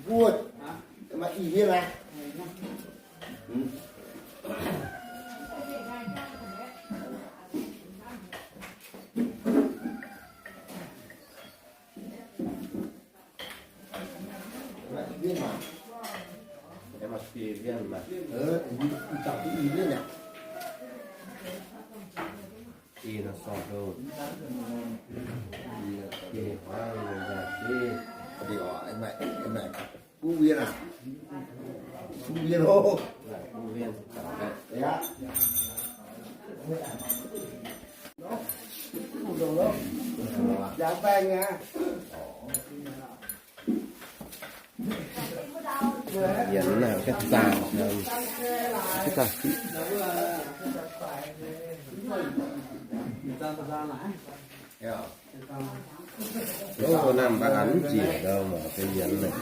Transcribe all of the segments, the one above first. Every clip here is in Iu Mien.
Wuov, maaih i hiev aqv. Maaih i hiev maah. Maaih i hiev maah. I nor sortv loh. I nor sortv loh. Maaih i hiev maah. Butv wien aqv. Butv wien oc. Butv wien. Yaac. Yienx naaic ga'zaangc, ga'zaangc fiqv. Ov, naaiv mv baac an mv njiec ndau mangc deix yienx naaic.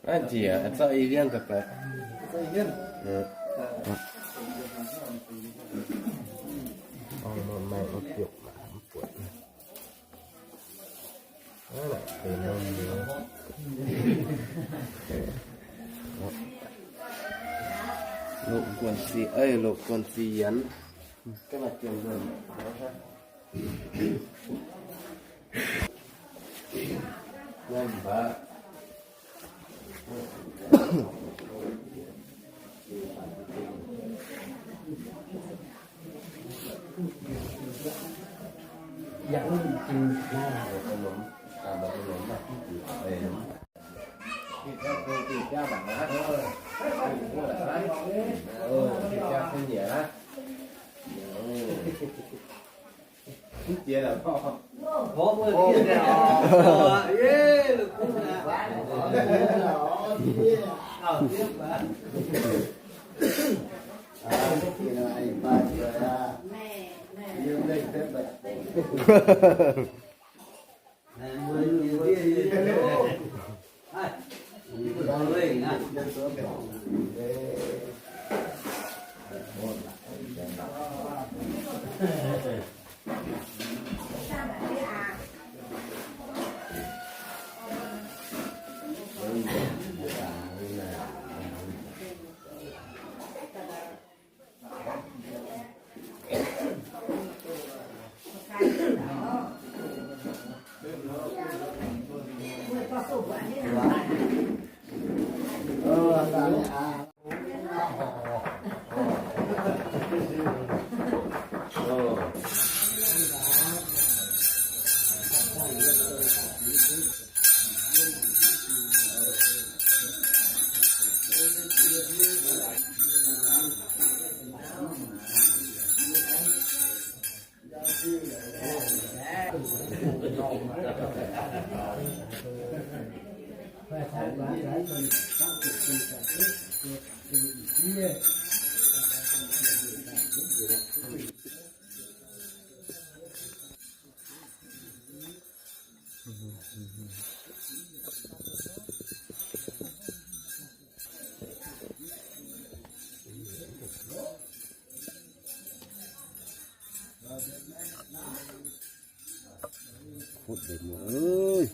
Aav njiec, zorqv i hiev daaih baeqc. Loqc guanh ziqc, loqc guanh ziqc yienx. Phút đêm ơi.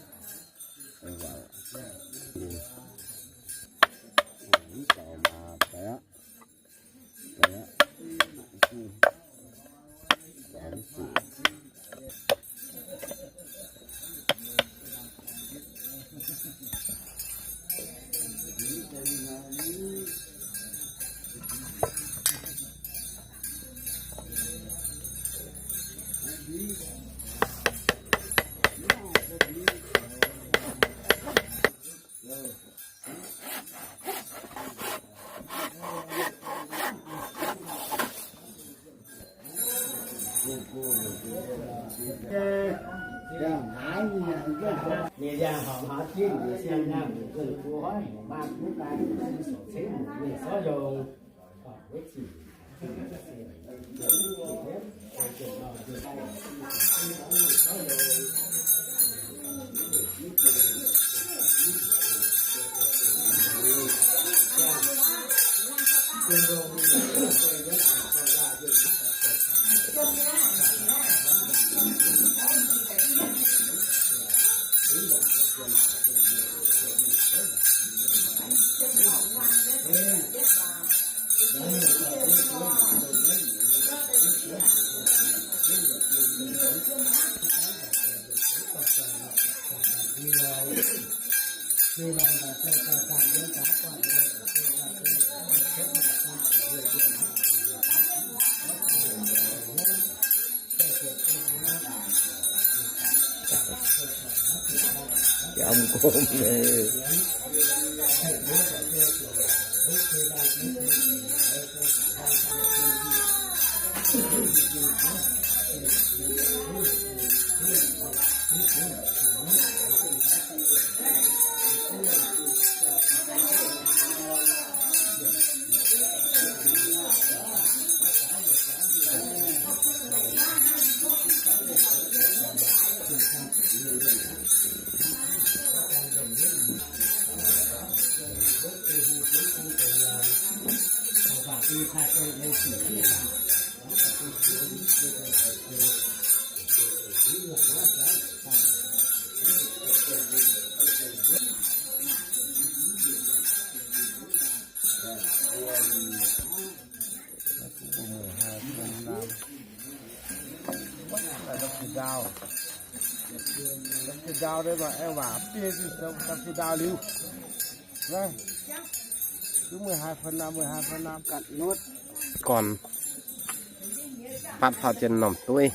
Yam gom ne. Gorn, fatv taux jienv norm dueiv.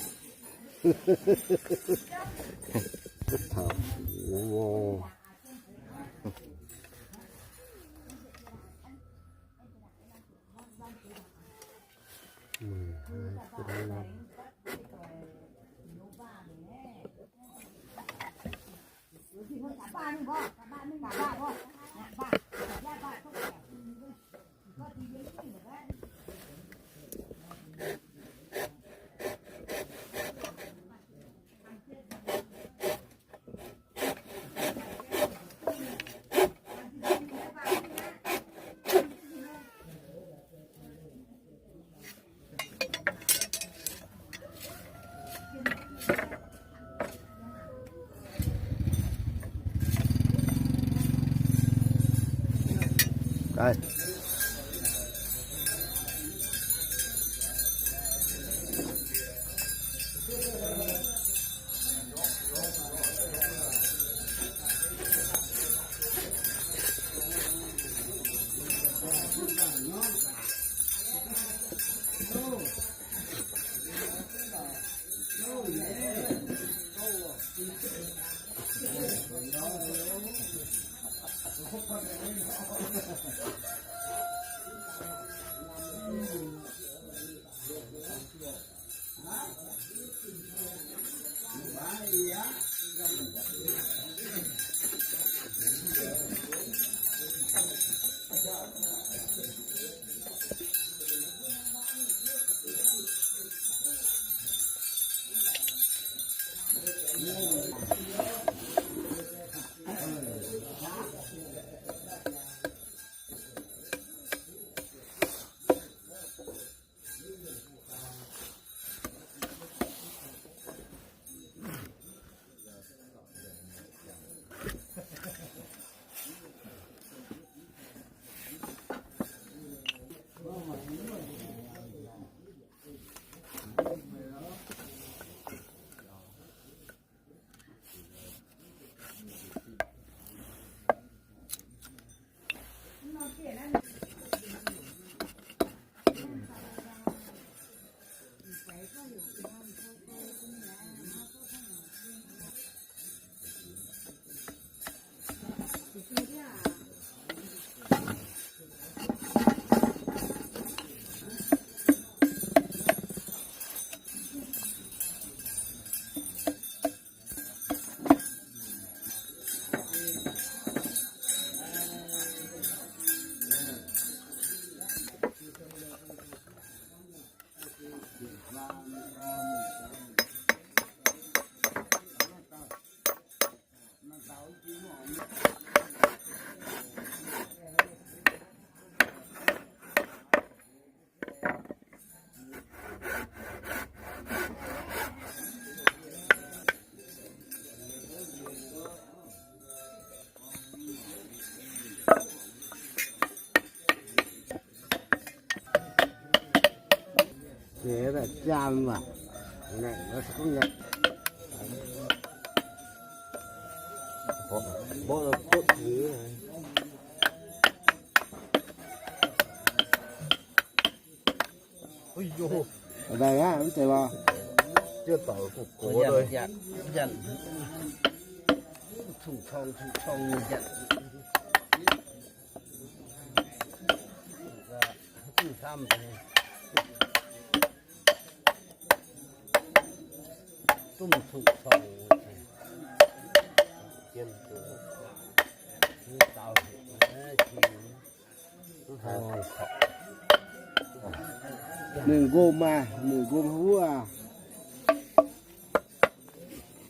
Ninh nqom aac, ninh nqom huv aac.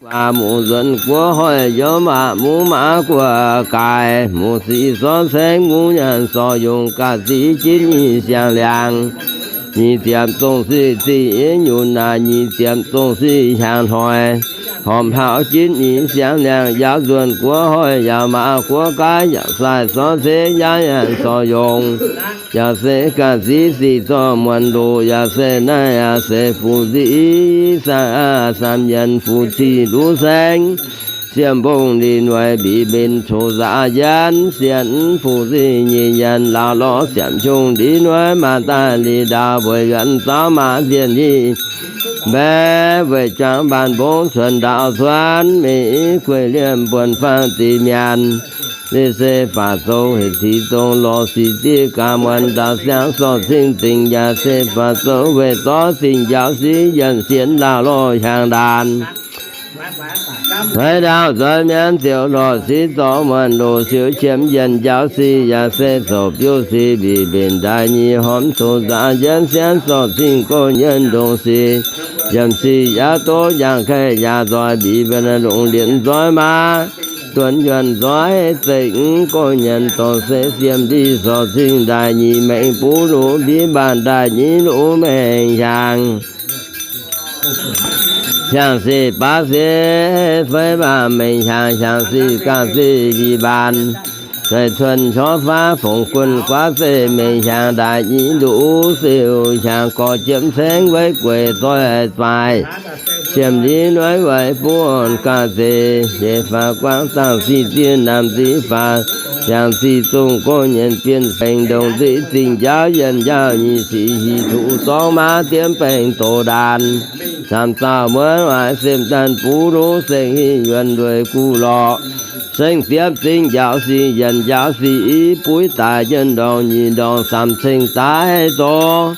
Guaax muc nzuonx guoqv hoic, youz maac muv maaz guoqv gaaix, muc sic sorv saengv muv nyanc sorc yungz, ga'zic jienv nyic siang-liangx, nyic ziepc zong sic zingh nyunc naaic, nyic ziepc zong sic hiaangx hnoi, horpc hlauv jienv nyic siang-liangx, yaauv nzuonx guoqv hoic, yaauv maac guoqv gaaix, yaauv sai sorv saengv, yaauv nyanc sorc yungz, yaac se ga'zic sic zorqv muonc ndoqc, yaac se naaiv yaac se fuqv nziv saang aav, saam yienx fuqv cic luv saengv, siem mbong lic noic mbic mbenc coqv nzaac yienx, sienx fuqv nziv nyeic yienx laauh lorz siemx qongx lic noic maanc daaih lic ndaauv mbueiz yuonx zauv maac zienh hieh mbaeqv weic juangc mbaanh mbong cuonx ndaauv cuonx, meiv gueiv liemh buonc faang ziqc mienc. Lic se faatv zong hec tiqv zong lorz sic zieqv gaax muonc ndaauv siangx sorc cing zingc yaac se faatv zong weic zorqv zingh njaaux sic yienc sienx laauh lorz hiaangx ndaanx. Haaix dauh nzuonx mienv ziouc lorz sic zorqv muonc ndoqc siouc qiemx yienc njaaux sic yaac se zoux biouv sic mbic mbenc ndaix nyic horpc coqv nzaac yienx sienx sorc cing gorx nyienx ndongc sic, yiemc sic yaac doqv yangh kaeqv yaac nzoih mbic mbenc longc lienz nzoih maa, duonx yuonh nzoih zengc gorx nyienx dorh se siem ndiev sorc cing ndaix nyic mengh buv lungh mbiv mbaanh ndaix nyic lungh mengh hiaangx. Hiaangx sic baav sic feix mbaanh mengh hiaangx, hiaangx sic ganh sic mbic mbaanh, zeiv cuonx qorv faav fongc guonh guaav zeiv mengh hiaangx ndaix nyic nduqc siou hiaangx gorx jiemv cengv weic gueic zoih zaaix, siem ndiev noic weic buonv ganh zeiv, yietc faaux guangc dangh sic zienh naamh nziv faaux, hiaangx sic zong gorx nyienx bienh sengx ndongc nziv zingh njaaux yienc njaaux nyic sic hic tuqv zorngv maav diev baengc doz ndaanx, camv zaux muonv waaic sem daanh buv luv sengx hic yuonx ndueic guv lorqc, sengx diev zingh njaaux sic yienc njaaux sic i buiv daaih yienc ndorngc nyic ndorngc samx ceng daaih doz.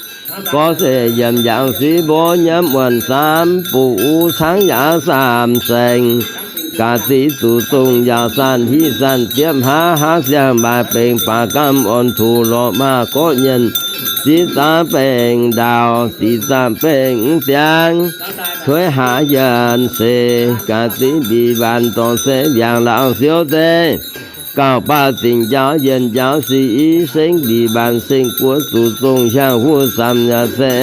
Gorngv se yiem yangh sic mbuo nyiemv wuonh samv buc cangv yaac samv saeng, ga'zic zuqc zongh yaac sanc hiv sanc ziepv haav, haav siang maaih bengx baac gamh orn tuc lorqc maah gorqv nyienc ziqc zaangc bengx ndaauh, ziqc zaangc bengx ziangx, tuix haav yienc seix, ga'zic mbic mbaanh dorh se yangh laangz siouv zeiv, gauh baac zingh njaaux yienc njaaux sic i sengx mbic mbaanh sengx guoqv zuqc zongh hiaangx huv samx yaac se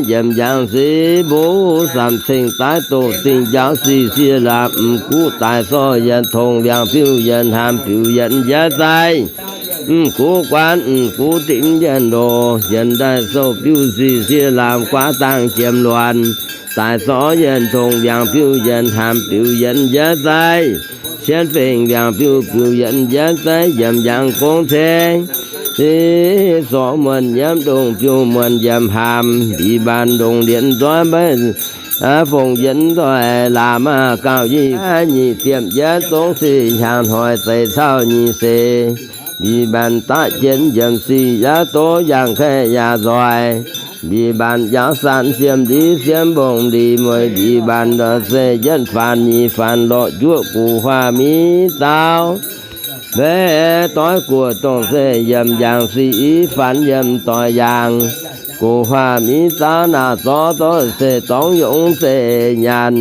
yiem yangh sic mbuo samx ceng daaih doqc zingh njaaux sic sieqv laamh m'guv daaih sorc yienc tongx mbiaangx biuv yienc haamx biux yienc njiec zaaih, m'guv guan m'guv dimv yienc loz yienc daaih sou biuv sic sieqv laamh guaav dangh jiem luonx, daaih sorc yienc tongx mbiaangx biuv yienc haamx biux yienc njiec zaaih, cien fengx mbiaangx biuv biux yienc njiec zaaih yiem yangh gong ceng, sic sorc muonh nyiemv ndongh biuv muonh yiem haamx mbic mbaanh ndongh lienz nzoih maiv fongc yienc nzoih laamh maah gauh nyic nyic ziepc yietv zong sic hiaangx hnoi zeiz cauv nyic seix, mbic mbaanh daaih jienv yiem sic yaac doz yangh kaeqv yaac nzoih, mbic mbaanh yaac sanc siem ndiev siem mbong ndiev mueiz mbic mbaanh ndortv se yietv faanx nyic faanx lorqc juoqv guv huaav miv zauv, mbaeqc doix guoqv dongh se yiem yangh sic i faanx yiem doix yangh, guv huaav miv zauv naaic zorqv doix se dorngx yongc zeiv nyanc,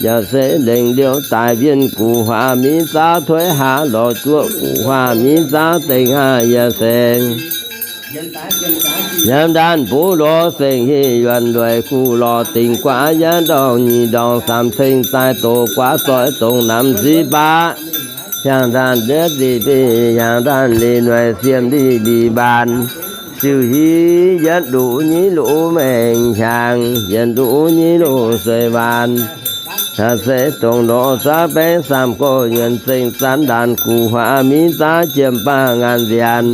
yaac se lengc liouh daaih wienh guv huaav miv zauv tuix haav lorqc juoqv guv huaav miv zauv dengh haav yaac se yiem ndaanh buv loz sengx hieh yuonx lueic guv lorqc dingc guaav yietv ndorngc nyic ndorngc samx ceng daaih doqc guaav zoih dongh namx ziv baav, hiaangx ndaanh yietv zic biv hiaangx ndaanh lic noic siem ndiev mbic mbaanh, Siu hiv yietv luc nyeic luc mengh hiaangx, yietc luc nyeic luc sueih waanc. Aa, se dongh nor zaah baeng saam gorx yuonc zengc zanc ndaanc guv huaax miv zaav jiem baav ngaanc nziaanc.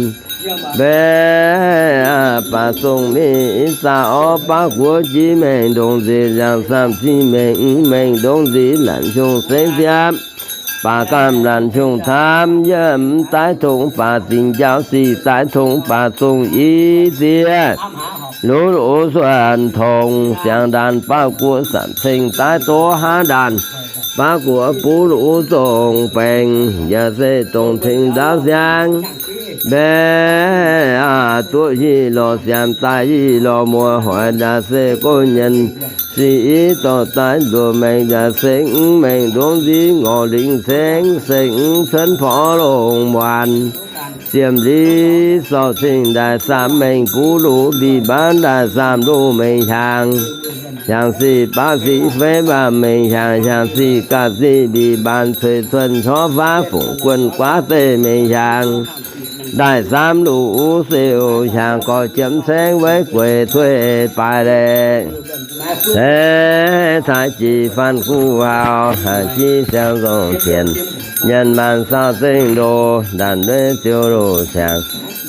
Mbaeqc baac zongh mingh zaav orv baav guoqv jiex mengh ndongc nziex liangx saam ziqc mengh mengh ndongc nziex laanh hiungh sengv ziepc baac gaamh laanh hiungh taamv yiem daaih tongx baac zingx njaaux sic daaih tongx baac zongh i zieqv luv luv suonc tongx ziangx ndaanc baav guoqv samc ceng daaih doz haav ndaanc baav guoqv buv luv zongh baengx yaac se dongh tengx ndaauv siang. Mbaeqc aac, duqv hiv lorz siaamx daaih hiv lorz muoz hoic ndaaih se gorngv nyienz sic i dorh daaih nduoh mengh yaac se mv mengh ndongc nziv ngorc lingc ceng se mv cuonv porv longc muonc. Siemv liz sorc cing ndaaih saam mengh buv luv mbic mbaanv ndaaih saam luv mengh hiaangx. Hiaangx sic baav sic fei mbaamh mengh hiaangx, hiaangx sic gaav sic mbic mbaanv cueix cuonx qorv faav fungc guonv guaav zeiv mengh hiaangx. Ndaaih saam luv siou hiaangx gorx jiem caengv weiv gueix tuix baaix leiz. Ceix taaix jiex faanh guv hauh, haih jiv siang nzongh tienx, nyanc maanc saauv zengv ndo, ndaanc weiv ziouv loz-siangx.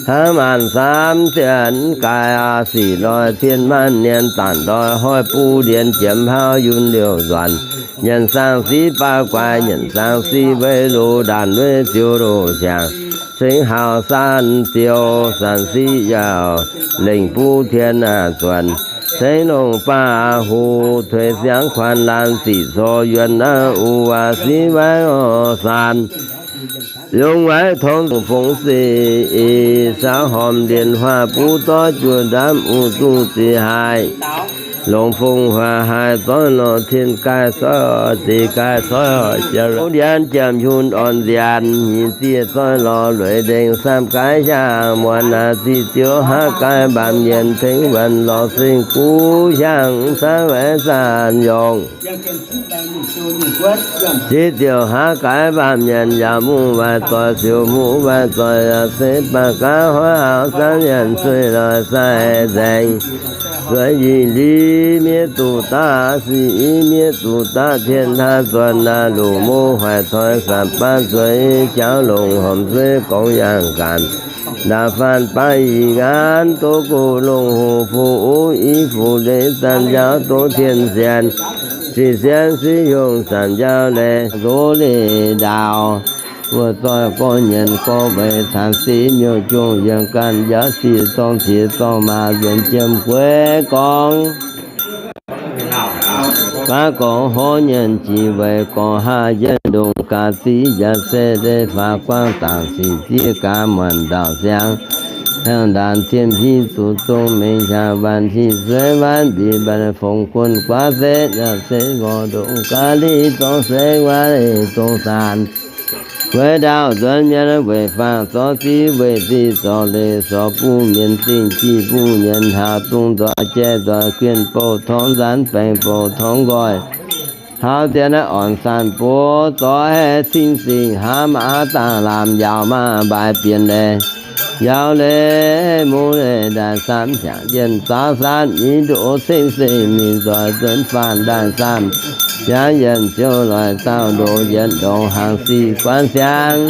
Hnangv maanc saam zienx gaaix sic loi cien maanc nien, daanc loi hoiv buv ndien jiem hauv yunh liouh nzuonx. Nyanc saang sic baav guaix, nyanc saang sic weic loz, ndaanc weiv ziouv loz-siangx. Cingx hauh san ziouv, san sic yaauc lengc buv tien aac zuonx. Cingx longc baav huv tuix siangx kuanx laanh ziqc corc yuonx naaiv uv waac sic waaiv orv saan. Yungz waaiv tongx fungx sic i saauv hormh ndienh huaav buv zorv juoh ndamv uv zuqc zic haaix. Longc fungx huaac haaix zorqv lorh tien gaaih zorqv zic gaaih zorqv jiex ndienh jiem yunh orn nziaanx nyic zieqc zorqv lorh lueic ndengc samv gaaix hiaangx muonc naaic ziqc ziouc haav gaaix mbaamh mienh tengx wuonh lorz seng guv hiaangx caav waaiv zaanh yongc. Ziqc ziouc haav gaaix mbaamh mienh yaac muv waaic zoih ziouc muv waaic zoih yaac se baac gaav hoiv haaix zanv yienh sueih lorz sai nzaeng. Zueiz yie li miev duqv daav sic i miev duqv daav tien haav zuonx naaic luqc muv hoic toi sanc baav zueiz jauv longc hormh zeiv gorngv yangh gaanc. Ndaauv faanh baav ih ngaanv doz gox longc hoc fuqv uv i fuqv leiz zanc njaaux doz tien sienx. Sic sienx sic yongh zanc njaaux leiz ndoz leiz ndaauv. Wuov zoih gorx nyienc gorx weic caux sic miuc-jungh yiem ganh njaaux sic zorng ziex zorng maac nzuonx jiem gueix gorngv. Baav gorngv horv nyienc jiex weic gorngv haav yietv ndongc gaax ziqv yaac se leiz faaux guangv dangc sic zieqv gaax muonc ndauc siangx. Hnyangx ndaanc cien hiv zuqc zong mengh hiaangx waanc hiv sueiv waanc mbic mbaanc fongc guonc guaav zeiv yaac se ngorc ndongc gaax liz zorng seix waaic zong saanc. Weic ndaauv nzuonx mienh weic faang zorc ziqv weic ziqv zorc leiz sorc buv mienh zingh jiex buv mienh haaz zungh nzoih jai nzoih guinh bouh torngv nzaanx baengc bouh torngv nqoi. Hauz dien naaiv orn saanh bov zorc haeqv cing-singx hnamv aav dangh lamz yaauc maah mbaix bienh leiz. Yaauc leiz muv leiz ndaaih saamv hiaangx yienh zaaux saamv nyei ndoqv ceng-singx mingh nzoih nzuonx faanh ndaaih saamv hiaangx yienh ziouv loic dauh ndoqv yietc ndongc hnaangx sic guanv siang.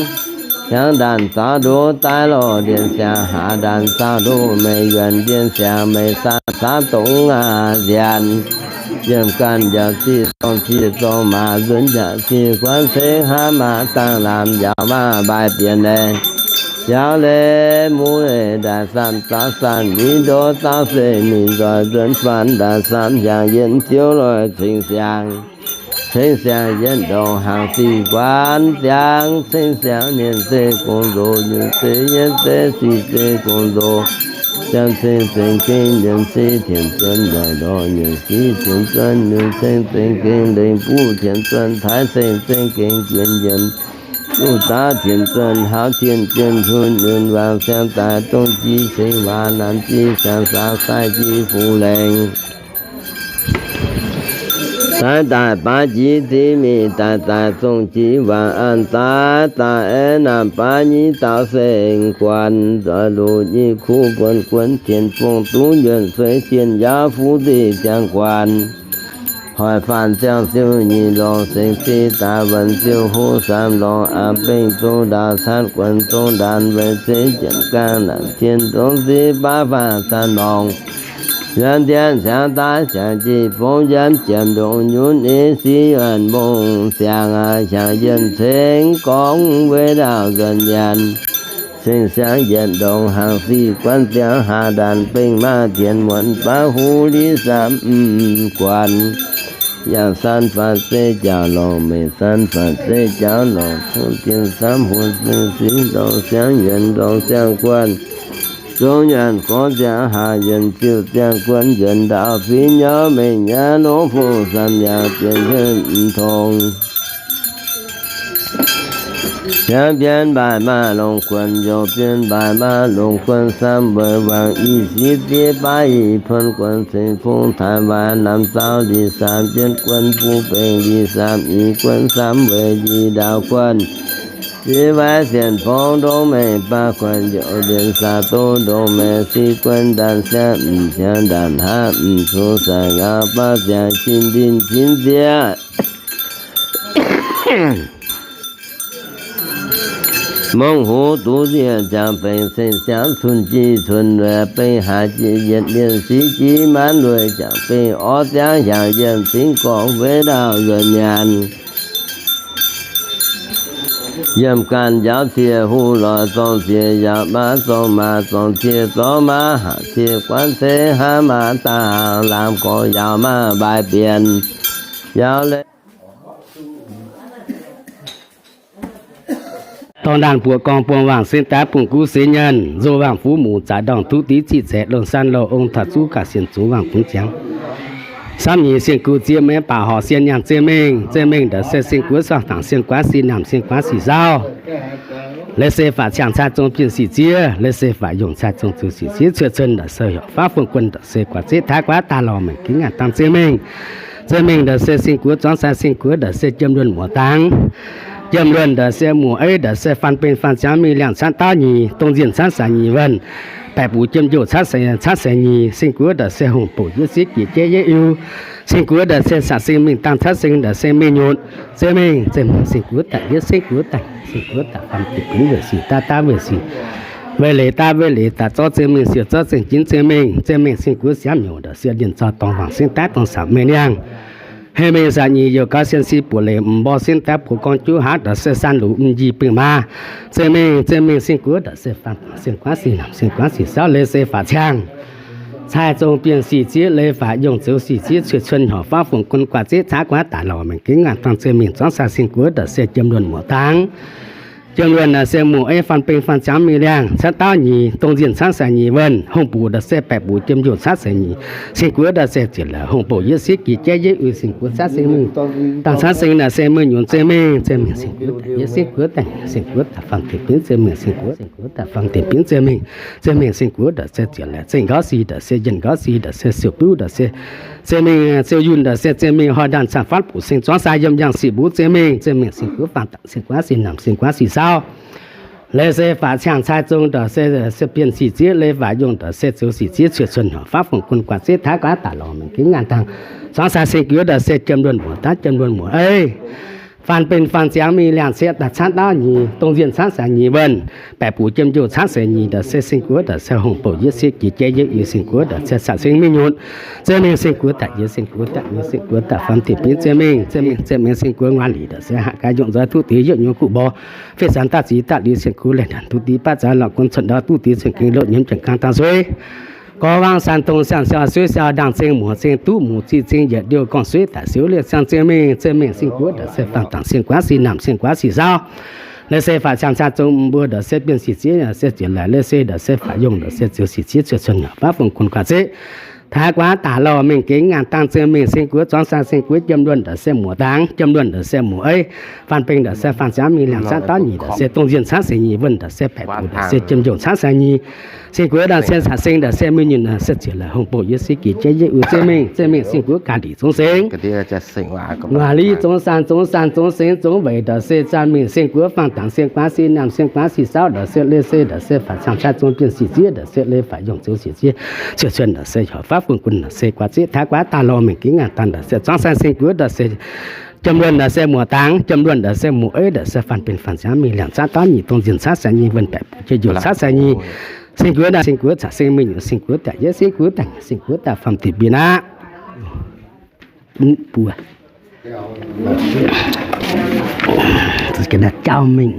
Hiaangx ndaanc zaaux ndoqv daaih lorh ndienh siang, haav ndaanc zaaux ndoqv meix yuonc ndienh siang, meix saanh caux dongh aav nziaanc. Yiem ganh njaaux ziqc zorng ziqc zorng maac nzunc njaaux ziqc guanv ceng hnamv aav dangh lamz yaauc maah mbaix bienh leiz. Yaauc leiz muv leiz ndaaih saamv zaaux saanh nyei ndoqv zaaux seix mingh nzoih nzuonx faanh ndaaih saamv hiaangx yienh ziouv loic ceng siang. Ceng siang yietc ndongc hnaangx sic guanv siang, ceng siang mienh zeiv gong nzoz, nyungc zeiv yietv zeiv sic zeiv gong nzoz. Siang ceng zengc gengh mienh zeiv tienx zuonx, yaac lorz nyungc sic tienx zuonx, nyungc ceng zengc gengh lengc buv tienx zuonx, taaix ceng zengc gengh juonx yienx duqv daav tienx zuonx, hauz tien juonx hun yunc waangc siang daaih dongh jiex ceng waac naanc jiex siang saau sai jiex fuqv lengc. Daaih daaih baav jiex ziqc mingh, daaih daaih zongh jiex waac an, daaih daaih aeqv, naamh baav nyei daaux seng guanh, zoih luc nyei kuv buonc guonv tien fong duqv njuonc sueiv tien yaauv fuv nzih ziangh guanh. Hoic faanv ziangh ziuh nyic lorngh sengx ci daaih wuonc ziuh hlo samx lorngh aqc bengh zong ndaauh catv guonc zong ndaanx weic zeiv jienv gaangh naanc tien zong ziv baav faanv zanc lorngh. Yuonx tien ziangx daaih ziangx jih fongv yiem jienv ndongc nyunc i sic yuonh mbong ziangx aqv, hiaangx yienh ceng gorngv weic ndaauh nzuonx nyanc. Cing-siangx yietc ndongc hnaangx sic guonv ziangx haac ndaanx bengh maaih dienx muonc baav huv liz samv guanh. Yangh san faatv zeiv jauv lorngh, meic san faatv zeiv jauv lorngh, tongv dien samv huotv zingh sic ndorngh siangv yuonc ndorngh siangv guanh. Zong yuonh gorngv ziangx haac yuonc ziuh ziangh guanh yuonc ndaauh fingx nyorv mengh nyaanh longc fongc samv yaac bienh henv mv tongx. Hiaangx bienh mbaaih maaih longc guonc, youc bienh mbaaih maaih longc guonc, samv weic wangc i sic zieqv baav i puonx guonc, ceng fong taaix waac namx zaux ndih samv jienv guonc, buv bengh ndih samv i guonc, samv weic i ndaauh guonc, zieqv waaiv sienx fong ndongc mengh baav guonc, youc mbienx saax doz ndongc mengh sic guonc, ndaanx siangv mv siangv ndaanx haav mv cux saah ngaux baav siangv qin ndin qin zieqv. Mongh hoz duqv nzieqc ziangx fengx ceng siangv cun jih cun weic bengh haaix jiex yietc mienh sic jiex maanv lueic ziangx bengh orv ziangx hiaangx yienh cingv gorngv weic ndaauh nzuonx nyanc. Yiem ganh njaaux cie huv loix zorng cie yaac maaih zorng maaih zorng cie zorng maaih haac cie guanv ceix haav maaih dangh laamh gorx yaac maaih mbaaix bienx yaac leiz Dorng ndaanh buoqc gorngv buonc waangc sin daaih bungx guv seix nyienh, nzoh waangc fuv muc zaaix ndorngh duqv div ciqv zaeqc longh san louh ong taux zuqv gaax sienx zuqv waangc bungx ziangx. Samv nyeic sing-guv zieqv mengh baac horc sien nyaanh zeiv mengh, zeiv mengh nda'sei sing-guv suangx dangc sing-guaav sic naamh sing-guaav sic saauv. Leiz se faatv ciangh cai zong bienh sic zieqv, leiz se faatv yongh cai zong zoux sic zieqv cuotv cun nda'sei horc faanv fong guon nda'sei guaax zeqv taav guaav daaih lorz maengc ginv ngaanh dangh zeiv mengh. Zeiv mengh nda'sei sing-guv zuangx sai sing-guv nda'sei jiem luonh muoz dangh. Jiem luonh nda'sei muoz eiv nda'sei faan bengh faan ziangx mingh liangh camv daauv nyic, dongh nzienh camv sai nyic wuonh, baeqc buc jiem njouh camv sai, camv sai nyic, sing-guv nda'sei hungh bouc yietv sieqv jiex jeiv yietv iu, sing-guv nda'sei sa'sing mingh dangh camv sing nda'sei mengh nyutc, zeiv mengh, zeiv mengh sing-guv daaih yietv sing-guv daaih, sing-guv daaih faan deix ginv weic sic daav daav weic sic, weic leiz daav weic leiz daaih zorqv zeiv mengh siec zorqv zengc ginv zeiv mengh, zeiv mengh sing-guv siaamv nyouc nda'sei lienh zorqv dorngx waangc sin daav dorngx samc mengh niangh. Heh mengh sa'nyic youc gaux sienx si buoc leic m'mborh sin daaih buoz gorngv juv haav nda'sei san luc m'njih bingh maa. Zeiv mengh, zeiv mengh sing-guv nda'sei faan dangc sing-guaav sic naamh sing-guaav sic saauv leiz se faatv ciangh cai zong bienh sic zieqv leiz faatv yongh zoux sic zieqv cuotv cun horc faanv fong guon guaax zeqv caav guaav daaih lorz maengc ginv ngaanh dangh zeiv mengh zuangx sai sing-guv nda'sei jiem luonh muoz dangh. Jiem luonh nda'sei muoz eiv faan bengh faan ziangx mingh liangh camv daauv nyic, dongh nzienh camv sai nyic wuonh, hungh buc nda'sei baeqc buc jiem njouh camv sai nyic, sing-guv nda'sei ziepc laaix, hungh bouc yietv sieqv jiex jeiv yietv uix sing-guv camv sing mingh dangh camv sing nda'sei mengh nyunc zeiv mengh, zeiv mengh sing-guv daaih yietv sing-guv daaih sing-guv daaih faan deix binv zeiv mengh sing-guv, sing-guv daaih faan deix binv zeiv mengh, zeiv mengh sing-guv nda'sei ziepc laaix, zeiv nqauv si nda'sei, yienh nqauv si nda'sei, siou biuv nda'sei, zeiv mengh ziou yunh nda'sei, zeiv mengh hoi ndaanh camv faanv buc sing zuangx sai yiem yangh sic mbuv zeiv mengh, zeiv mengh sing-guv faan dangc sing-guaav sic naamh sing-guaav sic saauv. Leiz se faatv ciangh cai zong nda'sei, se bienh sic zieqv leiz faatv yongh nda'sei zoux sic zieqv cuotv cun horc faanv fong guon guaax zeqv taav guaav daaih lorz maengc ginv ngaanh dangh zuangx sai sing-guv nda'sei jiem luonh muoz dangh jiem luonh muoz eiv faan bengh faan ziangx mingh liangh cieqv daaih camv daauv nyic, dongh nzienh camv sai nyic wuonh, baeqc buc jiem njouh camv sai nyic nda'sei sing-guv nda'sei hungh bouc yietv sieqv jiex jeiv yietv uix sing-guv nda'sei sa'sing mingh nyutc, zeiv mengh sing-guv daaih yietv sing-guv daaih mingh sing-guv daaih faan deix binv zeiv mengh, zeiv mengh zeiv mengh sing-guv nguaaz lic nda'sei haav gaax yongh nzoih duqv deix yietv nyuoz guv mborh fih zanc daaih zic daaih liuz cien kuv laih ndanc duqv deix baav zaux lorqc guon cuotv ndau duqv deix cien gengh loz nyiemz jangx kang dangh suiv gorx wangc san dongh siang siau suiv siau ndaangh zeng muoc zeng duqv muc ziqc zeng yietc ndiouh gorngv suiv daic siou liez siang zeiv mengh, zeiv mengh sing-guv nda'sei faan dangc sing-guaav sic naamh sing-guaav sic saauv. Leiz se faatv ciangh cai zong mbuo nda'sei bienh sic zieqv se ziepc laaix, leiz se nda'sei faatv yongh nda'sei zoux sic zieqv cuotv cun horc faanv fong guon guaax zeqv Taaix guaax daaih lorh mingh gengx ngaanh dangh zingh mingh sing guoqv zuangx saeng sing guoqv jiem luonh nda'siec muoz-dangx, jiem luonh nda'siec muoz-eiv, fanh bengh nda'siec fanh ziangx mingh liangx zaanv daav nyic nda'siec dongh nzienh caaiv seix nyic wuonh nda'siec baeqc buc nda'siec jiem njongh caaiv saeng nyic, sing guoqv nda'siec caux sing nda'siec mingh nyunc nda'siec ziouc la'hongh bouh yie siqv gix jeiv yie uix zeiv mingh, zeiv mingh sing guoqv ga'ndiev zungv sengx. Waac liz zungv saanh zungv saanh zungv sengx zungv weic nda'siec zaanh mingh sing guoqv fangx dangx sing guaav sic naamh sing guaav sic saauv nda'siec leiz se nda'siec faatv cang caaiv zungv bienh sic ziev nda'siec leiz faatv yongh ziouv sic ziev ciouv cuon nda'siec heuc faatv fun gun nda'siec guaav zieqv taaix guaax daaih lorh mingh gengx ngaanh dangh nda'siec zuangx saeng sing guoqv nda'siec jiem luonh nda'siec muoz-dangx, jiem luonh nda'siec muoz-eiv nda'siec fanh bengh fanh ziangx mingh liangx zaanv daav nyic dongh nzienh caaiv saeng nyic wuonh baeqc buc jiem njongh caaiv saeng nyic, sing guoqv nda'siec sing guoqv caux sing mingh nyunc sing guoqv daaih yietv sing guoqv daaih sing guoqv daaih fanh diqc bieqc aqv. Buo jauv mingh.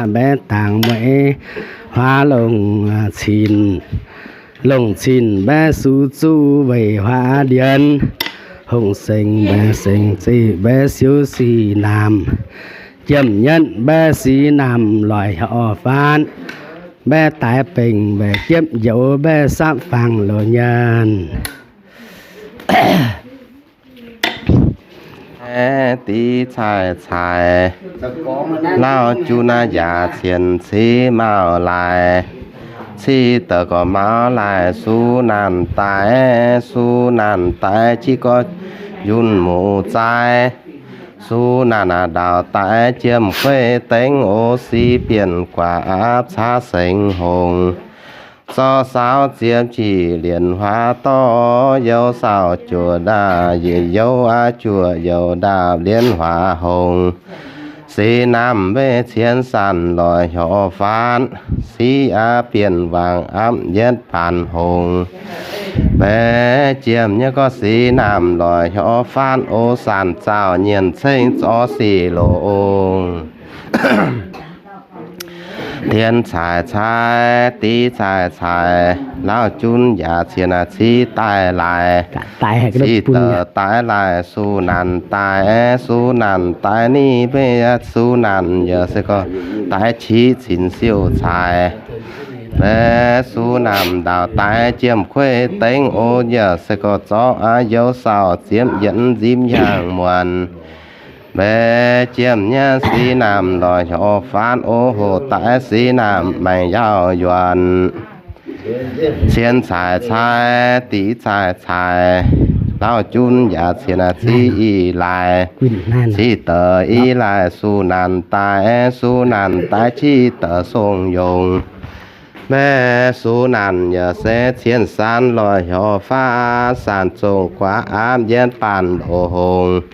Mbaeqv dangx mueiz huaav longc cin, longc cin mbaeqv sux zuqv weic huaav ndienx, hongh sengx mbaeqv sengx zeqc mbaeqv siouv sic naamh, jiem nyietv mbaeqv sic naamh loic horc faanv, mbaeqv daaix bengh mbaeqc jiepv njoux mbaeqv sapv fangx loz nyienx. Div cai cai, lauh junv yaac cien civ mauv laaix, civ deix gorx mauv laaix suv naanc daaih, suv naanc daaih civ gorx yunh muc zaai, suv naanc ndaauh daaih jiem kueiv dengv o si bienh guaax aapv caav sengx hongx. Zorqv saauv ziepc njiec lienc huaax dorv, youv saauv juoqc ndaapv, youv juoqc youh ndaapv lienc huaax hongx. Sic naamh mbaeqv cien sanc loic horc faanv, sic aav bienh wangc aapv yietv paanx hongx. Mbaeqv jiem nyietv gorx sic naamh loic horc faanv, o sanc zaauh nyienh ceng zorqv sic longx. Tien cai cai, div cai cai, lauh junv yaac cien civ daaih laaix, civ deix daaih laaix suv naanc daaih, suv naanc daaih niv mbaeqv suv naanc yaac se gorx daaih qiv cin siouv cai. Mbaeqv suv naanc ndaauh daaih jiem kueiv dengv o yaac se gorx zorqv aav youv saauv ziepv yietv nzipv yangh muonc. Mbaeqv jiem nyietv sic naamh loic horc faanv, o hoc daaih sic naamh maengc yaauh yuonc. Cien cai cai, div cai cai, lauh junv yaac cien civ i laaix, civ deix i laaix suv naanc daaih, suv naanc daaih civ deix song yongc. Mbaeqv suv naanc yaac se cien sanc loic horc faanv, sanc zongh guaax aapv yietv baanh loz hongx.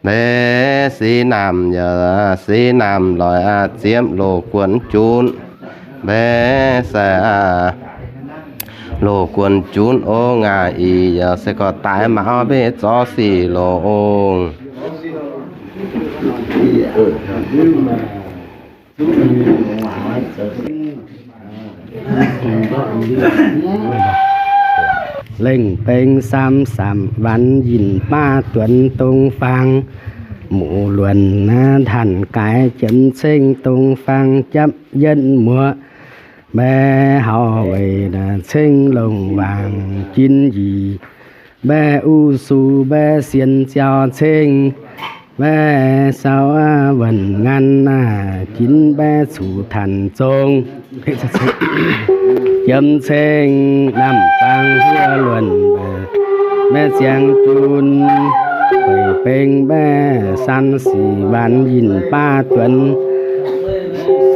Mbaeqv sic naamh yaac sic naamh loic ziepv loz guonx junv. Mbaeqv se loz guonx junv ong aac, ih yaac se gorx daaih mauv mbaeqv zorqv sic longx. Lengh beng sam samc wanx yinh baav duonx dong fang, muc luonc naaiv tanh gaix jiemx ceng dong fang japv yietv muoqv. Mbaeqv hauv weic ceng longc wangc jin yie, mbaeqv uv su mbaeqv sien ziau ceng, mbaeqv sau wuonh ngan jin mbaeqv cuqv tanh zong. Jiemx ceng namh fang huov luonh, mbaeqv ziangx jun, weic beng mbaeqv san sic wanx yinh baav duonx.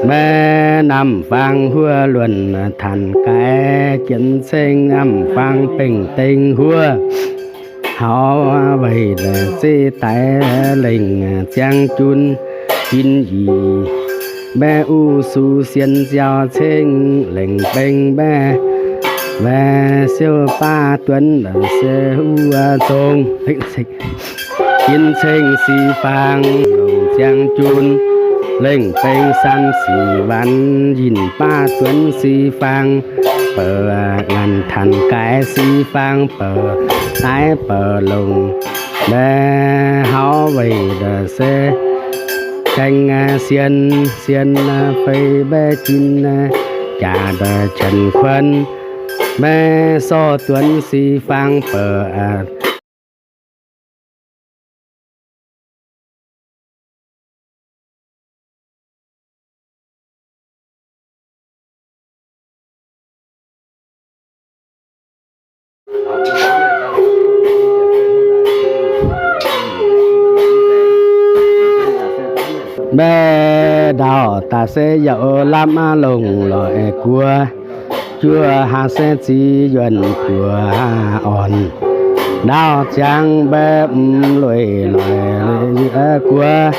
Mbaeqv namh fang huov luonh tanh gaix jiemx ceng namh fang bengh deng huov. Hauv weic zeiv daix lengc ziangx jun jin yie, mbaeqv uv su sien ziau ceng lengc beng mbaeqv, mbaeqv siouv baav duonx se huv zong. Jin ceng si fang longc ziangx jun, lengc beng san sic wanx yinh baav duonx si fang, bouc nganc tanh gaix si fang, bouc daix bouc longc, mbaeqv hauv weic se gaengh sien, sien fei mbaeqv jin, jaax daaih qanx kuonx, maiv sorv duonx si fangx bouc. Maiv ndau daaih se yaac lamh longc loic guoqv, juov haav se ziqc yuonh juoz orn. Ndau ziangx mbaeqv mv lueic loic guoqv,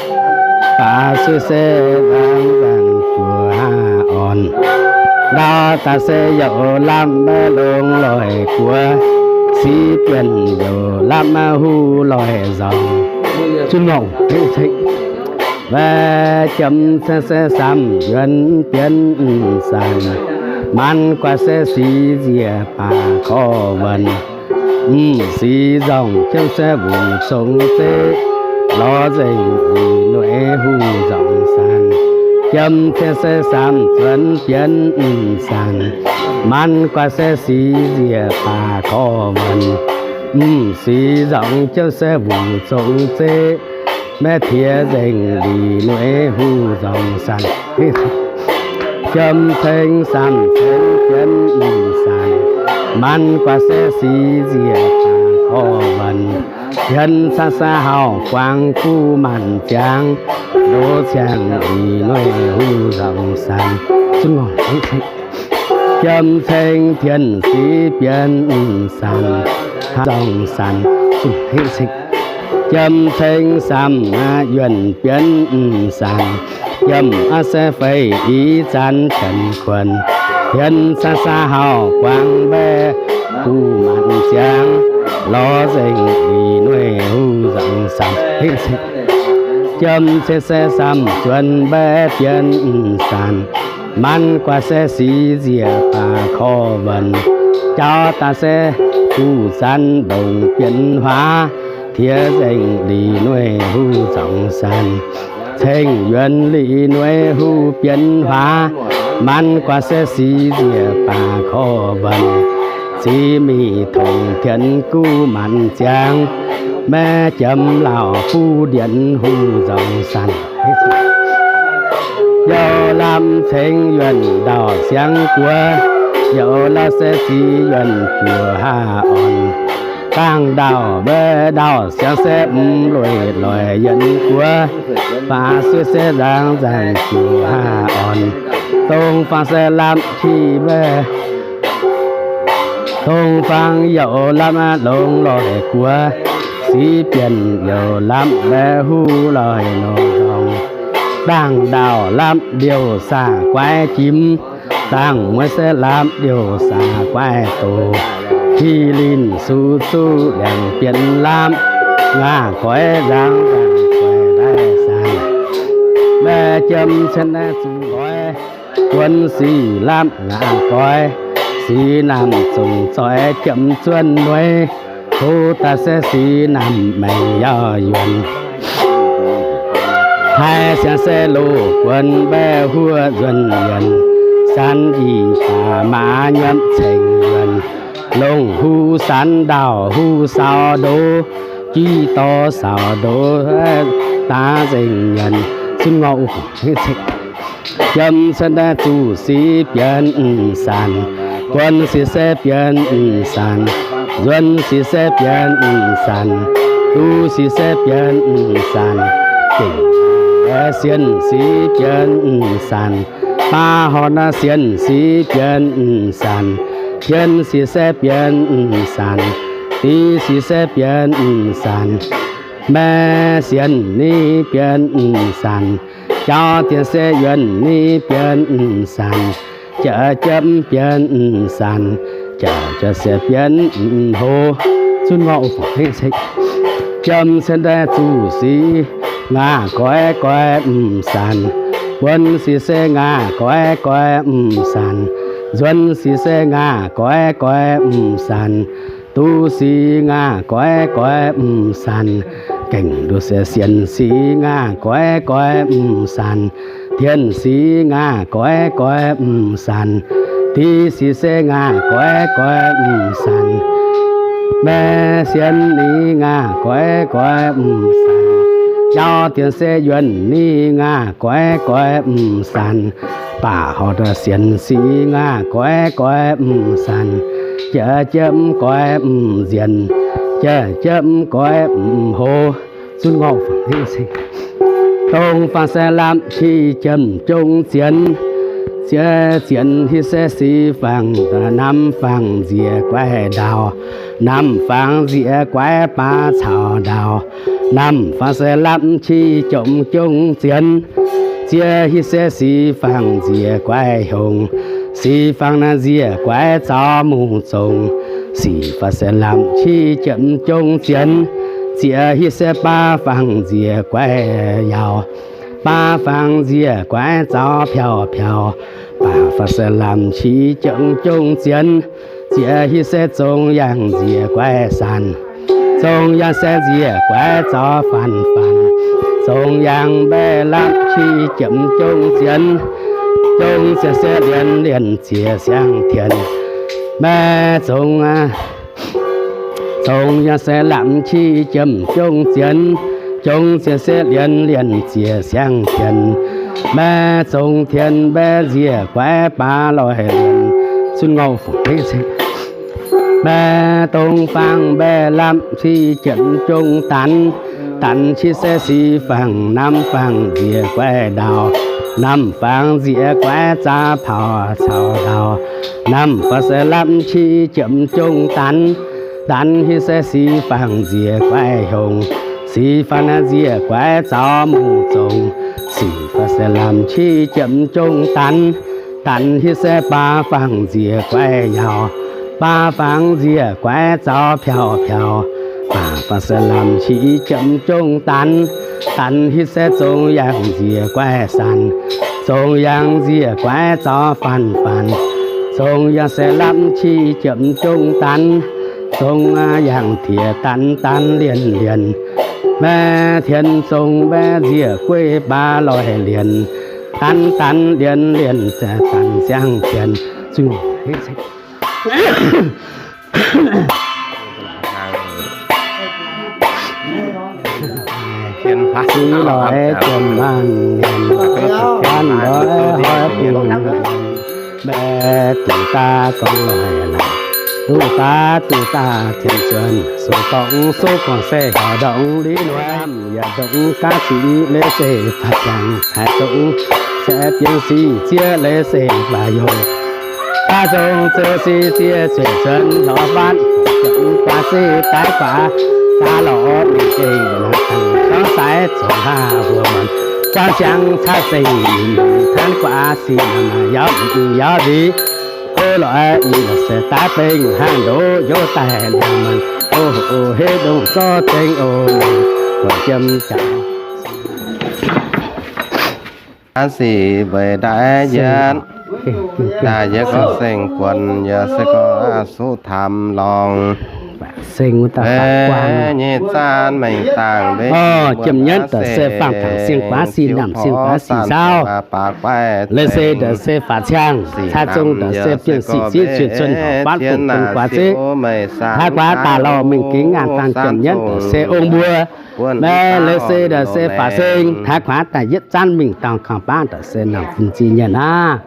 baac suiv se nzangc nzangc juoz orn. Ndau daaih se yaac lamh mbaeqv longc loic guoqv, siqv bienh youc lamh huv loic nzorngc. Zunv ngorc hengv ceng. Mbaeqv jiem ceng se samh yuonx bienv mv sanc, manv guaax se siqv nziec baac korv wuonc. Mv siqv nzorngc jiem se wungc zongc zeqv, lorz nzengc lic nueiv huv nzorngc sanc. Jiem ceng se samh zuonx bienv mv sanc, manv guaax se siqv nziec baac korv wuonc. Mv siqv nzorngc jiem se wungc zongc zeqv, maiv tiex nzengc lic nueiv huv nzorngc sanc. Jiem ceng samh zuonx bienv mv sanc, manv guaax se siqv nziec baac korv wuonc. Yienx caa saa hauh guangc guv maanc ziangx, loz ciangx lic nueiv huv nzorngc sanc. Zunv ngorc hengv ceng. Jiem ceng tienh siqv bienv mv sanc, nzorngc sanc. Zunv hengv ceng. Jiem ceng samh yuonh bienv mv sanc, yiem aav se feix i zanc janx kuonx. Yienx caa saa hauh guangc mbaeqv guv maanc ziangx, lorz nzengc lic nueiv huv nzorngc sanc. Hengv ceng. Jiem ceng se samh zuonx mbaeqv bienv mv sanc, manv guaax se siqv nziec baac korv wuonc. Jauv daaih se guv zanc ndongc bienx huaav, tiex nzengc lic nueiv huv nzorngc sanc. Ceng yuonx lic nueiv huv bienx huaav, manv guaax se siqv nziec baac korv wuonc. Ziqc mic tongc tienx guv maanc ziangx, maiv jiem lauh buv ndienx huv nzorngc sanc. Youh lamh ceng yuonh ndau siangx guoqv, youh lauh se siqv yuonh juoz haav orn. Dangh ndau mbaeqv ndau siangx se mv lueic loic yienx guoqv, baac suiv se nzangc nzangc juoz haav orn. Dongh fangx se lamh qiv mbaeqv, dongh fangx youh lamh longc loic guoqv, siqv bienh youh lamh mbaeqv huv loic nor nzorngc. Dangh ndau lamh ndiouh saah guaiv jimv, dangh mueiz se lamh ndiouh saah guaiv doz. Hi linh su zuqv liangx bienx lamh, ngaah goix nzangc nzangc guaix ndaaih sanc. Mbaeqv jiem cien naaiv zuqc nqoi, buonv sic lamh ngaah goix, sic naamh zongc zoix jiem zuonv nueiz, tov daaih se sic naamh maengc yauh yuonc. Haih siangx se loz buonv mbaeqv huoqv nzuonx yuonc, sanx njiec baac maaz nyuonv cengx yuonc, longc huv sanx ndau huv saaux ndoz, jiv dorh saaux ndoz daav nzengc yuonc. Zunv ngorc uv hengv ceng. Jiem cien naaiv zuqc sic bienx m'sanc, buonv sic se bienx m'sanc, nzuonx sic se bienx m'sanc, du sic se bienx m'sanc, gengh aeqv, sienh sic bienx m'sanc, baav horn naaiv sienh sic bienx m'sanc, jien sic se bienx m'sanc, dic sic se bienx m'sanc, maeqv sienh ni bienx m'sanc, jauv dien se yuonc ni bienx m'sanc, jaav jiem bienx m'sanc, jaav jaav siec bienx m'ho. Zunv ngorc uv fongc hengv ceng. Jiem cien daaih zuqc sic ngaah goix goix m'sanc, buonv sic se ngaah goix goix m'sanc, nzuonx sic se ngaah goix goix m'sanc, Nduqc sic ngaah goiv goiv mv sanc, gengh nduqc se sienx sic ngaah goiv goiv mv sanc, dienh sic ngaah goiv goiv mv sanc, div sic se ngaah goiv goiv mv sanc, maiv sienx ni ngaah goiv goiv mv sanc, jauv dienx se yuonh ni ngaah goiv goiv mv sanc, baac horpc daaih sienx sic ngaah goiv goiv mv sanc, jiex jienv goiv mv nzienx, jiex jienv goiv mv hlo. Zunv ngorc dongh faang se lamh qi jiemh jong zienx, ziex zienx hitv se sic fangx, namx fangx nziex guaiv ndaauh, namx fangx nziex guaiv baav caux ndaauh, namx faang se lamh qi jiemh jong zienx, ziex hitv se sic fangx nziex guaiv hiongx, sic fangx naaiv nziex guaiv zaux mungh zongx, sic faang se lamh qi jiemh jong zienx, ziex hitv se baav fangx nziex guaiv yaauh, baav fangx nziex guaiv zaux piauh piauh, baav faang se lamh qi jiemh jong zienx, ziex hitv se zong yaangh nziex guaiv sanc, zong yaangh se nziex guaiv zaux faanx faanx, zong yaangh mbaeqv lamh qi jiemh jong zienx, jong zienx se lienz lienz ziex siang-tienx, maiv zong zong yaangh se lamh qi jiemh jong zienx, jong zienx se lienz lienz ziex siang-tienx, maiv zong tienx mbaeqv nziex guaiv baav loic lienz, zunv ngorc fungc deix se maiv dongh faang mbaeqv lamh qi jiemh jong danx, danx hitv se sic fangx, namx fangx nziex guaiv ndaauh, namx fangx nziex guaiv zaux piauh caux ndaauh, namx faang se lamh qi jiemh jong danx, danx hitv se sic fangx nziex guaiv hiongx, sic fangx naaiv nziex guaiv zaux mungh zongx, sic faang se lamh qi jiemh jong danx, danx hitv se baav fangx nziex guaiv yaauh, baav fangx nziex guaiv zaux piauh piauh, baav faang se lamh qi jiemh jong danx, danx hitv se zong yaangh nziex guaiv sanc, zong yaangh nziex guaiv zaux faanx faanx, zong yaangh se lamh qi jiemh jong danx, zong yaangh tiex danx danx lienz lienz, maiv tienx zong mbaeqv nziex guaiv baav loic lienz, danx danx lienz lienz danx siang-tienx, zunv Sic loix jiem maanh nyanc, gan loix hoiv bungx, mbaeqc duqv daaih gorngv loix laaix, duqv daaih duqv daaih tien zuonx, sou dorngx sou guangc se haaix ndongc li nor, yaac ndongc gaav ziqc leiz se faatv ziangx cai zongx, se bienx sic zieqv leiz se baac yongh. Baav zong zouv sic zieqc zueiz cuonx lorz baanv, guaax se daaih guaax, daaih lorz mingh gengh naaiv dangh gorngv sai zuangx hlaax mbuo muonc, guangc ziangx caqv sengx tanv guaax sic naaic yauv mv yauv nzic, ko lorz ih se daaih bengx hnangv ndoqv njoux daaih liangx muonc, o o hei ndongh zorqv dengx o, buatc jiem jaax. Aav sic mbeix ndaaih yietv, ndaaih yietv gorngv seng guonx yaac se gorngv aqv suqv tamx lorngx. Seng wuov dauh faatv guaang nyei zaanv mengh dangh mbuo jiem nyanv daaih se faang tangx seng guaax sic namc seng guaax sic saauv. Leiz se ndaaih se faatv ciangh cai zong ndaaih se bienx sic zieqv zueiz cuonx horpc baanv fongc guaax zeqv, taaix guaax daaih lorz mingh gengx ngaanh dangh jiem nyanv daaih se ong mbuo. Maiv leiz se ndaaih se faatv seng taaix guaax daaih yietv zaanv mingh dorngh kangx baav ndaaih se namc fun ziex nyanc aqv.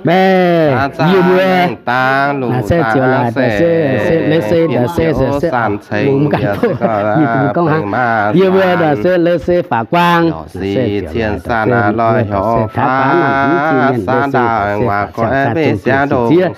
Maiv yie mbuo naaic se ziouc laaix daaih se, leiz se ndaaih se, se, se, mv ganh doqv, yie mbuo gorngv hnangv, yie mbuo ndaaih se leiz se faatv guaang, se ziouc laaix daaih se mbuo se taaix guaax namc fun ziex nyanc, leiz se ndaaih se faatv ciangh cai zong ndaaih se zieqv,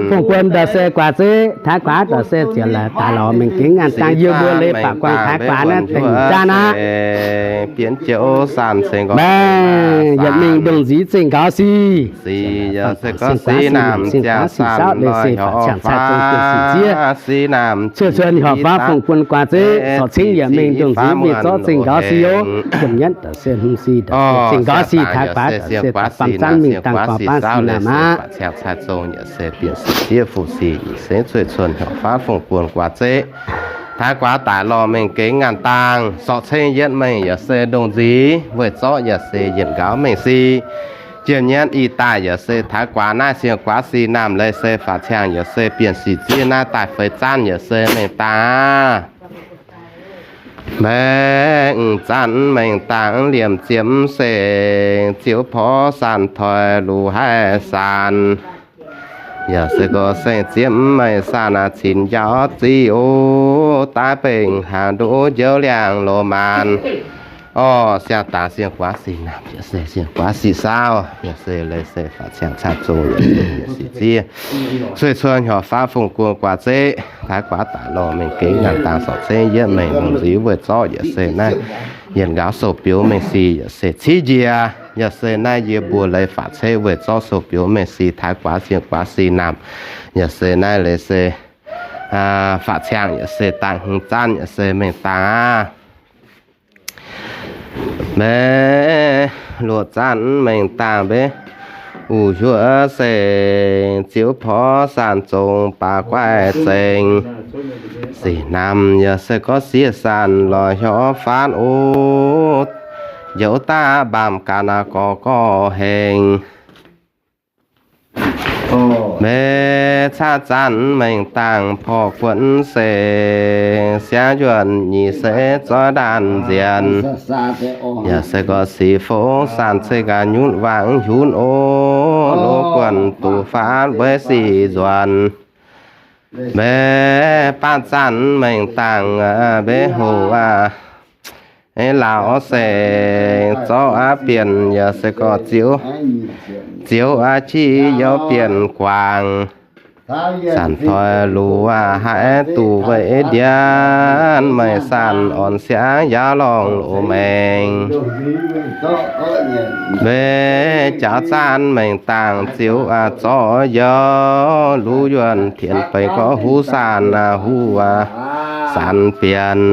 fongc guonx ndaaih se guaax zeqv, taaix guaax ndaaih se ziouc laaix daaih lorz mingh gengx ngaanh dangh yie mbuo leiz faatv guaang taaix guaax naaiv dengh zaanv aqv. Dienx joux san cingx nqorngv, yietc mingh ndongc nzix zengh nqaaux sic. Sic yaac se gorngv sic naamh ziangh san lorz hnyouv faav, sic naamh cuotv cuotv hnyouv faav fongc buonc guaax zeiv, sorc cingv yietc mingh ndongc nzix weih zorqv zengh nqaaux sic oc. Jiem nyatv daaih se hmz sic, zengh nqaaux sic taaix guaax daaih se baamh zanv mingh dangh guaax baav sic naamh aqv. Ciangx cai zong yaac se bienh sic ziev fu sic, yietc sengx cuotv cuotv hnyouv faav fongc buonc guaax zeiv, taaix guaax daaih lorz mengh gengx ngaanh dangh, sorc cingv yietc mengh yaac se ndongc nzix weih zorqv yaac se yietc nqaaux mengh sic. Jiem nyatv ih daaih yaac se taaix guaax naaiv siang guaax sic naamh leiz se faatv ciangx yaac se bienh sic ziev naaiv daaih feix zanv yaac se mengh dangh aqv. Mengh zanc mengh dangh liemh ziepc sengx, ziouc porv sanc toi luc haih sanc. Yaac se gorngv sengx ziepc mengh sanc aqv, cin njaaux zic oc, daaih bengc hnaangx nduov njoux liangx loz-maanc. Orv, siang dangx siang guaax sic naamh yaac se siang guaax sic saauv, yaac se leiz se faatv ciangx cai zong yaac se bienh sic ziev, cuotv cuotv hnyouv faav fongc buonc guaax zeiv, taaix guaax daaih lorz mengh gengx ngaanh dangh, sorc cingv yietc mengh ndongc nzix weih zorqv yaac se naaiv yietc nqaaux sou-biouv mengh sic yaac se civ njiec, yaac se naaiv yie mbuo leiz faatv cingv weih zorqv sou-biouv mengh sic, taaix guaax siang guaax sic naamh, yaac se naaiv leiz se faatv ciangx yaac se dangh hmz zanv yaac se mengh dangh aqv. Mbenc luoqc zanc mengh dangh mbenc uix hnyuoqv sengx, ziouc porv sanc zong baac guaix zengx. Sic naamh yaac se gorngv sieqv sanc lorz hnyouv faanv oc, njoux daav mbaamh ganh aqv gorx gorx hengx. Mbenc caqv zanc mengh dangh porv guonv sengx, siangv yuonh nyic seix zoih ndaanh nzienx. Yaac se gorngv sic fongv sanc ceix gaax nyunv wangc hiunv oc, loz guonc duqv faanv weic sic nzuonx. Mbenc baamh zanc mengh dangh mbenc hoc aqv, laauc sengx zorqv aqv bienh yaac se gorngv ziouc, ziouc aqv qiex youh bienh guangc. Zanc toi luc aqv haiz duqv weic ndienv, meih sanc orn siangv yaauv lorngh loz maengx. Mbenc jaux zanc mengh dangh ziouc aqv zorqv youh, luv yuonh tienx bengx gorngv huv sanc aqv, huv aqv sanc bienh.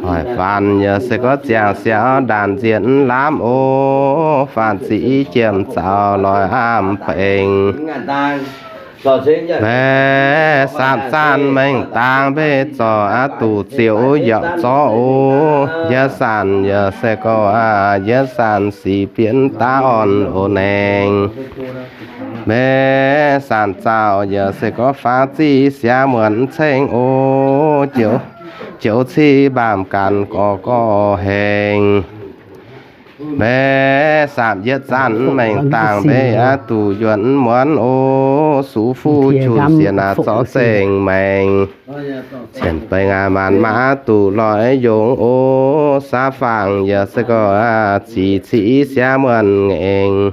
Hoic faanx yaac se gorngv ziangh siaux ndaanh nzienx lamh oc, faanx ziqc jiem zaux loix amv bengx. Mbenc saamv zanc mengh dangh mbenc zorqv aqv duqv ziouc youh zorqv oc, yietv sanc yaac se gorngv aqv yietv sanc sic bienh daav orn loz maengx. Mbenc sanc zaux yaac se gorngv faanx ziqc siangv muonc ceng oc, joux ciqv mbaamh ganh gorx gorx hengx. Mbenc saamv yietv zanc mengh dangh mbenc aqv duqv yuonh muonz oc, sux fuqv qunx sienx aqv zorqv zengc maengx. Cien bengx aqv maanc maiv duqv loix yongx oc, saauv fangx yaac se gorngv aqv ziqc ciqv siangv muonc ngaengc.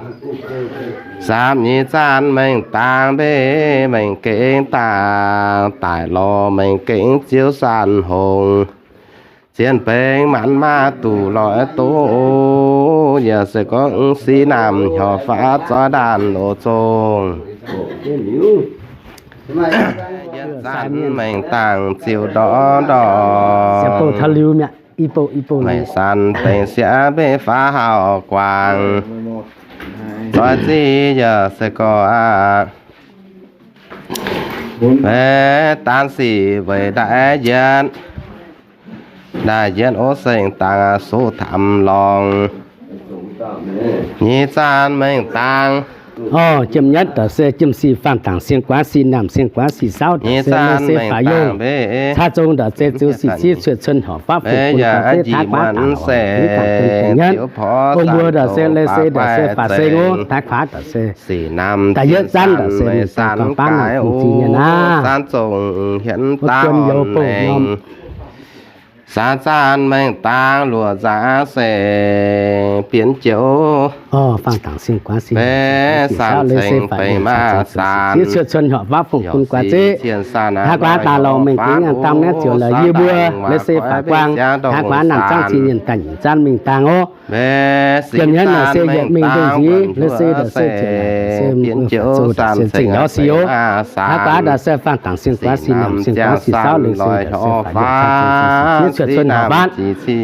Saamv nyeic zanc mengh dangh mbenc mengh gengh dangh daaih lorz mengh gengh ziouv sanc hngongx. Cien bengx maanc maiv duqv loix doqv oc, yaac se gorngv sic naamh hnyouv faatv zoih ndaanh loz zongh. Yietv zanc mengh dangh ziouc ndorqc ndorqc. Meih sanc dengc siangv mbenc faaux hauv guangc. Zoih ziqv yaac se gorngv aqv, mbenc daanv sic weic ndaaiv yienv. Ndaaiv yienv oc, sengx dangx soqv tamx lorngx. Nyeic zanc mengh dangh. Orv, jiem nyatv daaih se jiem sic faanh dangx siang guaax sic naamh siang guaax sic saauv daaih se mengh dangh mbenc caqv zong daaih se ziouc sic ziev cuotv cuotv horpc faatv fungx bun daaih zeiv taaix guaax daaih lorz mengh dangh bun dongh nyatv. Ong mbuo daaih se leiz se daaih se faatv seng oc, taaix guaax daaih se daaih yietv zanc daaih se mengh dangh gorngv baav naaic fungx zingh nyei naaiv. Zanc zong hienx daav orn maengx. Saaz zaanv mengh dangh luoqc nzaax se bienx joux. Mbe samx ceng feix maaz zaanc, yaac se cien saanv aqv, guaax daaih lorz mengh gengh ngaanh dangh mi'aqv, ziouc la'yie mbuo leiz se faaux guangc, haaix guaax naamh zaangv zinh nyienh daaih nyic zaanv mengh dangh oc. Mbe sic zaanv mengh dangh se bienx joux saanv ceng aqv, se zengc yaac se oc. Haaix guaax daaih se faanh dangc sien guaax sic, naamh sien guaax sic, saauv leiz se cuotv cuotv hauv faatv.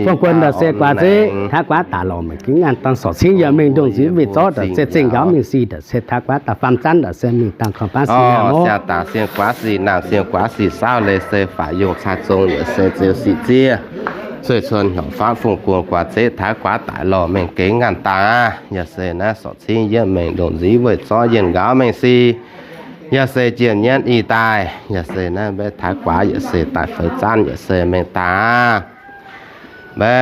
Fongc guon daaih se guaax zeqv, haaix guaax daaih lorz mengh gengh ngaanh dangh sorc cingv yaac mengh ndongc nziv weih zorqv daaih se zengc yaac mengh sic daaih se haaix guaax daaih faam zaanv daaih se mengh dangh korv-baav sic naamh oc. Siang dangc sien guaax sic, naamh sien guaax sic, saauv leiz se faaux yungh cai zong yaac se ziouc sic ziev. Zueih cuon hnyouv faanv fongc guon guaax zeqv, haaix guaax daaih lorz mengh gengh ngaanh dangh aqv, yaac se naaiv sorc cingv yieqv mengh ndongc nziv weih zorqv yienh nqaaux mengh sic. Yaac se jienh nyienv ih daaih, yaac se naaiv mbe taaix guaax yaac se daaih feix zaanv yaac se mengh dangh aqv. Mbe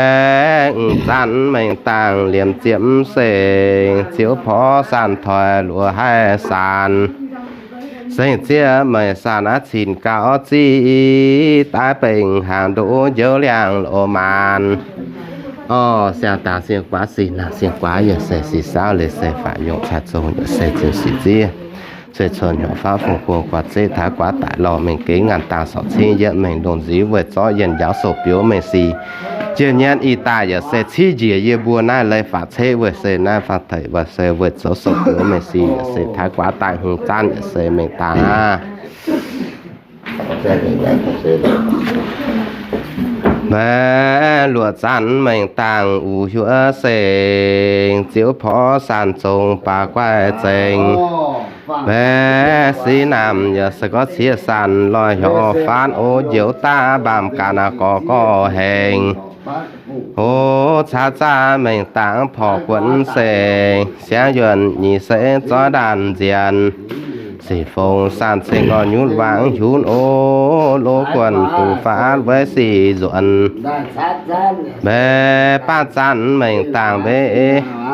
m'zaanv mengh dangh liemh ziepc sengx, ziouv porv saanh toi luoqc haiv saanx. Sengx zieqv meih saanx aqv cin gauh ziqv, daaih bengc hnaangx ndoqv njoux liangx loz maanx. Orv, siang dangc sien guaax sic, naamh sien guaax yaac se sic, saauv leiz se faaux yungh cai zong yaac se ziouc sic ziev. Zueih cuon hnyouv faanv fongc guon guaax zeqv, haaix guaax daaih lorz mengh gengh ngaanh dangh sorc cingv yieqv mengh ndongc nziv weih zorqv yienh njaaux sou biux mengh sic. Jienh nyienv ih daaih yaac se cingv njiec yie mbuo naaiv leiz faatv ceqv weih se naaiv faanv teic weih se weih zoux sou biux mengh sic yaac se haaix guaax daaih hngongx zaanv yaac se mengh dangh aqv. Mbe luoqc zaanv mengh dangh uix hiuv sengx, ziouv porv saanh zong baac guaix zengx. Mbe sic naamh yaac se gorngv ciev saanh lorh hnyouv faanv o njoux daav mbaamh ganh aqv gorx gorx hengx. Hoz caax zaanv mengh dangh porv guonv sengx, siangv yuonh nyic seix zorqv ndaanh nzienx. Sic fongc saanh ceng ngorc nyutc wangc hiuv o, loz guonc duqv faatv weic sic nzuonx. Mbe baamh zaanv mengh dangh mbe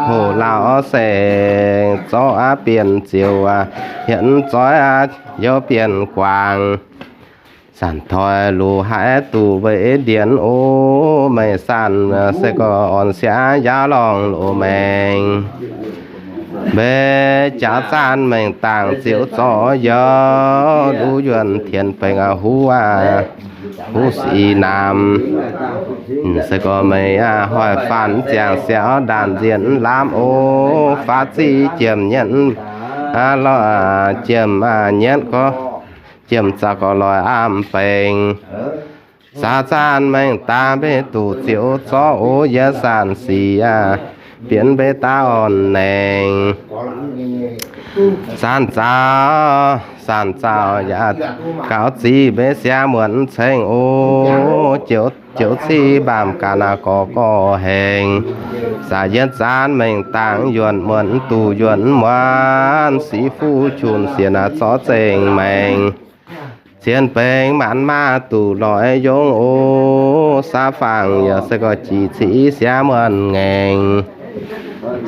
hoc lauh sengx, zorqv aqv bienh ziouc aqv, hietv zoiv aqv youz bienh guangc. Zanc toi luqc haiz duqv weic ndienx o, meih saanh se gorx orn siangv yaauv lorngh loz maengx. Mbe jaax zaanv mengh dangh ziouc zorqv youz, luv yuonh tienx bengx aqv huv aqv, huv sic naamh. Se gorx meih aqv hoic faanv ziangh siaauv ndaanh nzienx lamh o, faatv ziqv jiem nyienv, aqv lorqc, jiem nyienv gorx, jiem zaux gorx loic amv bengx. Caax zaanv mengh dangh mbe duqv ziouc zorqv o, yie saanh sic aqv, bienx mbe daav orn nengx. Saanh zaux, saanh zaux yaac gaux ziqc mbe siangv muonc ceng o, joux ciqv mbaamh ganh aqv gorx gorx hengx. Zaqc yienv zaanv mengh dangh yuonh muonc duqv yuonh muonc, siqv fuqv qunx sienx aqv zorqv zengc maengx. Cien bengx maanc maah duqv loic yongv o, saav fangx yaac se gorx jiex ciqv siangv muonc ngaengc.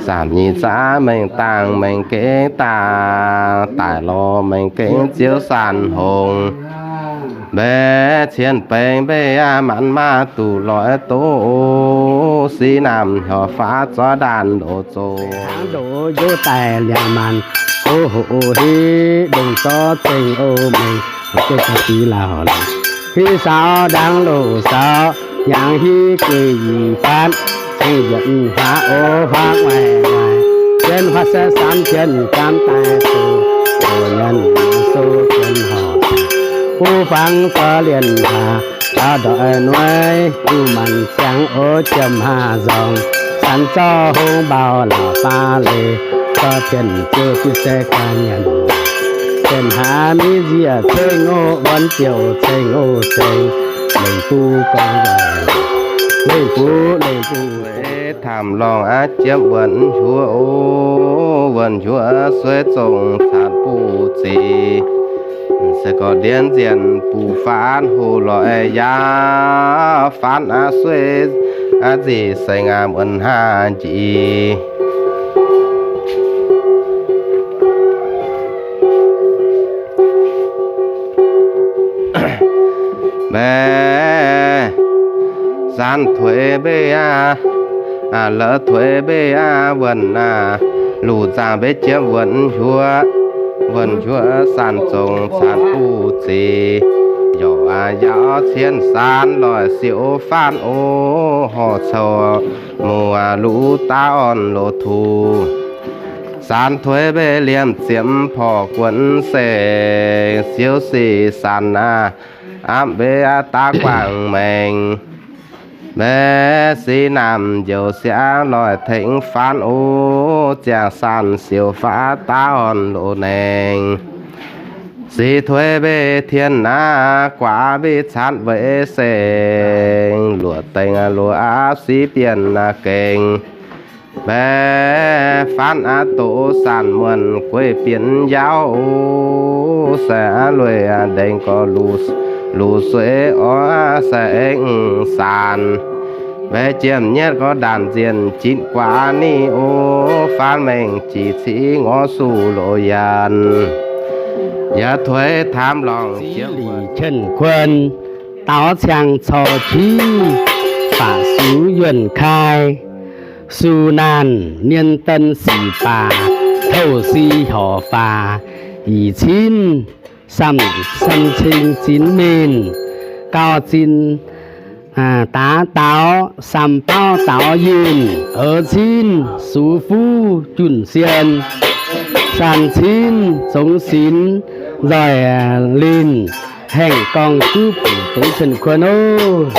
Saamv nyic zaanv mengh dangh mengh gengh daaih, daaih lorz mengh gengh ziouv saanh hngongx. Mbe cien bengx mbe aqv maanc maah duqv loic doz o, sic naamh hnyouv faatv zorqv ndaanh loz zoh. Hnangv ndoqv njoux daaih liangx maanc, o hoqc o hiv ndongc zorqv zengc o mengh, o jienv ga'dic lauh lengc. Hiv saaux ndaangc loz saaux, yangh hiv gueic yie faatv, ceng yietc hlaax o faatv waaic waaic, jienv faatv se saamv jienv gaamv daaih zoux, zoux nyanc sou jienv horc, huv fangx zorqv lienh hlaax, taux ndoih nueiv, duqv maanc ziangx o jiem haav nzorngh, sanx zorqv hongx mbaaux laac faav leiz, zorqv tien ziouv diuv se ganh nyanc. Tien hlaax mi nziec ceng o, wuonx ziouc ceng o ceng, lengc buv gorngv nzengc, lengc buv lengc buv. Tamv lorngh aqv jiepv wuonx hnyuoz o, wuonx hnyuoz sueiv zongh caatv buv zic. Se gorx ndiev nzienh buv faanv hoc loic yaac faanv aqv sueiv aqv nzic seng aqv muonz haav njiec. Mbe Zanc tuix mbeih aqv, la'tuix mbeih aqv, wuonh aqv, luc zaangc mbeih jiem wuonh huoqv, wuonh huoqv sanc zongx canx buv zic, yaac yaac cien saanx loic siouc faanv o, horc coux muoz luv daav orn loz tuc. Saanx tuix mbeih liemh ziepc porc guonc seng, siouc sic saanx aqv, apv mbeih aqv daav guangc maengx. Mbeih sic naamh njoux siangx loic tengx faanv o, ziangh saanx siouc faanv daav orn loz naengx. Sic tuix mbeih tien aqv, guaax mbeih catv weic seng, luoqc dengx luoqc aqv sic bienh gengx. Mbeih faanv aqv doqc saanc muonh gueiv bienh yaauv o, se aqv lueic ndengx gorx luc, luc sueiv orv se aengx saanc. Mbeih jiem nyietv gorx ndaanc nzienh jitv guaax ni o, faanv mengh jiex civ ngorv suh loz yienx. Yaac tuix taamv lorngc jiex lic qienv kuon, daaux ciangh cor jiv, baac sux yuonh kai, sux naanh nien den sic baac, touh si horc faah, ih cin, sam, sam cing zinx menh, gauh zinh, daav daaux, sam bauv daaux yunh, oix cin, sux fuv junh sien, san cin, zongx sinx, nzoih linh, haengh gorngv juv buc dongz cien kuon oc.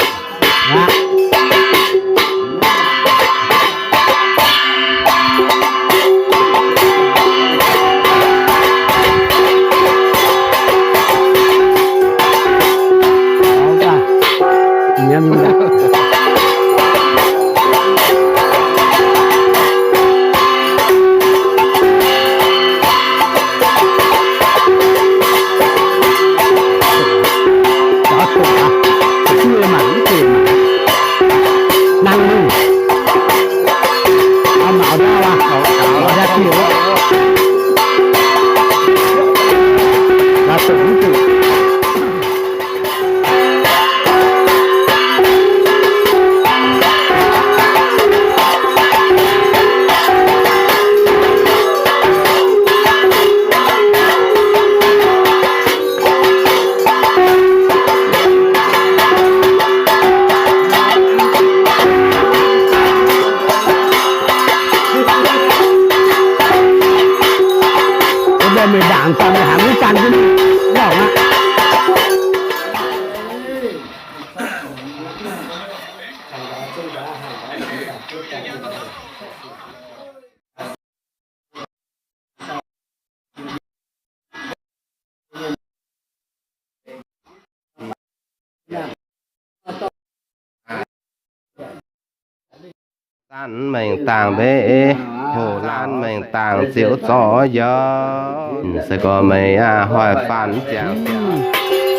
Saanv mengh dangh mbeih, hoc laanh mengh dangh ziouc zorqv yaac se gorx meih aqv hoic faanv ziangx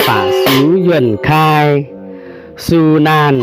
baac sux yuonh kai. Sux naanh.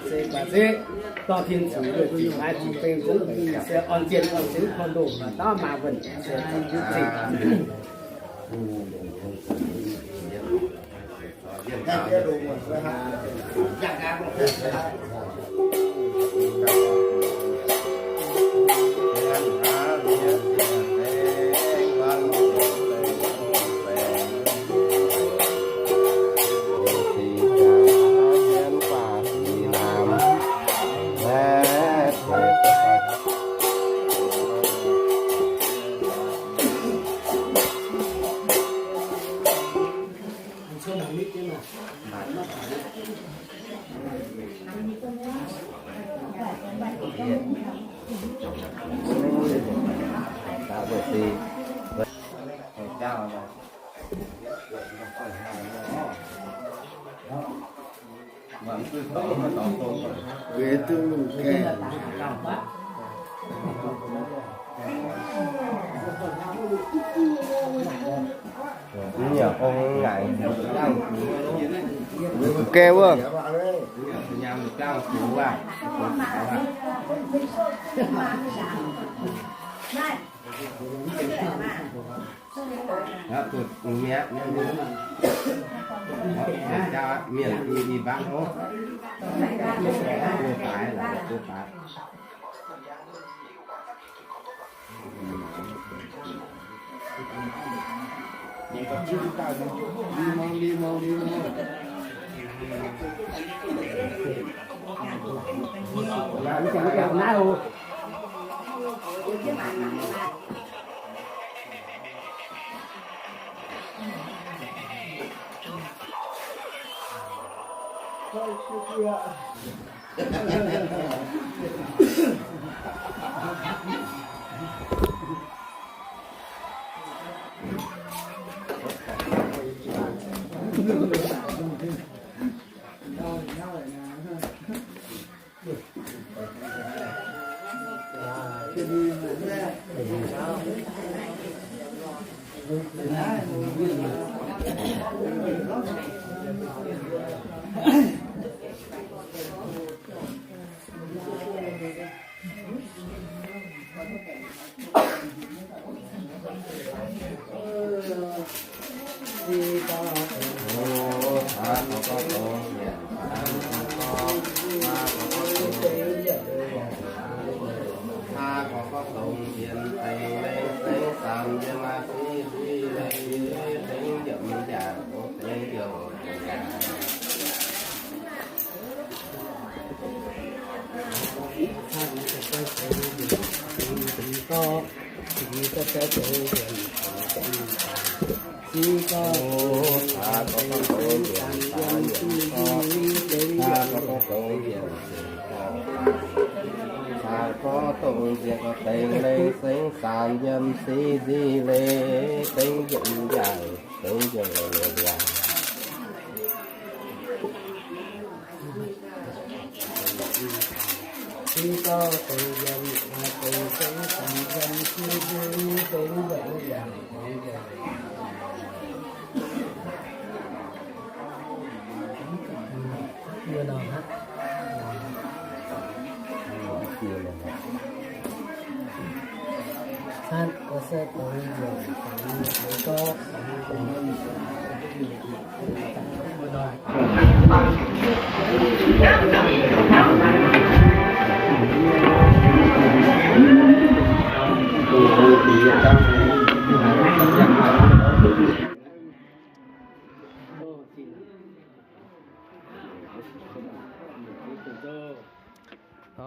Se guaax zeqv, dorh tin-cingx weic zuqc haaix zuqc beng zunv mengh se orn zienh orn zunv korv ndoh, dauh maaz wuonh se zunv zingh. Gae wuov. Mienh i baav hov.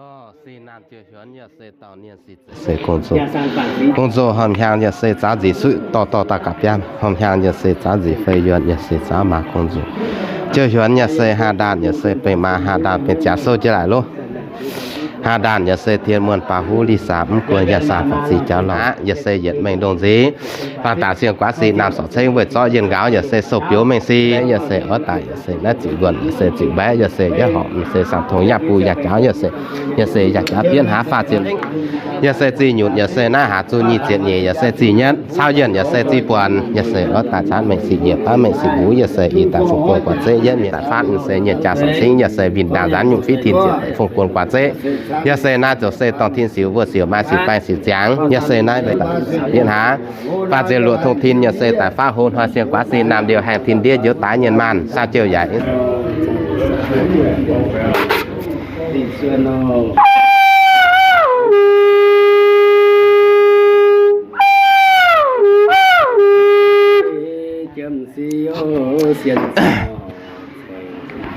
Orv, se naanh Ziouv Hiuonx yaac se dauh Nian Sih Zeiz se gong-zoh. Gong-zoh hormh hnyangx yaac se zaav nzic suiv dorh dorh daaih ga'bianv. Hormh hnyangx yaac se zaav nzic fei yuonh yaac se zaav maaz gong-zoh. Ziouv Hiuonx yaac se haah ndaanh yaac se benx maaz, haah ndaanh benx jaax sou jienv laaic loh. Aa, ndaanh yaac se tien muonh baac huv li saam mv guon yaac saam faatv zic jauv lorqc. Yaac se yietc mengh ndongh nziex, laangh daaih sieng guaav sic naamh sorc cengv weih zorqv yienh nqaaux, yaac se sou biouv mengh si, yaac se orv daaih, yaac se naaiv ziqc luonh, yaac se ziqc mbaeqv, yaav se yaav horpc, yaac se saam tongx yaav buo yaac jaax, yaac se, yaac se yaac jaax bienv haav faah ziepc, yaac se zih nyutc, yaac se naaiv haaix zuqc nyic ziepc nyeic, yaac se zih nyeic cau yienh, yaac se zih buonc, yaac se orv daaih caanv mengh sic nyiec baav mengh sic wuov, yaac se i daaih fungx guon guaax zeqv yietv mienh daaih faanv, yaac se nyiec jaa sorc cingv, yaac se winh ndaangc nzanv nyungc fiqv tin ziepc fungx guon guaax zeqv, yaac se naaiv zoux se dorngh tin siux mbuo siux maaih siux baengh siux ziangx, yaac se naaiv mbenc bienv haav faah ziepc luoqc tongx tin, yaac se daaih faanv hlo hnoi sieng guaav sic naamh ndiouh haengh tin ndiev njoux daaih nyienh maanh saah jouh yaac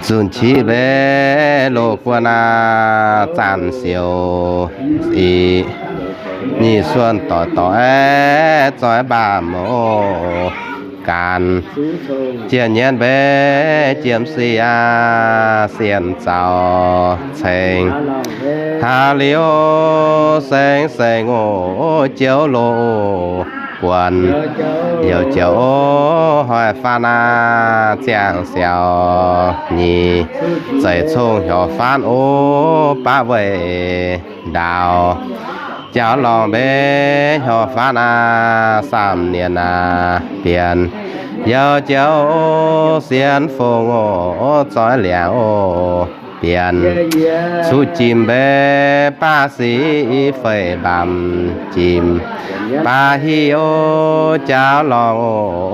zunh qiex mbe loz guon aac, zaanc siouc i nyic suonh doic doic aeqv, zoih mbaamh mouz gaanv. Jiem nyienv mbe jiem sic aac, sienx zaux ceng. Hlaax liuz seng seng oc, jouv loz guon. Youc jouv hoic faanv aac, ziangh siaaux nyic. Zeiv cong hnyouv faanv oc, baav weih ndaaux. Jauv lorngh mbe hnyouv faanv aac, saam nienh aac bienx. Youc jouv sienx fongc oc, zoih liangx oc bienx. Cuqv jimc mbe baav sic feix mbaamh jimc. Baav hiv oc, jauv lorngh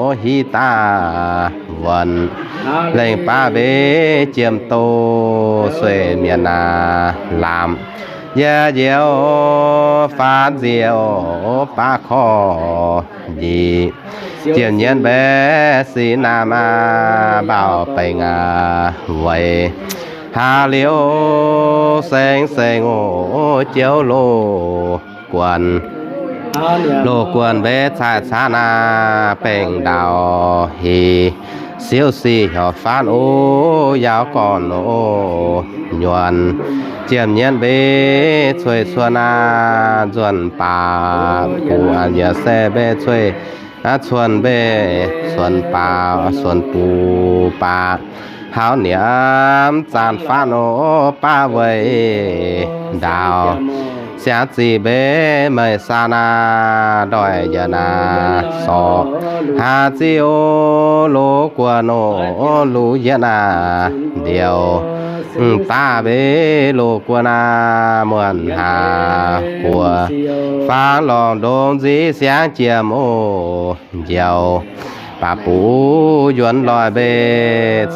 oc, hiv daav wuonc. Lengc baav mbe jiem doz, sueih mienh aac lamh. Yie njoux faanv nziex oc, baav korv njiec. Jiem nyienv mbe sic naamh aac, mbaaux baengh aac weic. Hlaax liuz seng seng oc, jouv loz guon. Loz guon mbe caaiv caanv aac, baengh ndaauh hih. Siouv sic hnyouv faanv oc, yaauv gorn oc nyuonh. Jiem nyienv mbe cueiv cuonx aac, nzuonx baac buc aac, yaac se mbe cueiv cuonx mbe cuonx baac cuonx buc baac. Hauv niemv zaanc faanv oc, baav weih ndaauh. Siangx zic mbe meih saanh aac, ndoih yienx aac sorc. Haax zic oc, loz guon oc, luv yietv aac ndiouh. Mv daaih mbe loz guon aac, muonh haac buoz. Faang lorngh ndongx nziv siangx jiem oc njoux. Baac buv yuonx loih mbe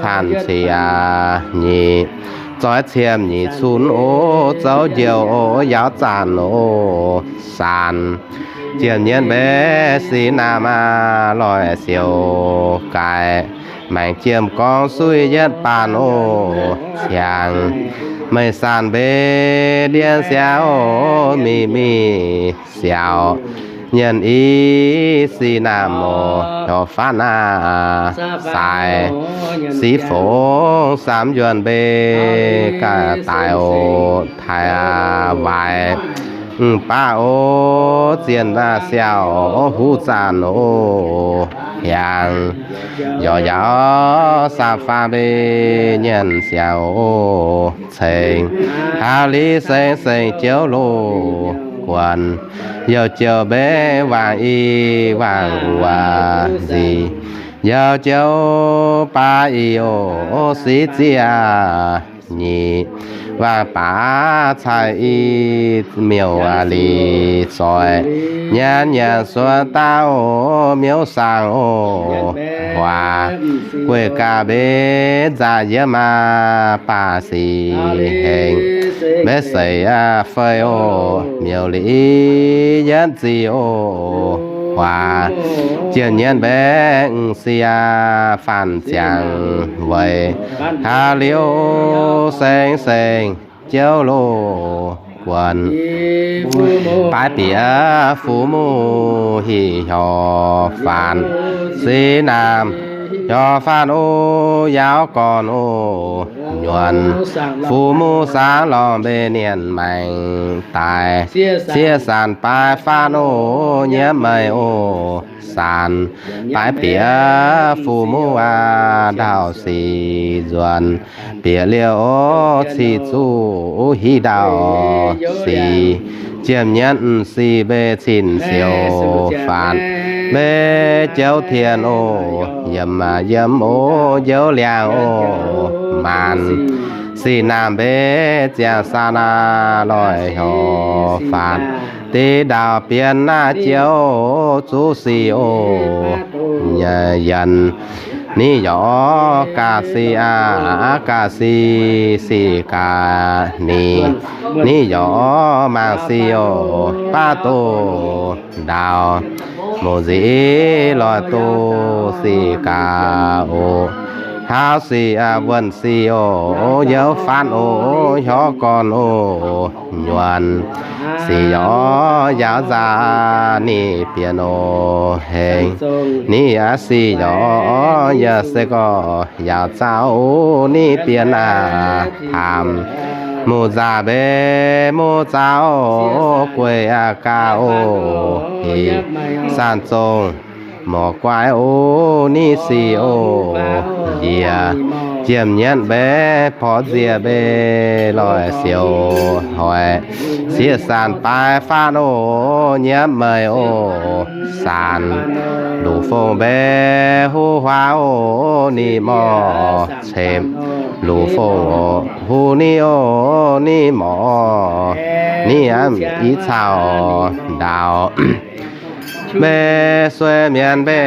caanh cie aac nyic. Zoih ciem nyic cunx oc, zouv njoux oc, yaauv zaanc oc saanc. Jiem nyienv mbe sic naamh aac, loih siouc gaaix. Maengc jiem gorngv suiv yietv baanh oc ciangx. Meih saanh mbe ndiev siaaux oc, mingh mingh siaaux. Nyienx i sic naamh oc, hnyouv faanv aac saaix. Siv fongx samx yuonh mbe gaax daaih oc, taaix aac waaic. Mv baac oc, zienh aac siaaux oc, huv zaanc oc hiaangx. Yaac yaac saam faam mbe nyienx siaaux oc ceng. Hlaax liuz seng seng jouv loz guon. Youc jouh mbe waangc i waangc wuoz nzic. Youc jouh baav i oc siv zieqv nyic. Waangc baav caaiv i miuc aac lic zoih. Nyanc nyanc suonx daav oc miuc saangh oc huaax. Gueic gaax mbe nzaac yiem aac baac sic hengx. Mbe seix aac fei oc miuc lic yietv zic oc huaax. Jiem nyienv mbe m'sic aac faanh ziangx weic. Hlaax liuz seng seng jouv loz guon. Baaix bieqc fu'muv hih hnyouv faanv sic naamh. Hnyouv faanv o, yaauv gorn o, nyuonh fu-muv saangv lorngh mbenc mienh maengc daaih. Sieqv sanc baaix faanv o, nyiemv meih o, sanc baaix bieqc fu-muv aav, ndau sic nzuonx bieqc liouh o, cic zuqc hiv ndau sic. Ziemx nyienv m'sic mbe cin siouc faanx, mbe jouv tien o, yiem yiem o, jouv liangx o, maanc sic naamh mbe ziangh saan aav, loih hnyouv faanx diqc ndau bienx naaiv jouv zuqv sic o, yienx ni yorc ga'sic aav, ga'sic sic ga'ni, ni yorc mangc sic o, baav doz ndau muc nzic loih doz sic ga'oc, hlauv sic wuonh sic o, youv faanv o, hnyouv gorn o, nyuonh sic yorc yaauv nzauh ni bienx o, hengx ni aav sic yorc yaac se gorx yaauv nzauh o, ni bienx aav, taamh muc nzauh mbe muc nzauh o, gueic aav ga'oc, hingh sanc zongh morc guaix o, ni sic o, njiec ziemx nyienv mbe porv nziex mbe loih siouc hoic, sieqv sanc baaix faanv o, nyiemv meih o, sanc luc fongc mbe huv huaav o, ni morc cemx luc fongc o, huv ni o, ni morc, ni aav i caux ndau mbe sueih mienh mbe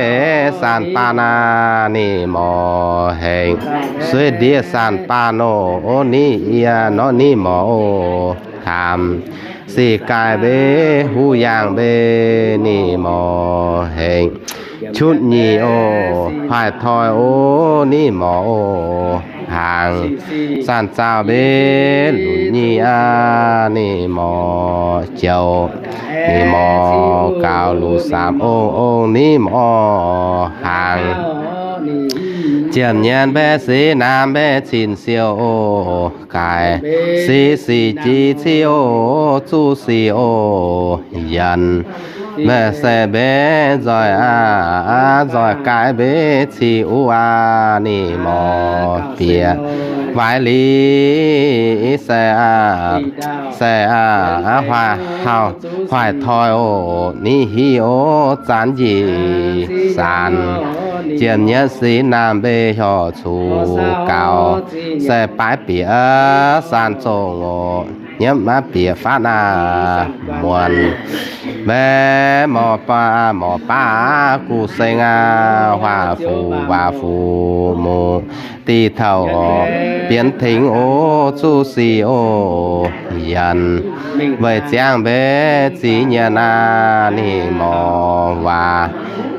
sanc baan aav, ni morc hengx sueih ndiev sanc baan o, ni yie nor ni morc o, taamh sic gaaix mbe huv yaangh mbe, ni morc hengx qutv nyic o, haih toi o, ni morc o, hnaangx sanc zaux mbe lunc nyic aav, ni morc joux, ni morc gaux luc saamx ong-ong, ni morc hnaangx ziemx nyienv mbe sic naamh mbe cin siouc o, gaaix sic sic jiex ciouv o, zuqv sic o, yienx mbe se mbe nzoih aav, nzoih gaaix mbe cic uv aav, ni morc bieqc waaic lic se aav, se aav, haih toi o, ni hiv o, zanc njiec zanc ziemx nyienv sic naamh mbe hnyouv cuqv gaux, se baaix bieqc sanc zongh o, nyiemv maiv bieqc faanv aav, muonc mbe morc baav, morc baav guv seng aav, huaav fuc waac fuc muc diqc touc bienx tengx o, zuqv sic o, yienx weih ziangh mbe zic nyienc aav, ni morc waac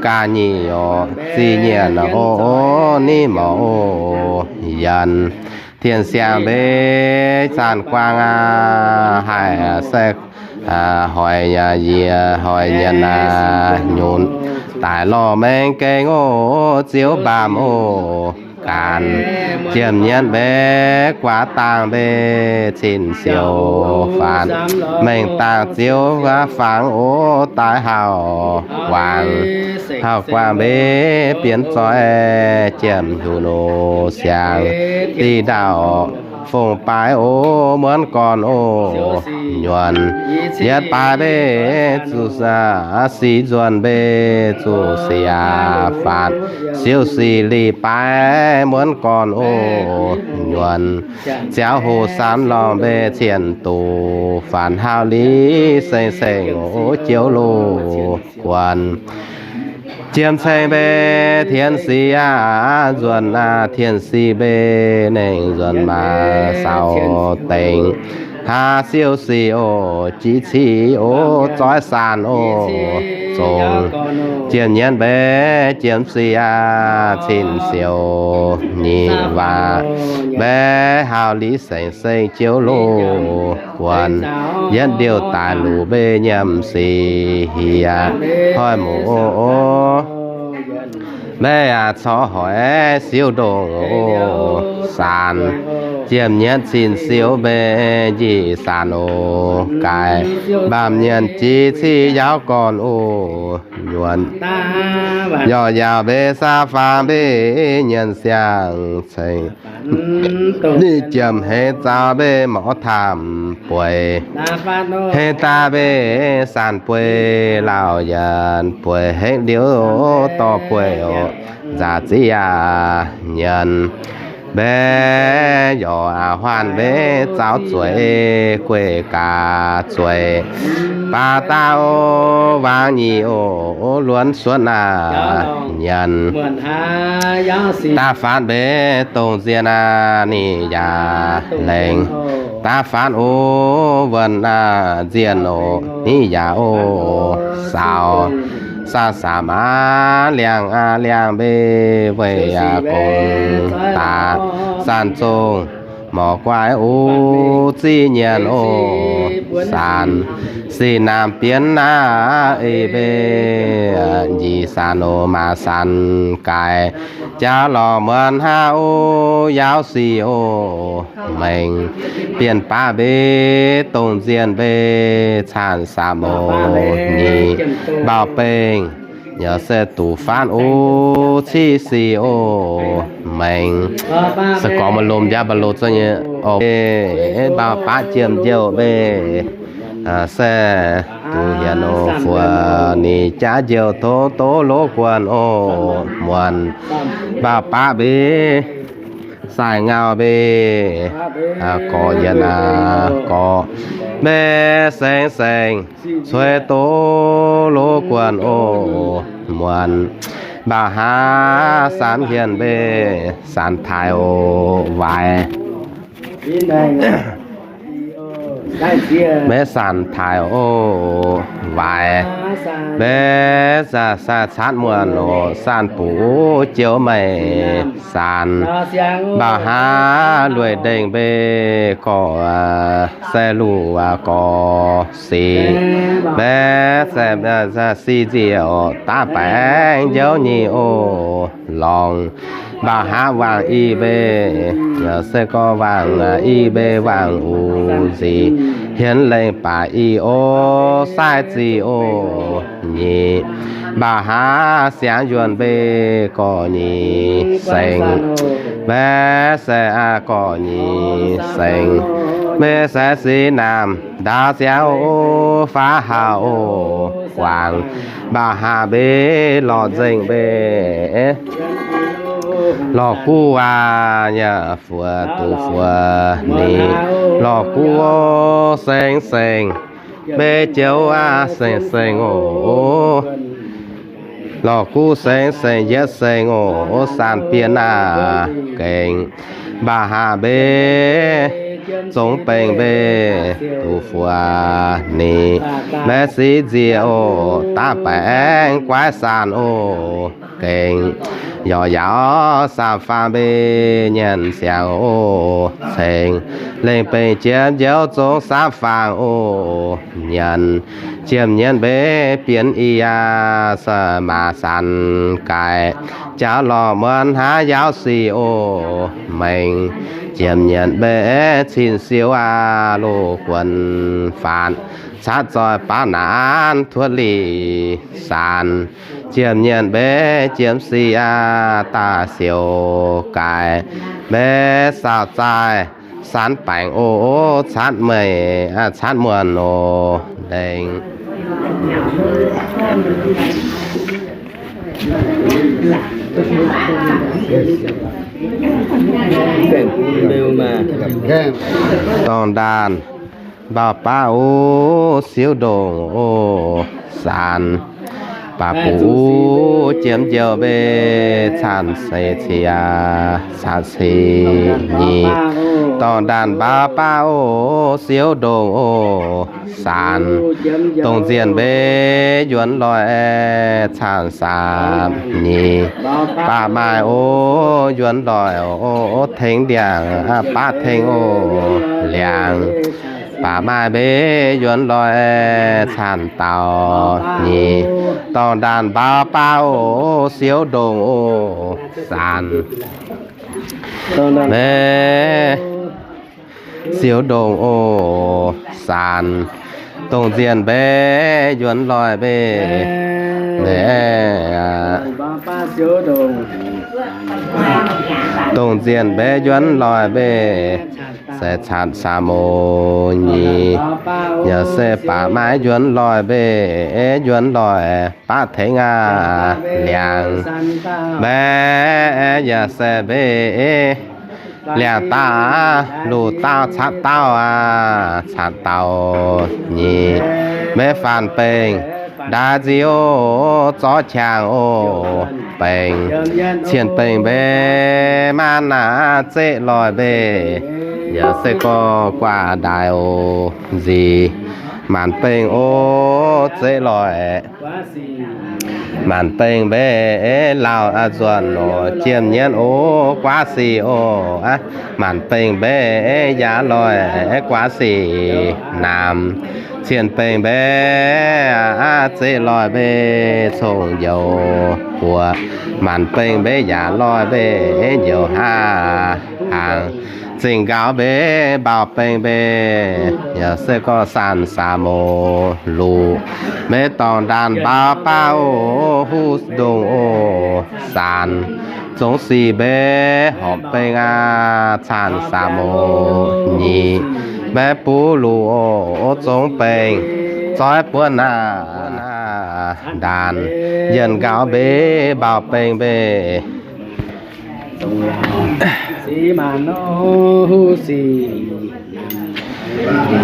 ga'nyic o, zic nyienc o, ni morc o, yienx tien siangx mbe zanc guaang aav, haih se hoic yie hoic nyienc aav, nyunc daaih lorh mengh gengh o, ziouv mbaamh o, gaanc ziemx nyienv mbe guaax dangh mbe cin siouc faanx, mengh dangh ziouv fangx o, daaih hauh guangc, hauh guangc mbe bienx zoih ziemx hiuv nor siangx diqc ndau fongc baaix o, muonv gorn o, nyuonh yietv baaix mbe zuqc sic nzuonx mbe zuqc sic faanx, siouv sic lic baaix muonv gorn o, nyuonh ziouv hoc sanx lorngh mbe cien doz faanx hauh lic seng-seng o, jouv loz guon. Jiem ceng mbe tien sic aav, nzuonx aav tien sic mbe nengh nzuonx maaih saaux dengx. Haa siou sic oc, jiex cic oc, zoix saanx oc, zongc jiem nyienv mbe jiem sic aav, cin siou nyic waac mbe hauh lic seng-seng jouv loz guon. Yietv ndiouh daaih luc mbe nyiemc sic hieh hnoi muoz oc. Maiv yaac corc hoic siouv ndongc oc, saanx. Ziemx nyienz cin siouv mbe njiec saanx oc, gaaix mbaamh nyienz jiex ciqv yaauv gorn oc, nyuonh. Yaac yaauc mbe saa faang mbe nyienz siang ceng. Ninh jiemx heix zaux mbe morv taamh bueix. Heix daaih mbe saanx bueix lauh yienx bueix hengv liuz dorh bueix oc, nzaac ziqv yaac nyienz. Mbe yaac huaanh mbe zaux zueiz gueic gaax zueiz. Baac daaih oc waangc nyic oc, luonx suonv aac nyienz. Daaih faanv mbe dongh nzienh aac ninh yaac lengx. Daaih faanv oc wuonh aac nzienh oc ninh yaac oc saaux. Saah saah maah liangh aac liangh mbe weih yaac gongx daaih saanx zongh morc guaix oc ziqv nyienz oc saanx. Sic naamh bienx aac eix mbe njiec saanx oc maac saanx gaaix. Jauv lorh muonz hnangv oc yaauv sic oc mengh. Bienh baav mbe dongh nzienh mbe caanx saamh oc nyic. Mbaaux bengh yaac se duqv faanv oc ciqv sic oc mengh. Se gorngv maaih lomh njaaux mbaaux loz zouv nyei oc. Mbaaux baav jiem njouh mbe se duqv hienx oc fuoc ninh jaav njouh tov doz lov guonc oc muonz. Mbaaux baav mbe sai ngau mbe gorx yienx aac gorx mbe sengx sengx cuei doz lov guonc oc muonz. Mbaaux haav saanx hmien mbe saanx taaix oc waaic. Mbe saanx taaix oc waaic. Mbe sai sai caatv muonc oc saanx buc joux meih saanx. Mbaaux haav lueic ndengh mbe gorx se luc gorx sic. Mbe se sic nziex oc daav baengc njouv nyic oc lorngx. Mbaaux haav waangc i mbe se gorngv waangc i mbe waangc uc nzic. Hienx lengh baac i oc sai zic oc nyic. Mbaaux haav siangx yuonh mbe gorx nyic sengx. Mbe se aa gorx nyic sengx. Mbe se sic naamh ndaauv siangx oc faav haav oc guangc. Mbaaux haav mbe lorz nzengc mbe lorz guv aac yaac fuoc duqv fuoc nyic. Lorz guv oc sengx sengx mbe joux aac sengx sengx oc. Lorz guv sengx sengx yietv sengx oc saanx bienh aac gengx. Mbaaux haav mbe zongx bengx mbe duqv fuoc nyic. Mbe sic nziex oc daav baengc guaiv saanx oc gengx. Yaac yaauc saapv faang mbe nyienc siangx oc ceng. Lengh bengh jiem njoux zong saapv faang oc nyienc. Jiem nyienc mbe bienx i aac se maac saanx gaaix. Jauv lorh muonz hnangv yaauv sic oc mengh. Jiem nyienc mbe cin siou aac loz guonc faatv. Catv zoih baav naanv tuotv lic saanx. Jiem nyienc mbe jiem sic aac daaih siou gaaix. Mbe saauc zaih saanx baengc oc catv meih catv muonc oc lengh. Dorngh ndaanh mbaaux baav oc siouv ndongc oc saanx. Baac buc jiem njoux mbe caanx seix ciec aac caanx seix nyic. Dorngh ndaanh mbaaux baav oc siouv ndongc oc saanx. Dongh nzienh mbe yuonx loic caanx saapv nyic. Baac maaih oc yuonx loic oc tengx ndiangx baav tengx oc liangx. Baac maaih mbe yuonx loic caanx daaux nyic. dorngx ndaanh mbau baav oc, siouv ndongc oc, saanc mbaeqv siouv ndongc oc, saanc dongh nzienh mbaeqv njuonx loic mbeqc, mbaeqv dongh nzienh mbaeqv njuonx loic mbeqc, se caanx saamx oc, nyic, yaac se baac maiv njuonx loic mbeqc, njuonx loic baqv tengx aqv, liangx mbaeqv yaac se mbeqc, liangx dauh, luoqc dauh, caatv dauh aqv, caatv dauh, nyic, mbaeqv faanx bengh ndaix nziouv zorqv qangx oc, bengh cien bengh mbaeqv maanc aqv, zeqv loic mbeqc, yaac se gorx guaax ndaaix oc, nzic, maanc bengh oc, zeqv loic maanc bengh mbaeqv lauh nzuonx oc, jiem nyienv oc, guaav sic oc, maanc bengh mbaeqv yaac loic guaav sic, naamh cien bengh mbaeqv zeqv loic mbeqc, cong-njoux buoz maanc bengh mbaeqv yaac loic mbeqc, njoux haav hnaangx zingh nqaaux mbeqc, mbauh bengh mbeqc, yaac se gorx saanc saamx oc, luoqc mbaeqv dorngx ndaanh mbau baav oc, huv ndongc oc, saanc zongx sic mbaeqv horpc bengh aqv, caanx saamx oc, nyic, mbaeqv buv luqc oc, zongx bengh zoiv buonv aqv, ndaanh yienh nqaaux mbeqc, mbauh bengh mbeqc,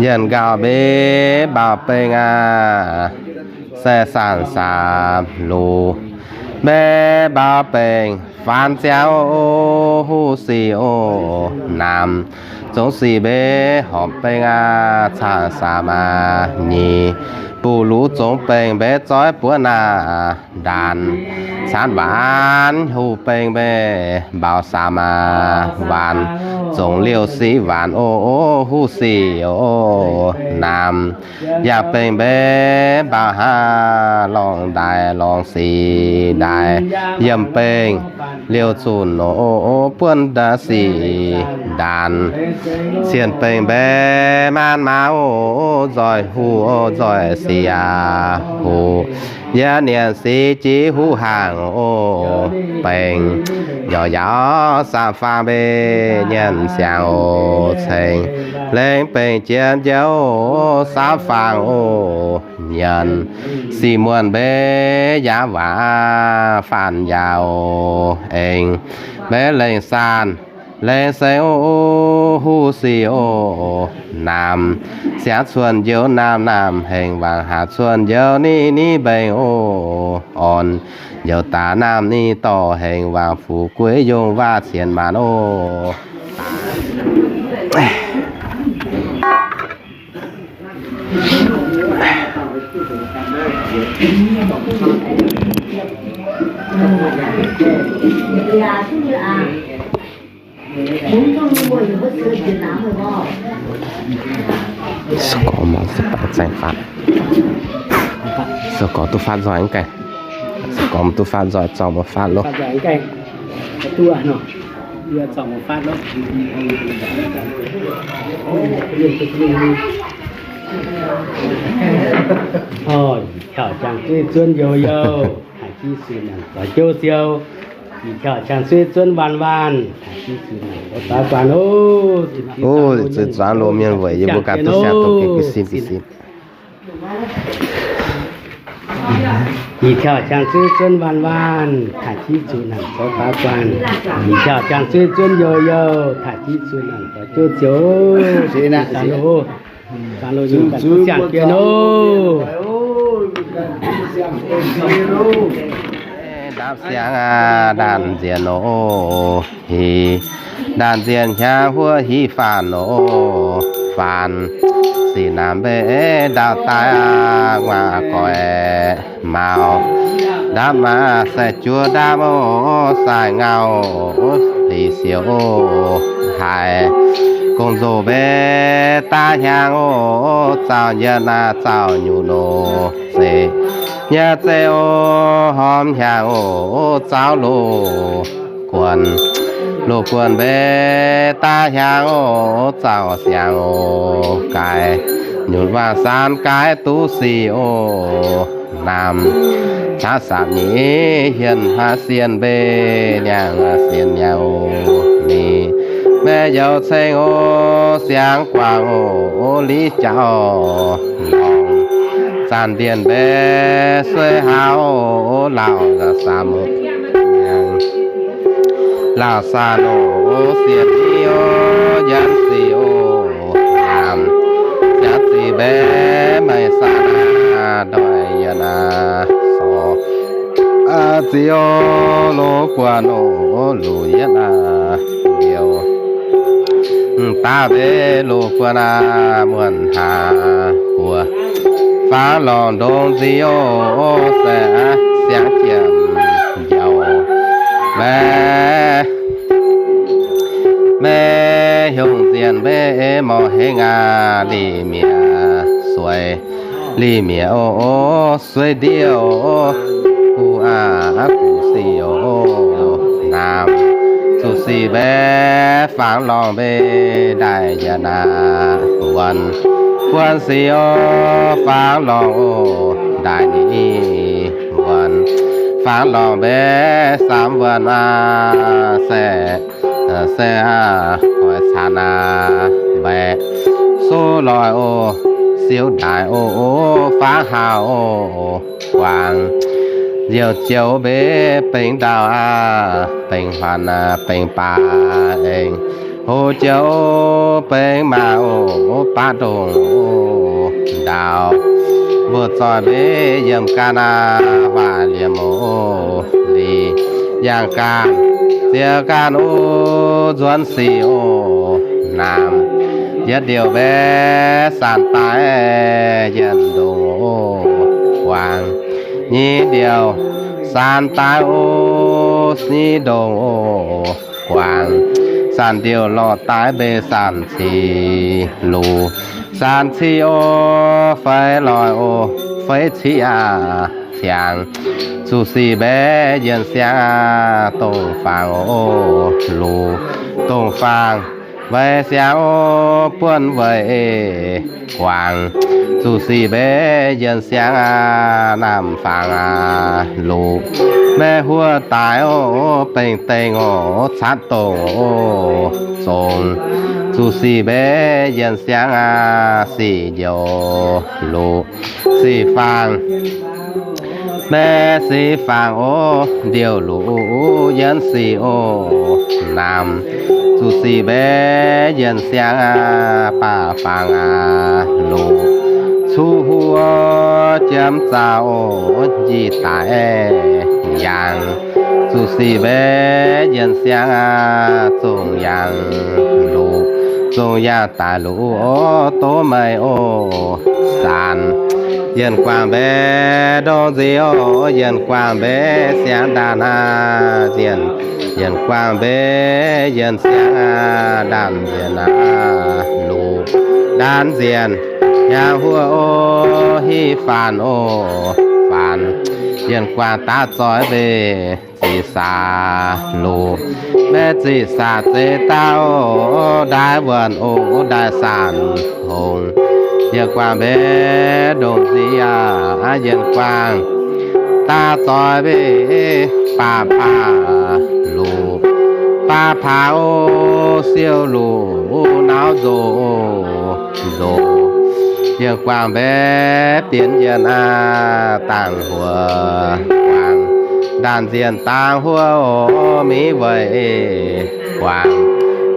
yienh nqaaux mbeqc, mbauh bengh aqv, se saanc saamx luqc mbaeqv mbauh bengh, faanx ziangx oc, huv sic oc, naamh zongx sic mbaeqv horpc bengh aqv, caanx saamx aqv, nyic, buv luqc zongx bengh mbaeqv zoiv buonv aqv, ndaanh caanx waanc huv bengh mbeqc, mbauh saamx aqv, waanc zongx liouh sic waanc oc, huv sic oc, naamh yaac bengh mbaeqv, mbauh haav lorngx ndaaix lorngx sic ndaaix, yiem bengh liouh zunc oc, buonv ndaauv sic ndaanh, cien bengh mbaeqv maanc maauh oc, nzoih huv oc, nzoih sic aqv, huv yaac nienc sic jiex huv hnaangx oc, bengh nyorx yaauc saam-faang mbeqc, nyienc siangx oc, ceng lengh bengh jien njoux saam-faang oc, nyienc sic muonh mbeqc yaac waac faanx yaac oc, eng mbaeqv lengh saanh lengh seng oc, huv sic oc, naamh siangx cuonx njoux naamh, naamh hengx wangc haaix cuonx njoux ni ni mbengx oc, orn njoux daaih naamh ni dorh hengx wangc fuqv gueix yongh waac cien maanc oc. Sou gorx mv duqv faatv nzoih gaengh. Sou gorx mv duqv faatv nzoih, zorng mbuo faatv loh. Ih tiauh jangx zueiz zuonv youz youh, taaix jiv zuiz naanc zoix jouv ziouv. Ih tiauh jangx zueiz zuonv waanc waanc, taaix jiv zuiz naanc zoux daaih guanh oc. Zuqc zuangx loz mienh weic yie mbuo ganh duqv siang doqc gengh ga'sin ga'sin. Ih tiauh jangx zueiz zuonv waanc waanc, taaix jiv zuiz naanc zoux daaih guanh. Ih tiauh jangx zueiz zuonv youz youh, taaix jiv zuiz naanc zoux jouv ziouv. Siangx loz, siangx loz, siangx loz. Ndaapv siangx aac, ndaanh nzienh oc, hic ndaanh nzienh hnyangx huov hiv faanx oc. Faanx sic naamh mbaeqv ndau daaih aac, nguaaz goix maux ndaapv aac, sai juov ndaapv oc, sai ngau hleix siouc oc, haiz dongh nzoh mbaeqc daav hnyangx oc, zaux nyienh aac zaux nyutc oc, zeiz nyei zeiv oc, hormh hnyangx oc, zaux loz-guonc. Loz-guonc mbaeqc daav hnyangx oc, zaux siangx oc, gaaix nyutc waangh saanx gaaix duqv sic oc. Naamh caqv saapc nyeic hienh hlaax sienh mbeih niangh sienh nyauv ni, mbaeqc youz ceng oc, siangx guangc oc, liz jauv lorngh, zaanc ndienh mbaeqc sueih haaix oc, lauh saamx lauh saanx oc, sienh ni oc, nyanc sic oc, naamh siangx zic mbaeqc maiv saanx aac, ndoih yietc aac, sorc aac, ziouc loz-guonc oc, luc yietv aac, liouh daav mbaeqc loz-guonc aac, muonh haac buoz fangx lorngh ndongc nziouv oc, se aac siangx jiem njaaux mbaeqc, mbaeqc hiuv nzienh mbaeqc morc hengx aac, lih mi'aqv sueix, lih mi'aqv oc, sueix ndiev oc, guv aac guv sic oc, naamh zuqc sic mbaeqc fangx lorngh mbaeqc ndaaih yietc aac, wuonx, wuonx sic oc, fangx lorngh oc, ndaaih nyeic wuonx, fangx lorngh mbaeqc saamx wuonx aac, se se aac, hoix caanx aac, mbaeqc sox loix oc, siou ndaaic oc, fangx haauh oc, guangc, nziouv jouv mbaeqc bengx ndau aac, bengx hmuanx aac, bengx baac eng, hoc jouv bengx maac oc, baav ndongc oc, ndau mbuo zoih mbaeqc yiem ganh aac, waac liemh oc, lih yangh ganh, ziex ganh oc, nzuonx sic oc, naamh yietv ndiouh mbaeqc saanx daaih, yienh ndongc oc, guangc, nyei ndiouh saanx daaih oc, nyei ndongc oc, guangc, saanx ndiouh lorh daaih mbaeqc saanx cic luc, saanx cic oc, feix loix oc, feix cic aac, siangx zuqc sic mbaeqc yienh siangx aac, dongh faang oc, luc dongh faang, weic siangx oc, buonv weic guangc, zuqc sic mbaeqc yienh siangx aac, naamh faang aac, luc mbaeqc huoqv daaih oc, bengx dengh oc, catv dongh oc, zongc zuqc sic mbaeqc yienh siangx aac, sic njoux luc sic faang, mbaeqc sic faang oc, ndiouh luc yienv sic oc, naamh zuqc sic mbaeqc yienh siangx aac, baac faang aac, luc cuqv huv oc, jiemv zaux oc, njiec daaih yangh, zuqc sic mbaeqc yienh siangx aac, zongc yangh luc, zongc yangh daaih luc oc, doz meih oc, saanx yienh guangc mbaeqc ndongc nziouv oc, yienh guangc mbaeqc siangx ndaanh aac, nzienh, yienh guangc mbaeqc yienh siangx aac, ndaanh nzienh aac, luc ndaanh nzienh, yaac huoqv oc, hiv faanx oc, faanx yienh guangc daav zoih mbaeqc ziqc saac luc, mbaeqc ziqc saac zeix daaih oc, ndaaiv wuonh oc, ndaaiv saanx hngongx, yienh guangc mbaeqc ndongc nziouv aac, yienh guangc daav zoih mbaeqc baac paac luc, baac paac oc, siou luc nauv nzoc oc, nzoc yienh guangc mbaeqc bienx yienh aac, dangh huoqc guangc ndaanh nzienh dangh huoqv oc, mingh weic guangc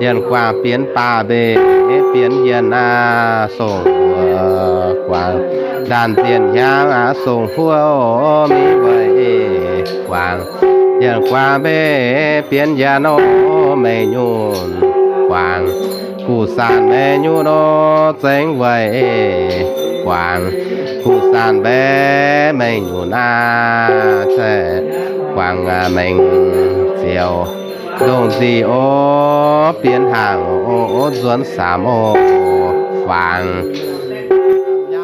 yienh guangc bienx baac mbaeqc bienx yienh aac, songc huoqc guangc ndaanh nzienh hnyangx aac, songc huoqv oc, mingh weic guangc yienh guangc mbaeqc bienx yienh oc, mengh nyunc guangc guv saanh mengh nyunc oc, zengx weic guangc guv saanh mbaeqc mengh nyunc aac, se guangc mengh nzioux Ndongc nzic o, bienx hnaangx o, nzuonx saamx o, fangx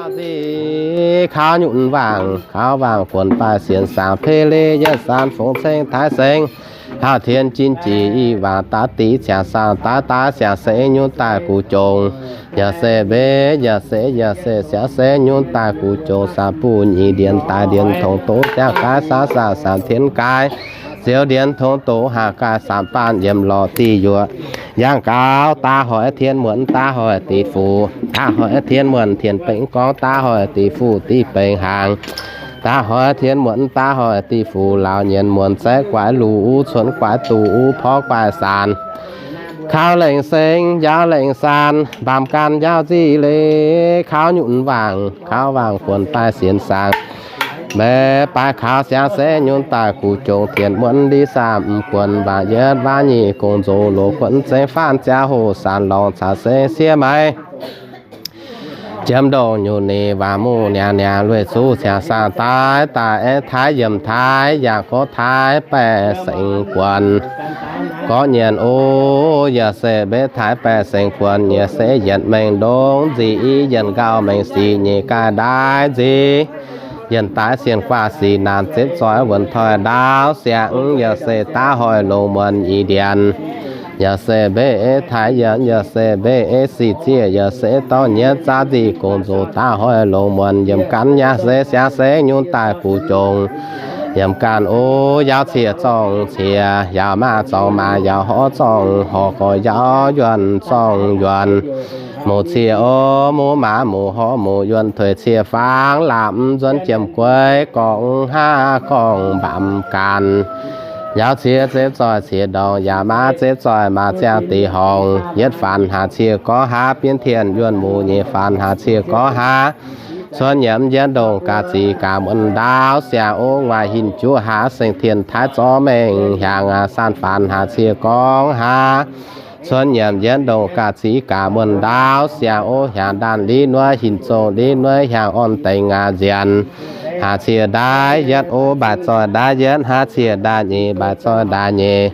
nzic, kaux nyunc waangc, kaux waangc buonc baaih sienx saangx, pei leiz yietc saan fungx ceng taaix sengx, haav tien jin jic i waangc daav dic ciangx saangx daav daav siang seix nyunc daaih guv jongc. Yaac se mbenc, yaac se, yaac se siang seix nyunc daaih guv jongc, saam buv nyic ndienx daaih ndienx tongx doz, ziangh gaaix saangv saangv saam tien gaaix, ziouc ndienx tongx doz, haangh gaaix saam baan yiem lorh diuh yuoqc. Yangh gaux daav hoic tien muonc daav hoic diqc fuc, daav hoic tien muonc tien bengx gorngv, daav hoic diqc fuc diqc bengx hnaangx, daav hoic tien muonc daav hoic diqc fuc, laauc nyienh muonc zaeqv guaix luc, cuonx guaix duqv porv guaix saanx, kaux lengh sengx njaaux lengh saan, mbaamz gaanh njaaux nzic leiz, kaux nyunc waangc, kaux waangc buonc baaih sienx saangx, mbaeqc baaix kaux siang seix nyunc daaih guv jongc, tien muonc ndiev saam buonc waangc yietv waac nyic gong nzox, loz guonv zengx faanv ziangh hoc saanx lorngx caux seix siev maiv jiem ndongh nyunc ninh waac muqv niangx niangx lueic zuqc ciangx saangx daaih daaih aengx taaix yiem taaix yangh gorx taaix baeqc sengx buonc. Gorngv nyienh o, yaac se mbenc taaix baeqc sengx buonc, yaac se yietc mengh ndongc nzic i, yietc nqaauh mengh sic nyeic gaaih ndaaiv nzic, yietc daaih sienh guaav sic naanc zepv zoih wuonc toi ndaauv siangx, yaac se daav hoic longx muonc i ndienx. Yaac se mbenc taaix yienx, yaac se mbenc sic zieqv, yaac se dorh nyienz zaav nzic gong nzox daav hoic longx muonc yiem gan, yaac se siang seix nyunc daaih guv jongc yiem gan o. Yaauv cie zorng cie, yaauv maav zorng maav, yaauv horv zorng horv, gorx yaauv yuonh zorng yuonh, muoz cie o, muoz maav muoz horv muoz yuonh, tuix cie faang laapv nzuonx jiem gueix gorngv haav gorngv mbaamz gaanh. Yaauv cie zepv zoih cie ndorngx, yaauv maav zepv zoih maav ziangh deix horngh, yietv faanx haaix cie gorngv haav, bienv tien yuonh muoz nyeic faanx haaix cie gorngv haav, cuonx nyiemz yietv ndongh ga'zic ga'naaiv muonc ndaauv siang o, nguaaic hinc juv haav, seng tien taaix zorqv mengh hiaangx aac, saanh faanx haaix cie gorngv haav, cuonx nyiemz yietv ndongh ga'zic ga'naaiv muonc ndaauv siang o, hiaangx ndaanh li nuov hinc zongh li nuov hiaangx orn dengx aac, nzienx haaix cie ndaaiv yietv o, mbaaix zoih ndaaiv yietv, haav cie ndaaiv nyeic, mbaaix zoih ndaaiv nyeic,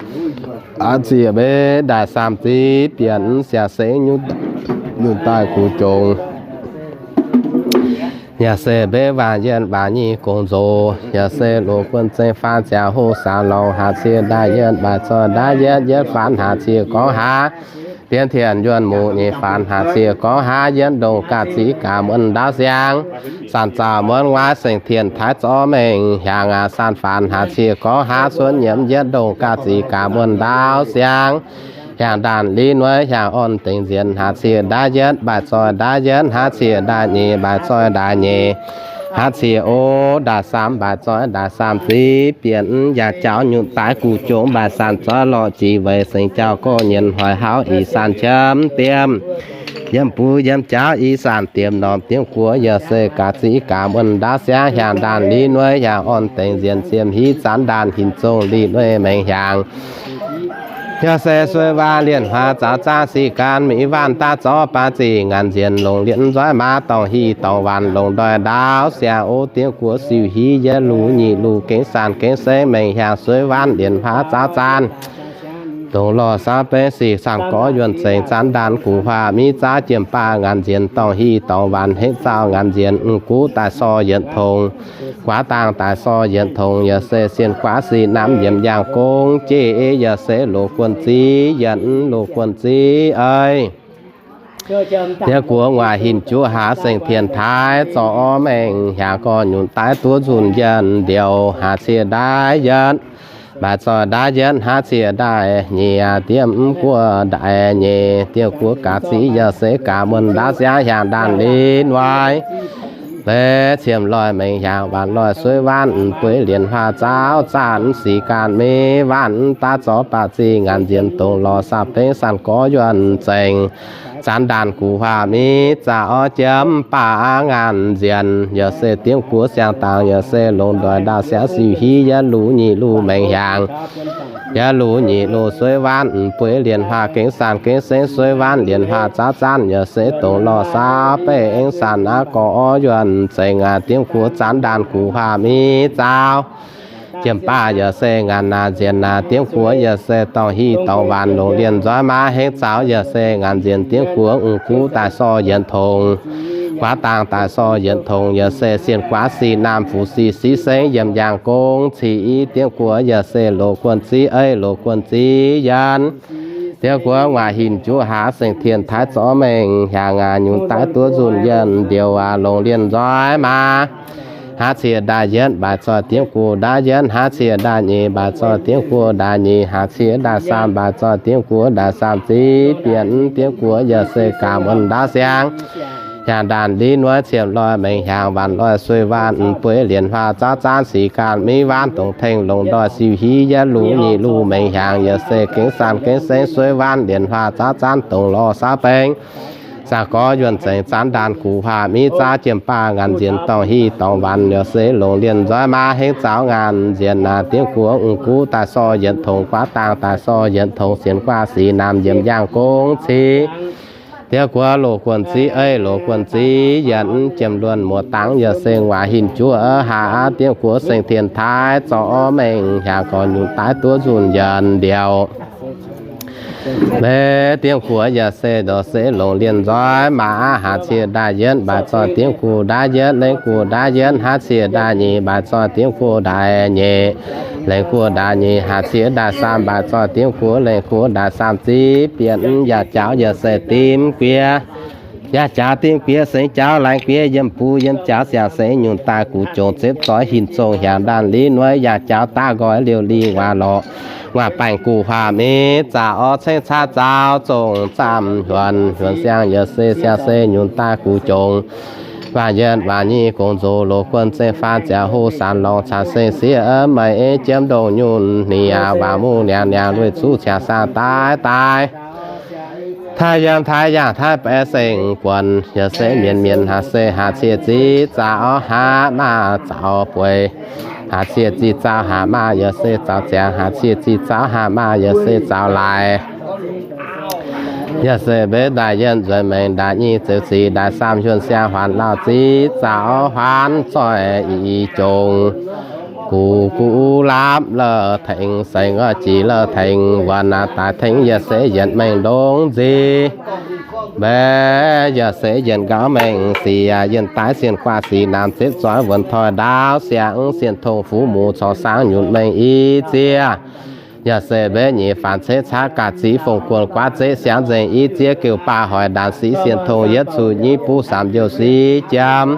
haav cie mbenc ndaaih saam ziv bienc siang seix nyunc daaih guv jongc. Yaac se mbenc waangc yietv waangc nyic gong nzox, yaac se loz guonv zengx faanv ziangh hoc saanx lorngx, haav cie ndaaiv yietv, mbaaix zoih ndaaiv yietv, yietv faanv haav cie gorngv haav, bienv tien yuonh muoz nyeic faanv haav cie gorngv haav, yietv ndongh ga'zic ga'naaiv muonc ndaauv siang, saanh zaux muonc nguaaiv, seng tien taaix zorqv mengh hiaangx aac, saanh faanx haav cie gorngv haav, cuonx nyiemz yietv ndongh ga'zic ga'naaiv muonc ndaauv siang, hiaangx ndaanh li nuov hiaangx orn dengx, nzienx haav cie ndaaiv yietv, mbaaix zoih ndaaiv yietv, haav cie ndaaiv nyeic, mbaaix zoih ndaaiv nyeic, haav cie o, ndaaih saam mbaaix zoih ndaaih saam ziv bienc, yaac jauv nyunc daaih guv jongc, mbaaix saanh zoih lorqc jiex weic, seng jauv gorx nyienh hoic hauv ih saanh qiemx diemv, yiem buv yiem jauv ih saanh diemv norm diemv guoqv, yaac se ga'zic ga'naaiv muonc ndaauv siang, hiaangx ndaanh li nuov hiaangx orn dengx, nzienx siem hiv zanv ndaanh hinc zongh li nuov mengh hiaangx. Yaac se sueih waanc lienh huaax zaux zaanv sic gaanv, mingh waanc daav zorqv baav zingh ngaanc nzienx, longc lienh nzoih maaz dorngc hieh dorngc waanc, longc ndoih ndaauv siang o, diemv guoqv siuh hiv yietv luc nyic luc, gengh saanh gengh sengx mengh hiaangx, sueih waanc lienh huaax zaux zaanv, dongh lorh saauv beiv sic saanh gorx yuonh zengx, zanv ndaanh guv huaav miv zaauv, jiem baav ngaanc nzienx dorngc hieh dorngc waanc, henv zaux ngaanc nzienx guv daaih sorh yietc tongx, guaav dangh daaih sorh yietc tongx, yaac se sienh guaav sic namv yiemx yangh gong jeiv, yaac se loz guonc ziv yienx, loz guonc ziv ei. Yie guoqv nguaaic hinc juv haav, seng tien taaix zorqv mengh hiaangx, gorx nyunc daaih duqv nzunc yienx ndioux, haav cie ndaaiv yietv, mbaaix zoih ndaaiv yietv, haav cie ndaaiv nyeic, diemv guoqv ndaaiv nyeic, diemv guoqv ga'zic yaac se ga'naaiv muonc ndaauv siang, hiaangx ndaanh li nuov beiv ciemx loih mengh hiaangx, waanc loih sueih waanc bueix lienh huaav zaux zaanv sic gaanv, mingh waanc daav zorqv baav zingh ngaanc nzienx, dongh lorh saauv beiv saanh gorx yuonh zengx, zanv ndaanh guv huaav miv zaauv, jiem baav ngaanc nzienx, yaac se diemv guoqv siang dangx, yaac se longc ndoih ndaauv siang siuh hiv yietv luc nyic luc mengh hiaangx. Yietv luc nyic luc sueih waanc bueix lienh huaav gengh saanh gengh sengx, sueih waanc lienh huaav zaux zaanv, yaac se dongh lorh saauv beiv aengx saanh aqv gorx yuonh zengx aqv, diemv guoqv zanv ndaanh guv huaav miv zaauv Jiem-baav yaac se ngaanc naaic nzienx naaic diemv guoqv yaac se dorngc hieh dorngc waanc longc lienh nzoih maa hengx zaux yaac se ngaanc nzienx diemv guoqv ong-guv daaih sorh yienx tongx, guaav dangh daaih sorh yienx tongx yaac se sienh guaav sic naamh fuqv sic siqv sengv yiem njang gong cic diemv guoqv yaac se loz guonh ziv eiv loz guonh ziv yienx diemv guoqv nguaaic hinc juv haaix saeng tien taaix zorqv mengh hiaangx aac nyunc daaih duqv nzunc yienx ndiouc aac longc lienh nzoih maa. Haaix cie ndaaih yietv mbaaix zoih diemv guoqv ndaaih yietv, haaix cie ndaaih nyeic mbaaix zoih diemv guoqv ndaaih nyeic, haaix cie ndaaih saam mbaaix zoih diemv guoqv ndaaih saam ziv bieqc diemv guoqv yaac se gaax muonc ndaauv siangx. Hiaangx ndaanh li nuov ciemx loi mengh hiaangx waanc loi sueih waanc bueix lienc huaah zauv zaanv sic ganh miv waanv dongc tengx longc ndoih siu hiv yietv lungh nyic lungh mengh hiaangx yaac se gengh saanh gengh sengv sueih waanv lienc huaah zauv zaanv dongc lorh saauv bengx. Saah gorx yuonh zengx zaanv ndaanh guv huaah miv zaauv jiem-baav ngaanc nzienx dorngc hieh dorngc waanc yaac se longc lienh nzoih maa hengx zaux ngaanc nzienx naaic diemv guoqv ong-guv daaih sorh yienx tongx, guaav dangh daaih sorh yienx tongx, sienx guaav sic naamh yiem njang gong cic diemv guoqv loz guonh ziv eiv loz guonh ziv yienx jiem luonh muoz dangx yaac se nguaaic hinc juv haaix diemv guoqv saeng tien taaix zorqv mengh hiaangx gorx nyunc daaih duqv nzunc yienx ndiouc mbe diemv guoqv yaac se ndortv se longc lienh nzoih maa. Haaix cie ndaaih yietv mbaaix zoih diemv guoqv ndaaih yietv, lengh guoqv ndaaih yietv, haaix cie ndaaih nyeic mbaaix zoih diemv guoqv ndaaih nyeic, lengh guoqv ndaaih nyeic, haaix cie ndaaih saam mbaaix zoih diemv guoqv lengh guoqv ndaaih saam ziv bieqc yaac jaux yaac se dimv guiev. Yaac jaux dimv guiev sengx jaux laengz guiev yiem buv yiem jaux siangx sengx nyunc daaih guv jongc zepv zoih hinc zongh hiaangx ndaanh li nuov yaac jaux daav nqoi liouh li waac lorqc. Nguaaic baengh guv huaah miv zaqc orv cengx caav zaux zongh zaamh huonc, huonc siang yaac se siang se nyunc daaih guv jongc. Waac yietv waac nyic gongx nzox loz guonh zengv faanv ziangx hoh sanx lorngx cangx seng siev meiv jiem ndongh nyunc hniev waac muv niangx niangx lueic zuqv ciangx saang daaih daaih. Taaih yiem taaih yaangh taaih baeqc seng guonc yaac se mienz mienz haaix se haaix cie ziqc zaux haaix maah zaux bueix, haaix cie ziqc zaux haaix maah yaac se zaux ziangx, haaix cie ziqc zaux haaix maah yaac se zaux laaix. Yaac se mbenv ndaaih yietv nzueic mengh ndaaih nyic zeux ziqc ndaaih saam huonc siang huaanx lauh ziqc zaux huaanx zoih i jongc. Guv guv laapv la'tengx sengx oix jiex la'tengx wuonx daaih tengx yaac se yienc mengh ndongx nzic. Mbenv yaac se yienc nqaux mengh sic, yienc daaih sienx guaav sic naamh zepv zoih wuonx toi ndaauv siangx sienh tongx fuqv muc corc saangv nyunc mengh i zieqv. Yaac se mbenv nyeic faanx ceix caqv gaax ziqc fongc guonh guaav zeqv siangv nzengc i zieqv geuh baav hoic ndaanx siqv sienh tongx yietv cuotv nyiv buv saamv njoux siqv jiem.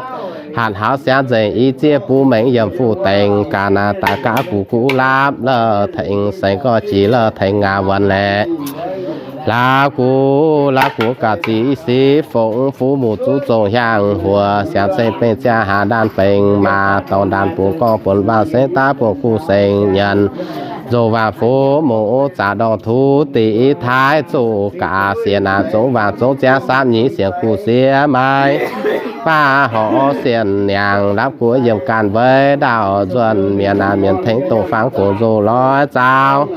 Hatc haux siangv nzengc i zieqv buv mengh yiem fuqv dengx ganh daaih gaav guv guv laapv la'tengx sengx gorx jiex la'tengx ngaax wuonx laeqc. Laapv guv laapv guv gaax ziqc siqv fongc fuqv muc zuqv zongh hiaangx huoc siangx ceng bengh ziangh hlaax ndaanh bengx maaz dorngx ndaanh bungx gorngv buonc waac sengx daav buonc guv sengx nyienz nzoh waac fuqv mongh zaqc ndorngh tuv diqc taaix zuqc gaax sienx aac zongx waac zongx ziangx saamv nyic sienx guv siev maiv baav horc sienh niangx laapv guv yiem ganh weic ndaauh nzuonx mienh aac mienh tengx dongh faang gongx nzoh loic zaaux.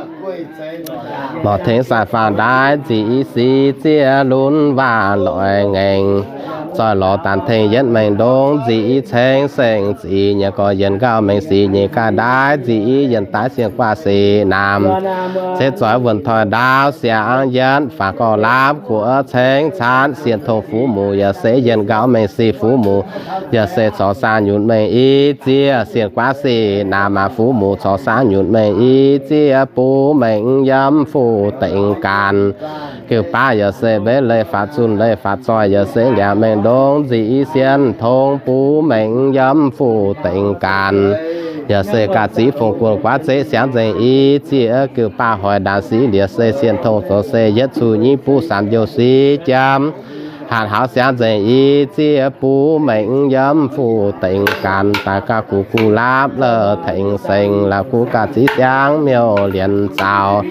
Morc tengx saanh faang ndaaiv nzic i siqv zieqv lunx waac loic ngaengc. Zoih lorz daanh tengx yietv mengh ndongx nzic i ceng seng zic nyienz gorx yienc nqauh mengh sic nyeic gaax ndaaiv nzic i yienc daaih sienx guaav sic naamh. Ceix zoih wuonc toi ndaauv siangx yietv faang gorx laapv guv ceng caanv sienh tongx fuqv muc yaac se yienc nqauh mengh sic fuqv muc yaac se corc saang nyunc mengh i zieqv sienh guaav sic naamh aac fuqv muc corc saang nyunc mengh i zieqv buv mengh yiem fuqv dengx ganh. Geuh baav yaac se mbenv leiz faatv zunh leiz faatv zoih yaac se liangx mengh ndongx nzic i sienh tongx buv mengh yiem fuqv dengx ganh. Yaac se gaax ziqc fongc guonc guaav zeqv siangv nzengc i zieqv geuh baav hoic ndaanx siqv liec se sienh tongx zoux se yietv cuotv nyiv buv saamv njoux siqv jiem. Hatc haux siangv nzengc i zieqv buv mengh yiem fuqv dengx ganh daaih gauh guv guv laapv la'tengx seng la'guv gaax ziqc siangv miuc lienc zaux.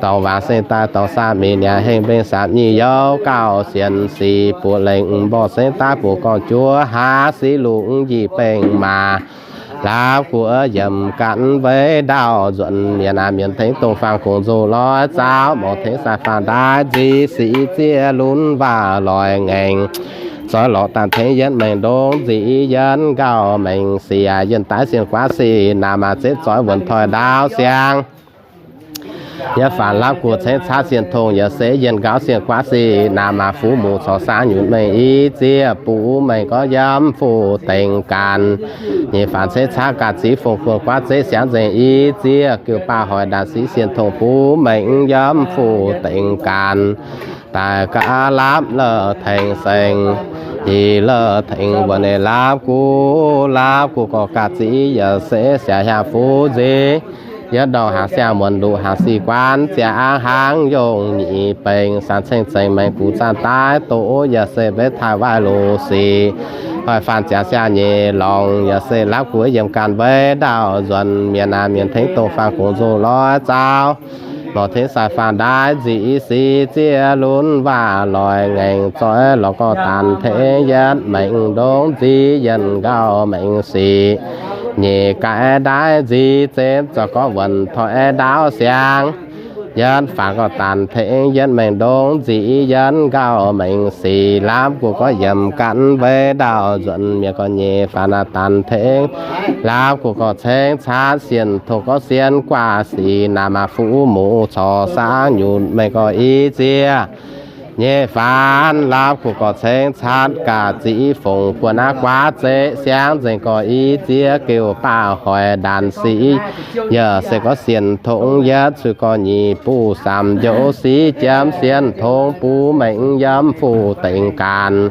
Dorngx waac seng daaih dorngx saamv mic niangx hengh mbeng saamv nyic youz gauh sienx sic buoz lengh mborqv sengx daaih buoz gorngv juov haav siqv lungh njiec bengh maaz. Laapv guv yiem ganh weic ndaauh nzuonx mienh aac mienh tengx dongh faang gongx nzoh loic zaaux. Morc tengx saanh faang ndaaiv nzic siqv zieqv lunx waac loic ngaengc. doix lorz daanh tengx yietv maengc ndongc nzic yietv nqaauh maengc sic, yienh daaih sienx guaav sic naamh maac zepv zoix wuonh toi ndaauv siang. Yietv faanx laapv guoqv cengx caatv sienh tongh yaac se yienh nqaauh sienx guaav sic naamh maac fuqv muc corc saangv nyutc maengc i ziex buv maengc gorngv yiem fu dengx gaanx. Nyeic faanx cengx caatv gaax ziqc fongc guonh guaav zeqv siangv nzengc i ziex geuh baah hoic ndaanc sic sienh tongh buv maengc yiem fu dengx gaanx. Daaih gaav laapv la'tengx sengx, i la'tengx wuonh eix laapv guv, laapv guv gorx gaax ziqc yaac se siac hiaang fuqv nziex, yietv ndorngc hnaangx siang muonc nduqc hnaangx sic guaan ziangx hnangv yongh nyic bengx, saanx ceng zengx maengx gux zaanh daaih doqc yaac se mbeix taaih waaiv loz sic, hoic faanx ziangx siang nyeic lorngx yaac se laapv guv yiem ganh mbeix ndau nzuonx mienh aac, mienh tengx dongh faang gongx nzoh loiv zaauv, lorz tengx sai faang ndaaiv nzic sic ziex lunc waac loic ngaengc zoih lorz gorx daanh tengx yietv maengc ndongc nzic yienh nqaauh maengc sic, nyeic gaeqv ndaaiv nzic zepv zoih gorngv wuonh toi ndaauv siang. Yietv faanx gorx daanh tengx yietv maengc ndongc nzic yienh nqaauh maengc sic, laapv guv gorx yiem ganh mbeix ndau nzuonx mienh gorx nyeic faanx daanh tengx, laapv guv gorx cengx caatv sienh tongh gorx sienh guaav sic naamh maac fuqv muc corc saangv nyutc maengc gorx i ziex. Nyeic faanx laapv guv gorx cengx caatv gaax ziqc fongc guonh aav guaav zeqv siangv nzengc gorx i ziex geuh baah hoic ndaanc sic, yaac se gorx sienh tongh yietv cuiv gorx nyic buv samx njoux sic jiemv sienh tongh buv maengc yiem fu dengx gaanx.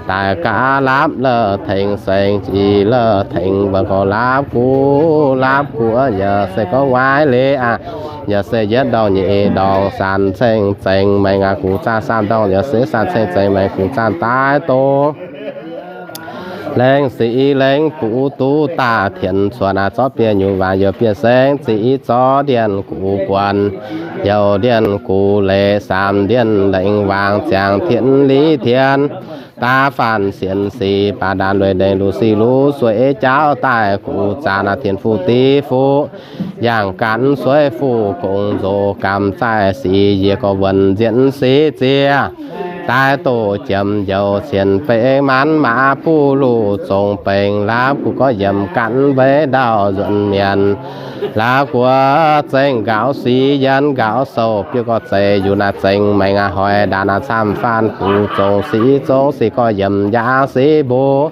Daaih gaav laapv la'tengx sengx, i la'tengx wuonh gorx laapv guv, laapv guv yaac se gorx waaiv leiz aqv, yaac se yietv ndorngc nyeic ndorngc saanx ceng zengx maengx aqv gux zaanh, saam ndorngc yaac se saanx ceng zengx maengx gux zaanh daaih doqc. Lengh sic lengh buv duqv daaih tienx cuotx aac, zorqv bienh nyutc waanc youc bienh sengx ziqc zorqv ndienh gux guonx, youc ndienh gux leiz, saam ndienh lengh waangc ziangx tienx liz tienx, daav faanx sienx sic baac ndaanc lueic ndengc luc sic luc sueic jaauv daaih gux zaanx aac, tienx fuqv div fuqv, yangh ganh sueiv fuqv gongx nzox gamh zaih sic yie gorx wuonh nzienx sic ziex, daaih doqc jiemx njoux cien bengx maanc maac buv luc zongx bengx, laapv guv gorx yiem ganh mbeix ndau nzuonx mienh, laapv guv zengv nqaaux sic yienh nqaaux souh, biouv gorx zeiz yungz naaic zengx maengx aqv, hoic ndaanc aac, camv faanv duqv zongx sic, zongx sic gorx yiem njang sic mbuo.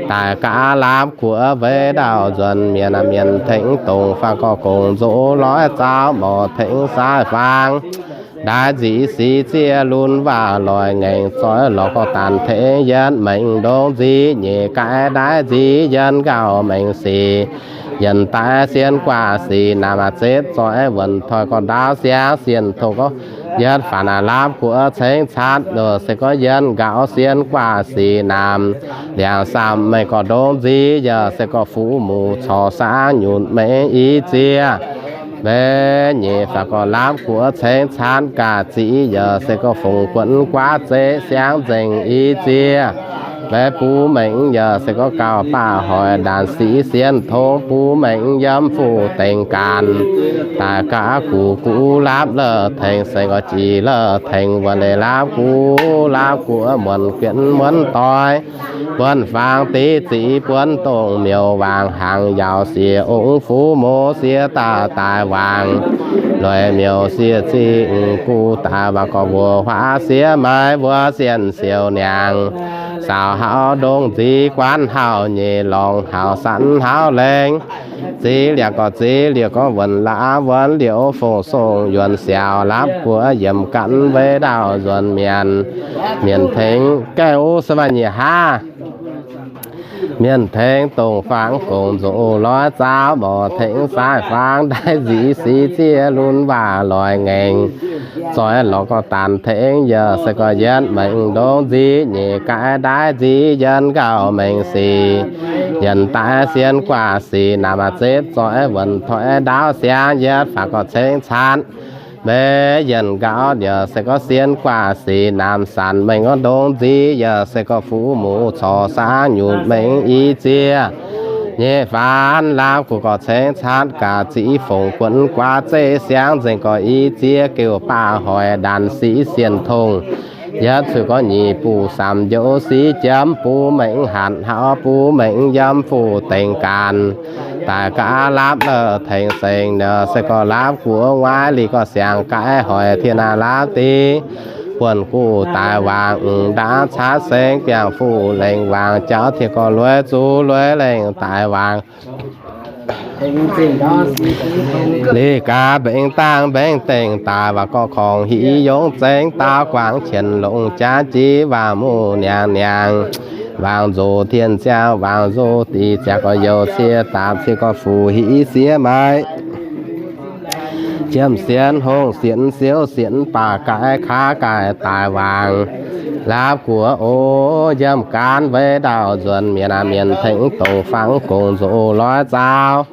Daaih gaav laapv guv mbeix ndau nzuonx mienh aac, mienh tengx dongh faang gorx gongx nzox loiv zaauv, morc tengx sai faang ndaaiv nzic sic ziex lunc waac loic ngaengc zoih lorz gorx daanh tengx yietv maengc ndongc nzic, nyeic gaeqv ndaaiv nzic yienh nqaauh maengc sic, yienh daaih sienh guaav sic naamh maac zepv zoih wuonh toi gorx ndaauv siang, sienh tongh gorx yietv faanx aac, laapv guv cengx caatv se gorx yienh nqaaux sienh guaav sic naamh, liangx saam maengc gorx ndongc nzic yaac se gorx fuqv muc corc saangv nyutc maengx i ziex. Mbenc nyeic faanx gorx laapv guv cengx caatv gaax ziqc yaac se gorx fongc guonx guaav zeqv siangv nzengc i ziex. Mbenc buv maengx yaac se gorx gauh baah hoic ndaanc sic sienh tongx buv maengx yiem fuqv dengx gaanx. Daaih gaav gux gux laapv la'tengx sengx gorx jiex la'tengx wuonh leiz laapv gux, laapv gux muonc guenx muonc doix, buonv faang div ziqc buonv dongh miuc waangc hnaangx yaauc siex ong fuqv moz siex daaih daaih waangc, loic miuc siex zingh guv daaih waangc gorx mbuox huaav siex maaiz mbuo sienh siouc niangx, saaux hauv ndongc nzic guanv hauv nyeic lorngx hauv sanv hauv lengh, ziv liangx gorx ziv liouc gorngv wuonx laav wuonx liouc fongc songh yuonx siaaux laapv guv yiem ganh mbeix ndau nzuonx mienh, mienh tengx gaengh wuov se maaih nyic hlaav. Mienh tengx dongh faang gongx nzox loiv zaauv, morc tengx sai faang ndaaiv nzic sic ziex lunc waac loic ngaengc zoih lorz gorx daanh tengx yaac se gorx yietv maengc ndongc nzic, nyeic gaeqv ndaaiv nzic yienh nqaauh maengc sic, yienh daaih sienh guaav sic naamh maac zepv zoih wuonc toi ndaauv siang, yietv faanx gorx cengx caatv mbenc yienh nqaauh yaac se gorx sienh guaav sic naamh sanc maengc gorx ndongc nzic yaac se gorx fuqv muc corc saangv nyutc maengx i ziex. Nyeic faanx laapv gux gorx cengx caatv gaax ziqc fongc guonx guaav zeqv siangv nzengc gorx i ziex geuh baah hoic ndaanc sic sienh tongh Yietv cuotv gorngv nyic buv samx njoux siqv jiemv, buv mengh hatc hlauv, buv mengh yiem fuqv dengx gaanx. Daaih gaav laapv la'tengx sengx nor, se gorx laapv guoqv nguaaiv liqc gorx siangx gaaix hoic tien naaiv laapv div. Buonv guv daaih waangc m'ndaangv caatv sengx biangh fuqv lengh waangc jauv tien gorx lueiv zuqv lueiv lengh daaih waangc. Liuz gaax mbengx dangh mbengx dengh daaih waac gorx korngx hiv yongv zengx daauv guangc qienx longc jaav jiv waangc muqv niangx niangx, waangc nzoc tien ziangx waangc nzoc diqc ziangx gorx youc cie daapc cie gorx fuqv hiv siev maiv. Jiem sienx hongh sienx siouv sienx baac gaaix kaav gaaix daaih waangc. Laapv guoqv o, yiem gaanv weic ndau nzuonx mienh aac mienh tengx dongh fangx gongx nzoc loiv zaauv.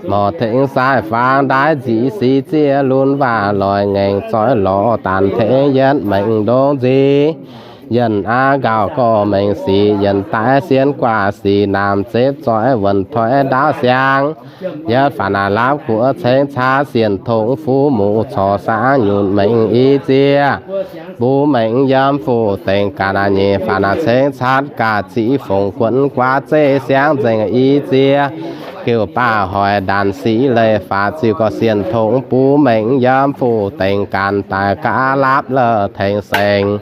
Morc tengx saaiv faang ndaaiv nzic sic ziev lunx waac loic ngaengc zoih lorz daanh tengx yietv maengx ndongc nzic. Yienh aav nqauh gorx maengx sic, yienh daaih sienx guaax sic naamh zepv zoih wuonh toiv ndaauv siangx. Yietv faaux naaic laapv guoqv cengx caatv sienh tongx fuqv muc corc saangv nyunc maengx i ziex. Mbuo maengx yiem fuqv dengx gaax naaic nyeic faaux naaic cengx caatv gaax ziqc fongc guonv guaav zeiv siangv nzengc i ziex. Geuh baac hoic ndaanc sic leiz faaux ziux gorx sienh tongx buo maengx yiem fuqv dengx gaanx daaih gaav laapv la'tengx sengx.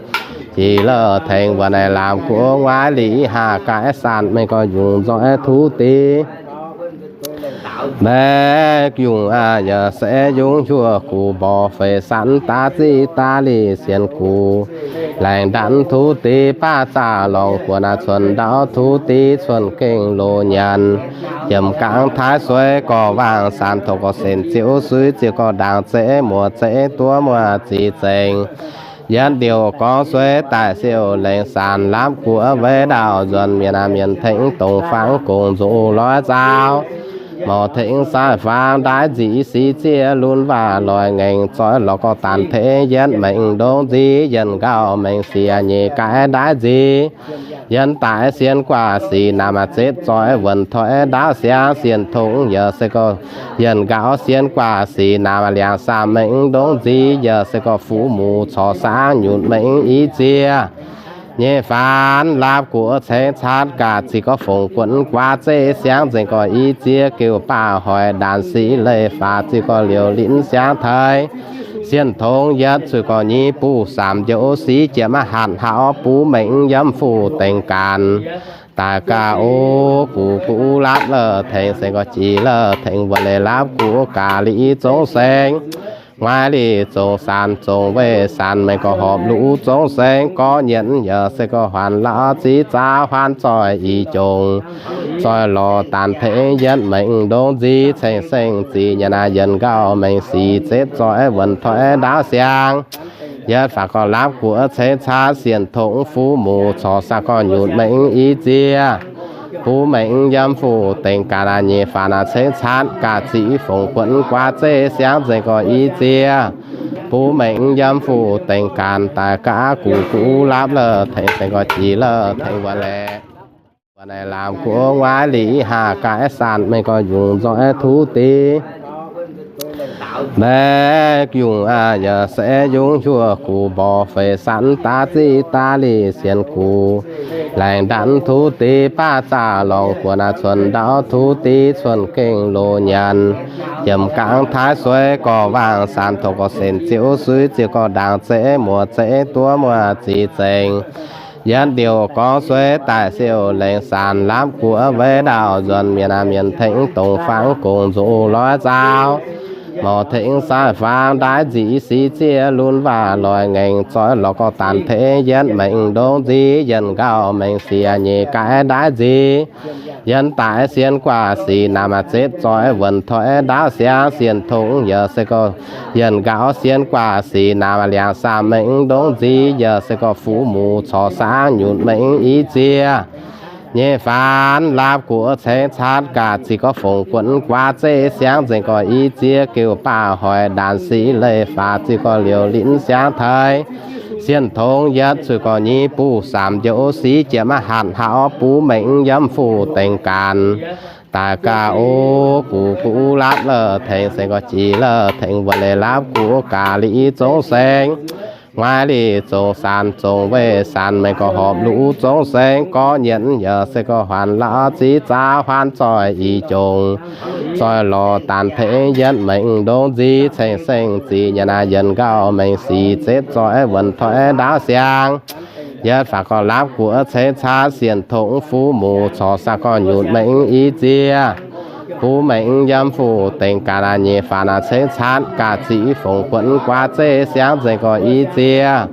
Jiex la'tengx wuov naaic laapv guoqv nguaaiv liqc haav gaaix sanh mengh gorx yungz nzoih tuv deix. Mbaeqc yungh aac, yaac se yungh hiuv gux mborqv feix sanx daav ziqv daav liqc sienx gux. Laengz ndanv tuv deix baav zaah lorngx guoqv naaic cuonx ndau tuv deix cuonx gengh loz nyanc. Jiem gangv taaix sueiv gorx waangc sanx tongx gorx senx ziouv suiv ziouc gorx ndaangc zeiv muoz zeiv duov muoz ziqc zengx. Yietv ndiouh gorngv sueiv daaih siouc lengx sanx laapv guoqv weic ndau nzuonx mienh aac mienh tengx dongh fangx gongx nzoc loiv zaauv. Morc tengx saaiv faang ndaaiv nzic sic ziev lunx waac loic ngaengc zoih lorz gorx daanh tengx yietv maengx ndongc nzic yienh nqauh maengx sic nyeic gaaix ndaaiv nzic. Yienh daaih sienx guaax sic naamh zepv zoih wuonh toiv ndaauv siangv sienh tongx yaac se gorx yienh nqauh sienx guaax sic naamh liangx saamh maengx ndongc nzic yaac se gorx fuqv muc corc saangv nyunc maengx i ziex. Nyei faanx laapv guoqv cengx caatv gaax ziqc gorx fongc guonv guaav zeiv siangv nzengc gorx i ziex. Geuh baac hoic ndaanc sic leiz faaux ziux gorx liouc linv siangv taaix. Sienh tongx yietv cuotv gorx nyic buv samx njoux siqv jiex maiv hatc hlauv buv maengx yiem fuqv dengx gaanx. Daaih gaax o, gux guv laapv la'tengx sengx gorx jiex la'tengx wuov leiz laapv guoqv gaax liqc zongv sengx. Nguaaiv liqc zongc sanx zongc weih sanx maengx gorx horpc luv zongv sengx gorx nyienz yaac se gorx huaanz lauv ziqv zaauv huaanz zoih i jongc. Zoih lorz daanh tengx yietv maengx ndongc nzic ceng seng zic nyanc naaic yienh nqauh maengx sic zepv zoih wuonh toiv ndaauv siangv. Yietv faaux gorx laapv guoqv cengx caatv sienh tongx fuqv muc corc saangv gorx nyunc maengx i ziex. Buv maengx yiem fuqv dengx gaanx naaic nyeic faaux naaic cengx caatv gaax ziqc fongc guonv guaav zeiv siangv nzengc gorx i ziex. Buv maengx yiem fuqv dengx gaanx daaih gaax gux guv laapv la'tengx sengx gorx jiex la'tengx wuov leiz. Wuov naaic laapv guoqv nguaaiv liqc haav gaaix sanh mengh gorx yungz nzoih tuv deix. Mbaeqc yungh aac, yaac se yungh hiuv gux mborqv feix sanx daav ziqv daav liqc sienx gux. Laengz ndanv tuv deix baav zaah lorngx guoqv naaic cuonx ndau tuv deix cuonx gengh loz nyanc. Jiem gangv taaix sueiv gorx waangc sanx tongx gorx senx ziouv suiv ziouc gorx ndaangc zeiv muoz zeiv duov muoz ziqc zengx. Yietv ndiouh gorngv sueiv daaih siouc lengx sanx laapv guoqv weic ndau nzuonx mienh aac mienh tengx dongh fangx gongx nzox loiv zaauv. Morc tengx saaiv faang ndaaiv nzic sic ziev lunx waac loic ngaengc zoih lorz gorx daanh tengx yietv maengx ndongc nzic yienh nqauh maengx siec nyeic gaix ndaaiv nzic. Yienh daaih sienx guaax sic naamh aac zepv zoih wuonc toiv ndaauv siangx sienh tongx yaac se gorx yienh nqauh sienx guaax sic naamh aac liangx saamh maengx ndongc nzic yaac se gorx fuqv muc corc saangv nyunc maengx i ziex. Nyei faanx laapv guoqv cengx caatv gaax ziqc gorx fongc guonc guaax zeiv siangv nzengc gorx i ziex geuh baac hoic ndaanx sic leiz faaux ziqc gorx liouc linv siangv taaix. Sienh tongx yietv zuqc gorx nyei buv saamc njoux sic jiex maiv hatc hlauv buv maengx yiem fuqv dengx gaanx. Daaih gaax o, gux guv laapv la'tengx sengx gorx jiex la'tengx wuov leiz laapv guoqv gaax liqc zongv sengx. Maiv liuz zongc saanx zongc weih saanx maengx gorx horpc luv zongv seng gorx nyienz yaac se gorx huaanz lauv ziv zaav huaanz zoih i jongc zoih lorz daanh tengx yietv maengx ndongc nziv ceng seng zic nyanc naaiv yienx nqauh maengx sic zepv zoih wuonc toi ndaauv siang. Yietv faaux gorx laapv guoqv ceix caatv sienx tongx fuv muc corc saqv gorx nyutc maengx i ziex. Buv maengx yiem fuqv dengx gaax naaiv nyei faaux naaiv ceix caatv gaax ziqc fongc buonc guaax zeiv siangv nzengc gorx i ziex.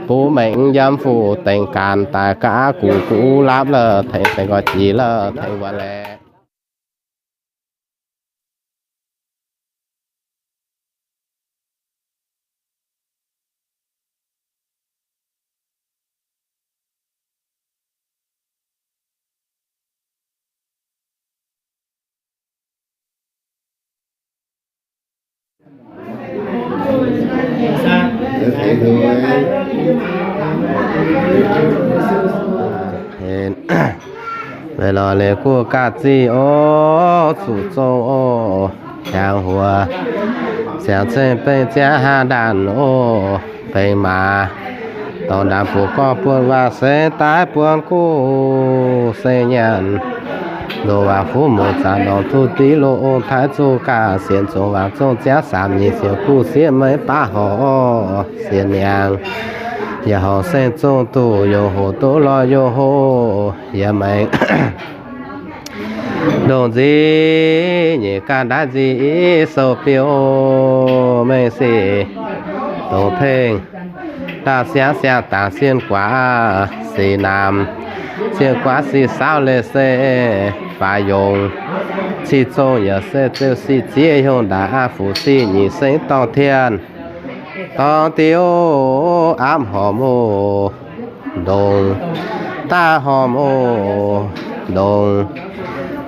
Buv maengx yiem fuqv dengx gaax daaih gaax guv guv laapv la'tengx dengx gorx jiex la'tengx wuonc laeqc. Weic lorz leiz guoqv gaax ziqv oc, zuqc zong oc, hiaangx huox, siangx ceng bengv ziangv hnangv ndaanh oc, bengx maaz, dorngx ndaangc buoz gorngv buonc waac seix daaih buonc guv seix nyanc, ndoh waac fuv muc zaangc ndorngx duqv div loh ong taaix zuqc gaax sienx zongc waac zongv ziangv saamx nyic sienx guv sieqv meiv baav horc sienx niangx, yaac horc seng zongh duqv yongh hoc duqv lorz yongh hoc yiem maengx ndongc nziv nyeic ganh ndaaiv nziv sou biouv mengh sic dongh tengh ndaauv siangv siang-dangc sienh guaax sic naamh, sienh guaax sic saauv leiz se faaux yongc, cih zong yaac se zeux sic zieqv hiuv ndaangc aqv, fuqv sic nyic sengx dorngh tien dorngh diuv aapv hormh oc ndongh, daav hormh oc ndongh,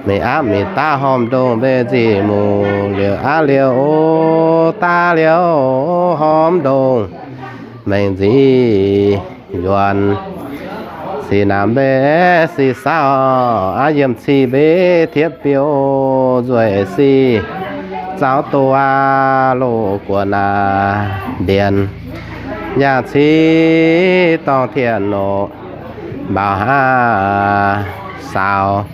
mingh aapv mingh daav hormh ndongh, mbenc nziqc muc liouc aapv liouh oc, daav liouh hormh ndongh, mbenc nziqc yuonx, sic naamh mbenc sic saauv aqv, yiem cih mbenc tiev biouv nzueic sic zaux doz aqv, loz guoqv naaiv ndienx yangh cih dorngh tien oc, mbaaux hnangv saaux,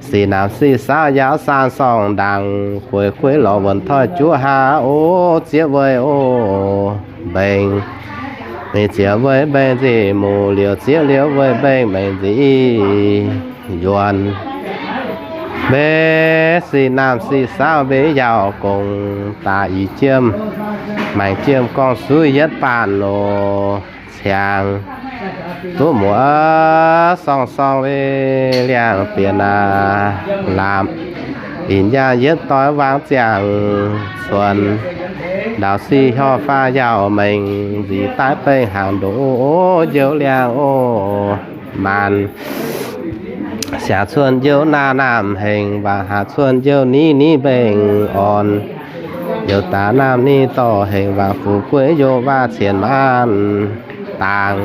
sic naamh sic saauv yaauv saan sorng ndaangc, gueix gueix lorz wuonc toi juov hnangv oc, zieqv weic oc mbenc, mingh zieqv weic mbenc nziqc muc liouc, zieqv liouc weic mbenc mbenc nziqc yuonx. Mbenc sic naamh sic saauv mbenc yaauc gongx daaih i jiem, maengc jiem gorngv suiv yietv baanh oc, ciangx duqv muoz sorng sorng weic liangx bienx aav, laamh ih nyaanh yietv doix wangc ziangh cuonx, ndaauv sic hiuv faah yaauc mengh nziqc daaih bengh hnaangx ndoqc oc, njoux liangx oc maanc, siangx cuonx njoux naamh naamh hengx, wangc haaix cuonx njoux niv niv mbengh orn, njoux daax naamh niv dorh hengx, wangc fuqv gueix yongh waac cien maanc dangx,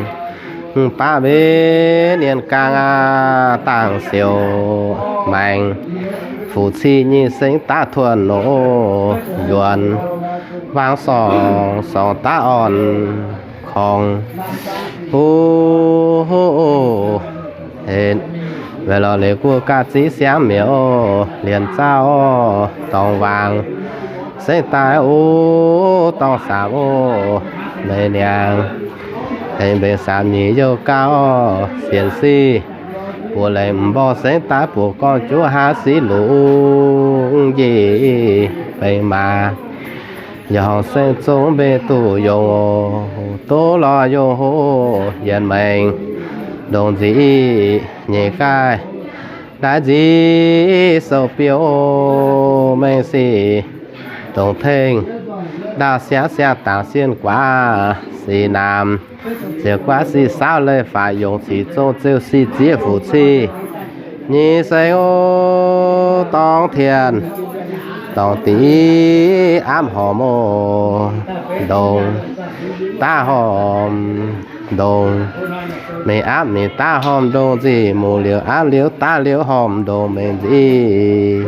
baav mbenc nienh gaang aqv, dangh siouc maengx, fuqv ciqv nyic sengx daav tuonh nor, yuonx wangc sorng sorng daav orn korng. Huv, weic lorz leiz guoqv gaax ziqv siangv mi'aqv, lienz zaauv dorngx wangc sengx daaih oc, dorngx saamx oc, meix niangx hengx mbenc saamx nyic youh gauh sienx sic, buoz laengz m'nqorngv sengx daaih buoz gorngv juov haav siqv lungz njiec bengx maaz, yaac horngc seng zong mbenc duqv yongh oc, duqv lorz yongh hoc yienx maengx ndongc nzic nyeic gaaih ndaaiv nzic sou biouv mengh sic dongh tengh ndaauv siangv siang-dangc sienh guaax sic naamh, ziouc guaav sic saauv leiz faaux yongc cih zong zeux sic zieqv fuqv ciqv nyic sengx oc, dorngx tien dorngx diqv aapv hormh oc ndongh, daav hormh ndongh, mingh aapv mingh daav hormh ndongh, nzic muc liouc aapv liouc daav liouc hormh ndongh, mengh nzic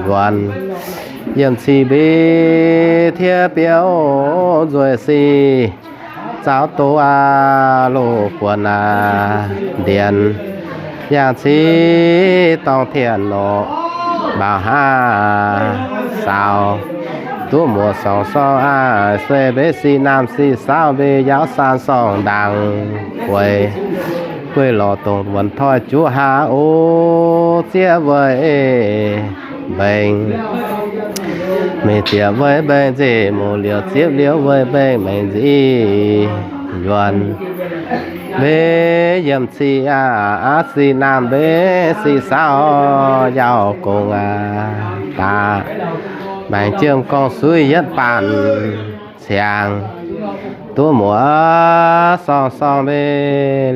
yuonx yiem cih mbenc tiev biouv nzueic sic zaux doz aqv, loz guonc aqv, ndienx yangh civ dorngh tien nor, mbaaux haav saaux duqv muoz sorng sorng aqv, se mbe sic naamh sic saauv mbe yaauv saan sorng ndaangc gueix, gueix lorz dongh wuonx toi juv haav o, zieqv weic mbengh, mingh zieqv weic mbengh nzih muc liouc zieqv liouc weic mbengh mengh nzih yuonx. Mbe yiem ciqv aqv, sic naamh mbe sic saauv yaauc gongx aqv. Daaih maengx jiem gorngv suiv yietv baanh ciangx, duqv muoz sorng sorng mbe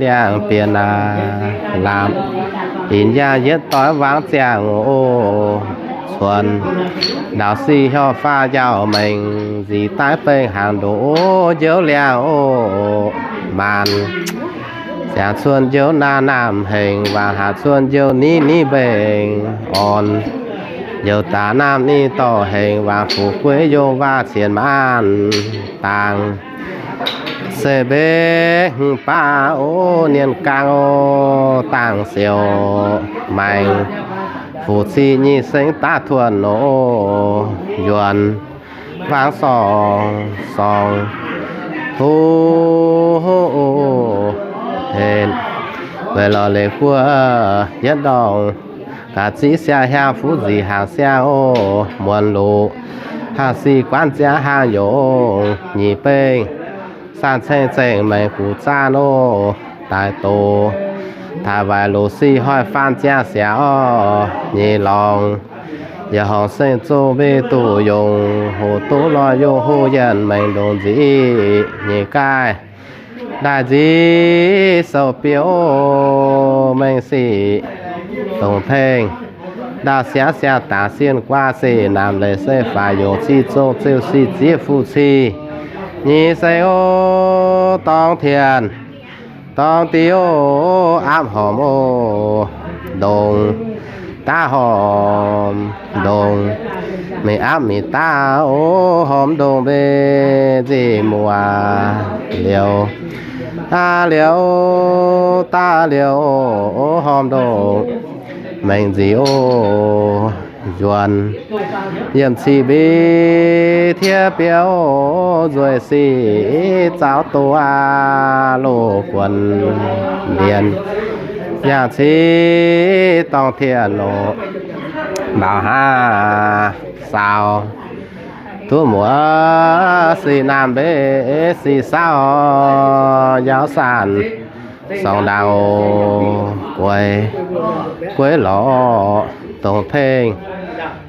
liangx bienx aqv. Laapc binc yaangh yietv doix wangv ziangh oc, cuonx ndaauv sic hiuv faah yaauc mengh nzih daaih bengh hnaangx ndoqc oc, njoux liangx oc, maanc ziangx cuonx njoux naanc naamh hengx, wangc haac cuonx njoux niv niv mbengh orn, njoux daax naamh ninh dorh hengx, wangc fuqv gueiv yongh waac cien maanc dangx. Se mbe hmz baav oc, nienh gaang oc, dangh siouc maengx, fuqv ciqv nyic sengx daav tuonx oc, yuonx wangv sorng sorng huv henv, weic lorz leiz guoqv yietv ndorngh, gaax ziqv siang hiaang fuqv nzih hnaangx siang oc, muonz loqc hnaangx sic guanv ziangx hnaangx yongc, nyic bengh saanh ceng zengc maengx guqc zaanv oc, daaih doz taaih waaic loqc sic hoic faanh ziangx siangx oc, nyei lorngx yaac horngc seng zoh mbe duqv yongc, hoc duqv lorh yongh hoh yienh maengx ndongc nziqv, nyei gaaih ndaaih nziqv sou biouv mengh sic dongh tengh, ndaauv siangv siang dangx sienh guaav sic naamh leiz se faix yongc ciqv zong ziuh sic zieqv fuqv ciqv nyei seng oc, dorngh tien dorngh diuv aapv hormh oc, ndongh daav hormh ndongh, mingh aapv mingh daav oc, hormh ndongh mbe nzih muoz liouh, aav liouh daav liouh oc, hormh ndongh mengh nzih oc, nzuonx yiem ciqv mbi tiev biouv nzueic sic zaux doz aqv, loz guonc ndienx yangh civ dorngh tien oc, mbaaux haav saaux duqv muoz sic naamh mbe sic saauv yaauv saanh sorng ndaangc oc, gueix gueix lorz dongh tengh,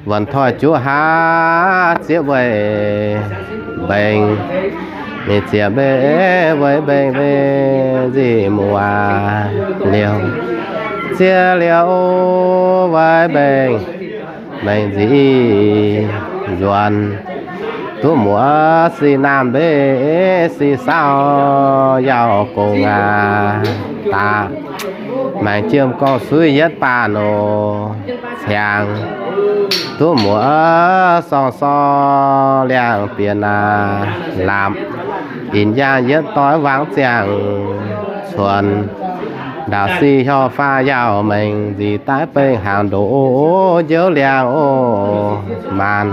wuonx toi juov haav zieqv weic mbengh, mingh zieqv mbe weic mbengh mbe nzih muoz liouh, zieqv liouh weic mbengh mengh nzih nzuonx duqv muoz sic naamh mbe sic saauv yaauc gongx aqv. Daaih maengx jiem gorngv suiv yietv baanh oc, ciangx duqv muoz sorng sorng liangx bienx aqv. Laapc binc yaangh yietv doix wangv ziangh cuonx, ndaauv sic hiuv faah yaauc mengh nzih daaih bengh hnaangx ndoqc oc, njoux liangx oc, maanc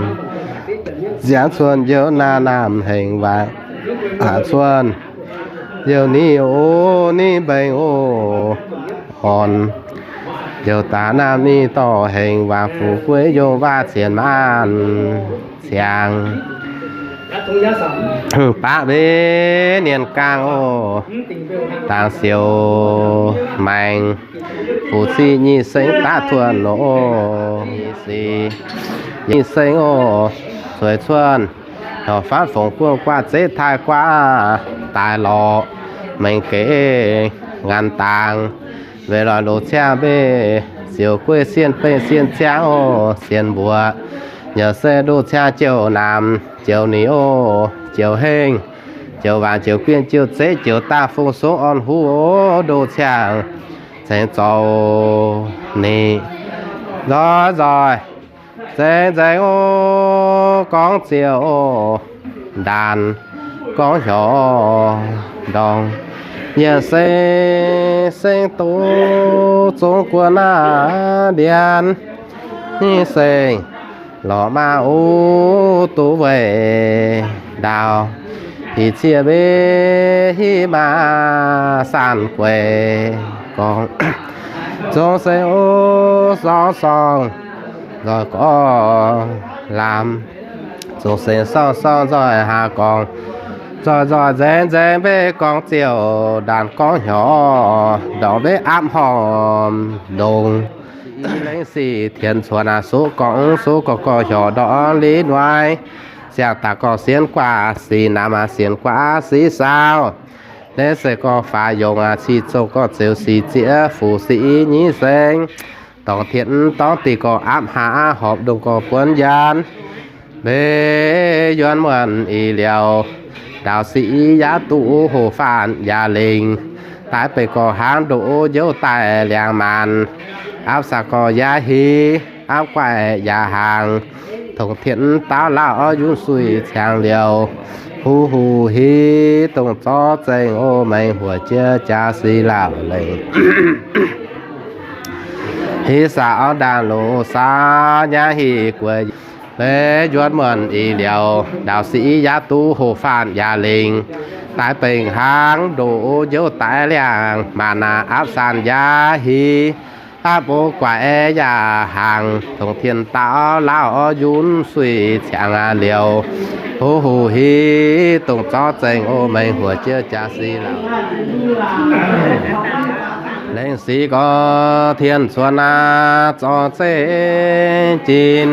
ziangx cuonx njoux naanc naamh hengx waaic, haac cuonx njoux niv oc, niv mbengh oc, orn njoux daax naamh ninh dorh hengx, wangc fuqv gueiv yongh waac cien maanc ciangx. Baqv mbe nienh gaang oc, dangx siouc maengx, fuqv ciqv nyic sengx daav tuonx oc, nyic sengx oc, cueix cuonx, horpc fatv fongc guonh guaav zeiv taaih guaav, daaih lorz mengh geix nganx dangx, weic lorz loz ciangv mbe ziouc gueiv sienh bengh sienh ciangv oc, sienh mbuoqc yaac se ndoh ciangv jouh namx jouh nix oc, jouh hengh jouh waanc jouh guienh jouh zeiv jouh daaih fong songv orn huv oc, ndoh ciangv cengx zoux nix nzoih nzoih nzengc nzengc oc, gorngv ziouc oc, ndaanx gorngv hnyouv ndorm, yie seng seng doz zungv guon naaiv ndian, seng lorz maa uv duqv weic ndaauv, pic ciev mbe hiv maa san gueix gorngv, zungv seng uv sorng sorng nzoih gorngv lamz, zungv seng sorng sorng nzoih haaix gorngv, nzoih nzoih nzaeng nzaeng mbe gorngv ziouc ndaanx gorngv hnyouv ndorm mbe aapv hormh ndongx. Laengz sic tien cuotv naaiv suqv gorngv suqv gorngv gorngv hnyouv ndorm li nuaaiv, siang daaih gorngv sienx guaax sic namx sienx guaax sic saauv, naaiv se gorngv faaux yongc ciqv zongh gorngv zeux sic zieqv fuc sic nyiv seng, dorngx tien dorngx dih gorngv aapv hlaax horpc ndongh gorngv buonv njaanx, mbe yuonx muonc ih liouh ndaauv sic yaac duqv hoqc faanh yaac lengc, daaih beiv gorngv hnangv ndoqv njoux daaih liangx maanc, aapv saax gorngv yaac hiv, aapv guaix yaac hnaangx, tongx tien daauv lauh orv yunv suiv ciangx liouh, huv huv hiv dongh zorqv zengh o mengh huoc jiex jaax sic lauh lengh. Hiv saax orv ndaangc loz saax nyaav hiv gueix, mbe yuonx muonc ih liouh ndaauv sic yaac duqv hoqc faanh yaac lengc, daaih beiv hnangv ndoqv njoux daaih liangx maanc naaiv aapv sanh yaac hiv, aapv o guaix yaac hnaangx, tongx tien daauv lauh orv yunv suiv ciangx liouh, huv huv hiv dongh zorqv zengh o mengh huoc jiex jaax sic lauh. Laengz sic gorngv tien cuotv naaiv zorqv zengh jin,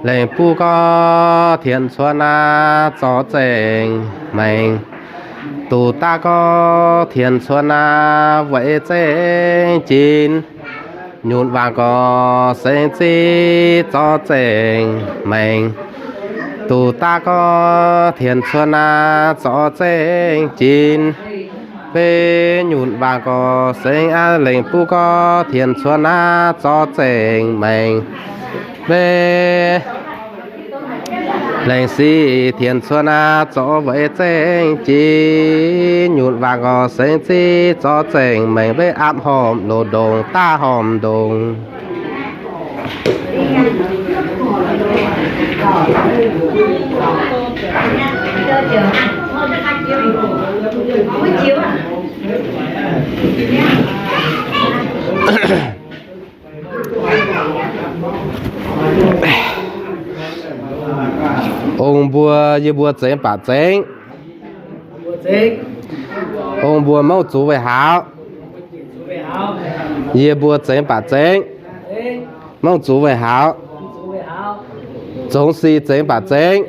lengc buv gorngv tien cuotv naaiv zorqv zengh mengh, duqv daav gorngv tien cuotv naaiv weic zengh jin, nyunc waangc gorngv sengx ziqv zorqv zengh mengh, duqv daav gorngv tien cuotv naaiv zorqv zengh jin, mbe nyunc waangc gorngv sengx aav lengc buv gorngv tien cuotv naaiv zorqv zengh mengh, mbe laengz sic tien cuotv naaiv zorqv weic zengh jin, nyunc waangc gorngv sengx ziqv zorqv zengh mengh mbe aapv hormh loz ndongx daav hormh ndongx. Ong mbuo, yie mbuo zengx baac zengx. Ong mbuo mouv zuqc weih haaux. Yie mbuo zengx baac zengx, mouv zuqc weih haaux. Zongx si zengx baac zengx,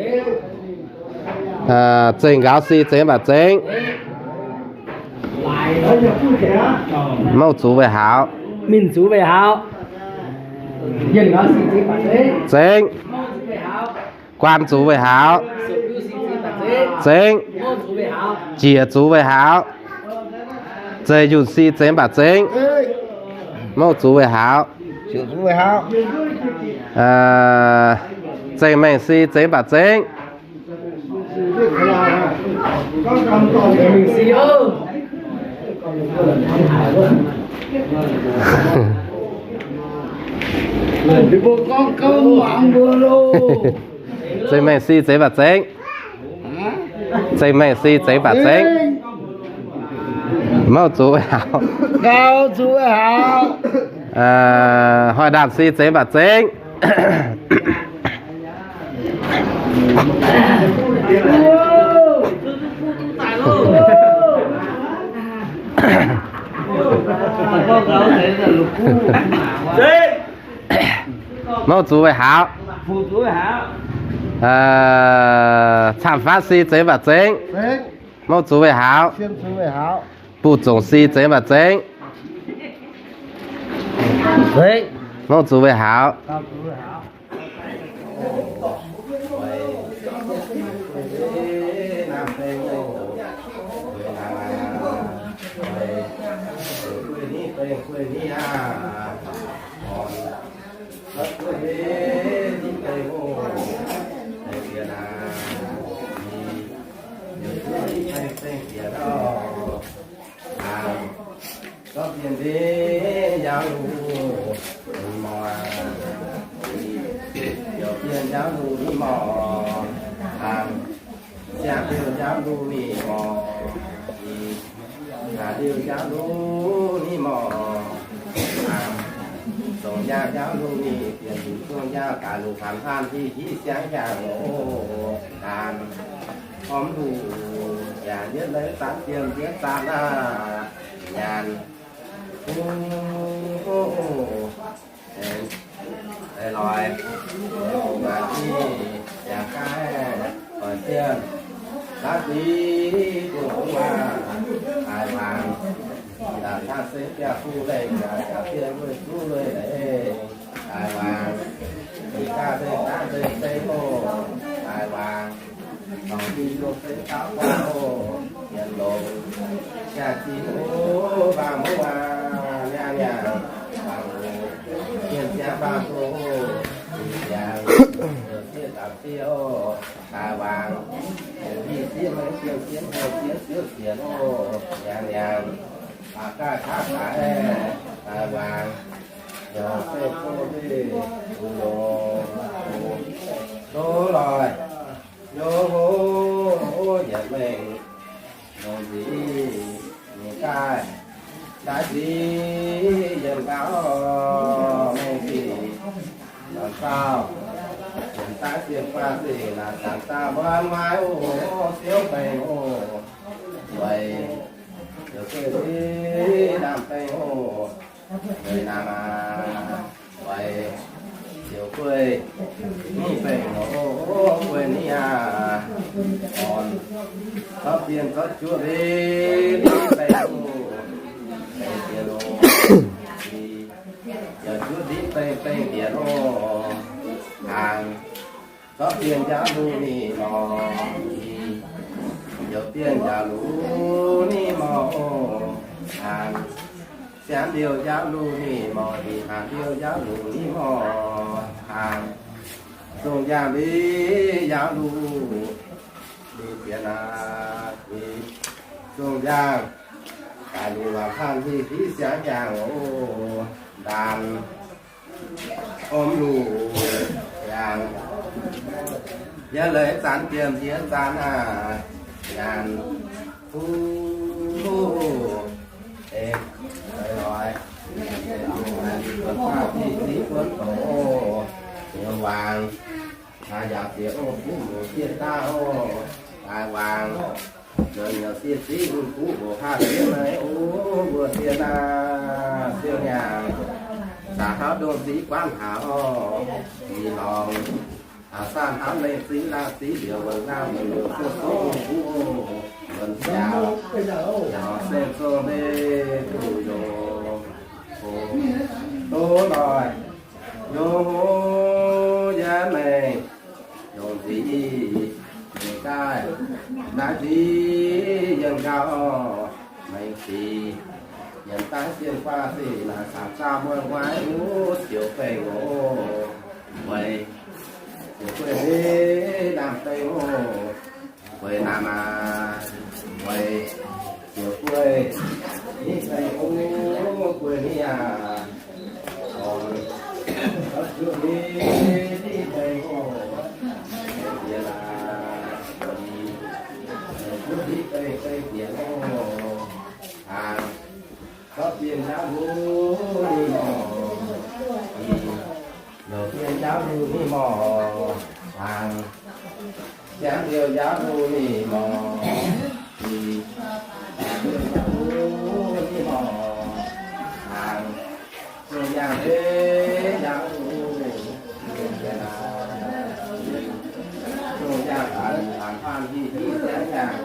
zengh nqaaux si zengx baac zengx, mouv zuqc weih haaux. Ninh zuqc weih haaux. Zengx. Guaan zuqc weih haaux. Zengx. Jiex zuqc weih haaux. Zeiz yunh si zengx baac zengx, mouv zuqc weih haaux. Zengh mengh si zengx baac zengx. Zengh mengh si zengx baac zengx. Zengh mengh si zengx baac zengx. Mouv zuqc weih haaux. Hoic ndaanh si zengx baac zengx. Mouv zuqc weih haaux. Camv-fatv si zengx baac zengx. Mouv zuqc weih haaux. Buv zongc si zengx baac zengx. Mouv zuqc weih haaux. Zengv bieqc oc. Aa, zorqv bienh ndiev njaaux lungh mouc aqv. Ziouc bienh njaaux lungh ni mouc. Aa, ziangh liouh njaaux lungh ni mouc. Aa, liouh njaaux lungh ni mouc. Aa, zongh njaaux njaaux lungh ni bienh, zongh njaaux daaih lungh hnamv hnamv hiv hiv siangx hiangh oc. Aa, Hormh luc yaac yietv leiz zanc jiem yietv zanc aqv. Nyanc, o, o, o, loix, loix-mangc ni, yaac gaaih, loix-zienh, laav ziex, bungx wuov, daaih wangc, daaih taav seix biauv fuqv leiz, yaac gaax bienh wuov zuqv leiz leiz, daaih wangc, daaih gaax seix daav seix seix oc, daaih wangc. Dongh Tin-Hungh se taux guaax oc, mienh longx, jaa-zinh oc, mbaang muv aac, nyaanh nyaanh, mbaang oc, mienh ziangx mbaang oc, mienh ziangx, mienh sieqv dapc sieqv oc, daaih wangc, mienh hieh sieqv maiv sieqv sieqv hlo sieqv siouv sienx oc, nyaanh nyaanh, baac gaaih kaav daaih, daaih wangc, yaac se tov mv duqv longx, tov loih. Yaac mengh longc nzic nyei gaaih, daaih nzic yiem gauh mengh sic, lorz sauh, yiem daaih sienx guaax sic naaic zanc daaih muonz maaiz oc, siouv bengh oc, weic ziouc guei nzic ndaamv-bengh oc. Weic naaiv maah, weic ziouc guei nzic bengh oc, guei nzic aac, orn, zorqv bienh zorqv juoqv nzic bengh oc, bengh bienh oc, ziouc juoqv nzic bengh bengh bienh oc, hnaangx. Zorqv bienh njaaux lungh ni morc, ziouc bienh njaaux lungh ni morc, hnaangx. Siangx liouh njaaux lungh ni morc, hnaangx liouh njaaux lungh ni morc, hnaangx. Zongh njaangh mbiv njaaux lungh ni bienh aac, zongh njaangh daaih lungh waac hnangv hiv hiv siangx hiangh oc, ndaanx. Hormh luc yangh, yietv leiz zanc jiem yietv zanc aac, nyanc, huv, eix, loix, buonc faah, buonc ziqv, buonc doqc oc, nyouz wangc, aa, yaac bieqc oc, fuqv muc jiex daaih oc, daaih wangc. Nzuonx yaac siev ziqv mv buv oc, haav diev maiv oc, mbuo diev naaiv siou nyaangh, zaqc hlauv ndongh ziqc guanv hnaangx oc, mingh lorngx, aa, saah hnamv mengh ziqv laangh ziqv liouc, wuonh laangh wuonh liouc, zuov zuov mv buv oc, wuonh jaax, yaac se zong mbe duqv yoc oc, doz loih, yaac mengh, yungz nzic, mingh daaih, naaiv nzic yiem gauh, mengh sic, yiem daaih sienh guaax sic naaic, camv zaah muonh guaax wuov siouc bengh oc, weic ziouc guei nzic ndaamv-bengh oc, guei naaic maah, weic ziouc guei nzic bengh oc, guei nzic aac, orn, zuqv nzic, nzic bengh oc, bieqc aac, zuqv nzic bengh, bengh bieqc oc, hnaangx, zorqv bienh njaaux lungh ni morc, i, youc bienh njaaux lungh ni morc, hnaangx, siangx liouh njaaux lungh ni morc, i, bienh njaaux lungh ni morc, hnaangx, zungh nyaangh mbiv njaaux lungh, zungh nyaangh daaih lungh hnamv hnamv hiv hiv siangx hiangh,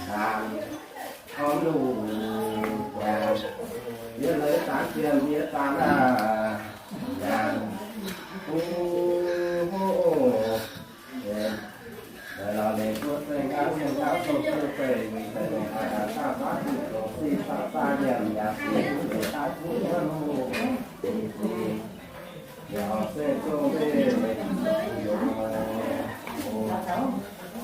hnaangx, hormh luc yaac, yietv leiz zanc jiem yietv zanc aac, yaac, o, o, o, lorz lengc buo zengh gauh zengh gauh zong zengh zengh, zengh lengc aac, daaih daaih baav zuqc longc sic baav zaah nyiemc yaac sic zuqc longc daaih zuqc wuonv oc, sic, yaac se zong mbe, o,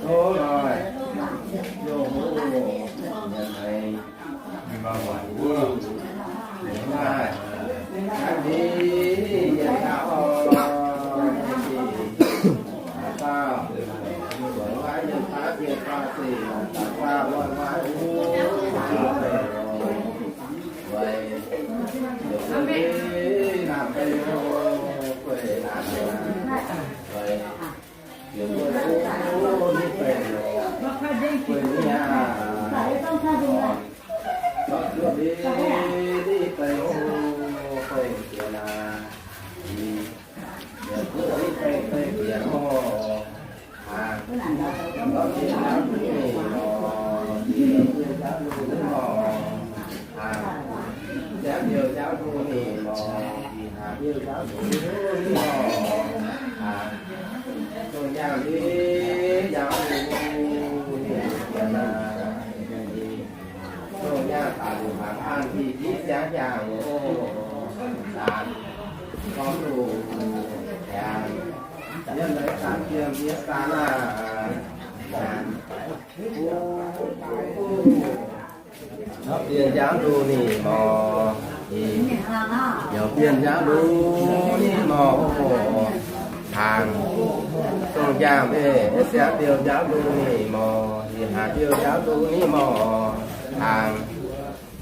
Bienh njaaux nduqc ni mor, yie, youz bienh njaaux nduqc ni mor, hnaangx, zong njaangh mbe, siangx diuh njaaux nduqc ni mor, yie, hnaangx diuh njaaux nduqc ni mor, hnaangx,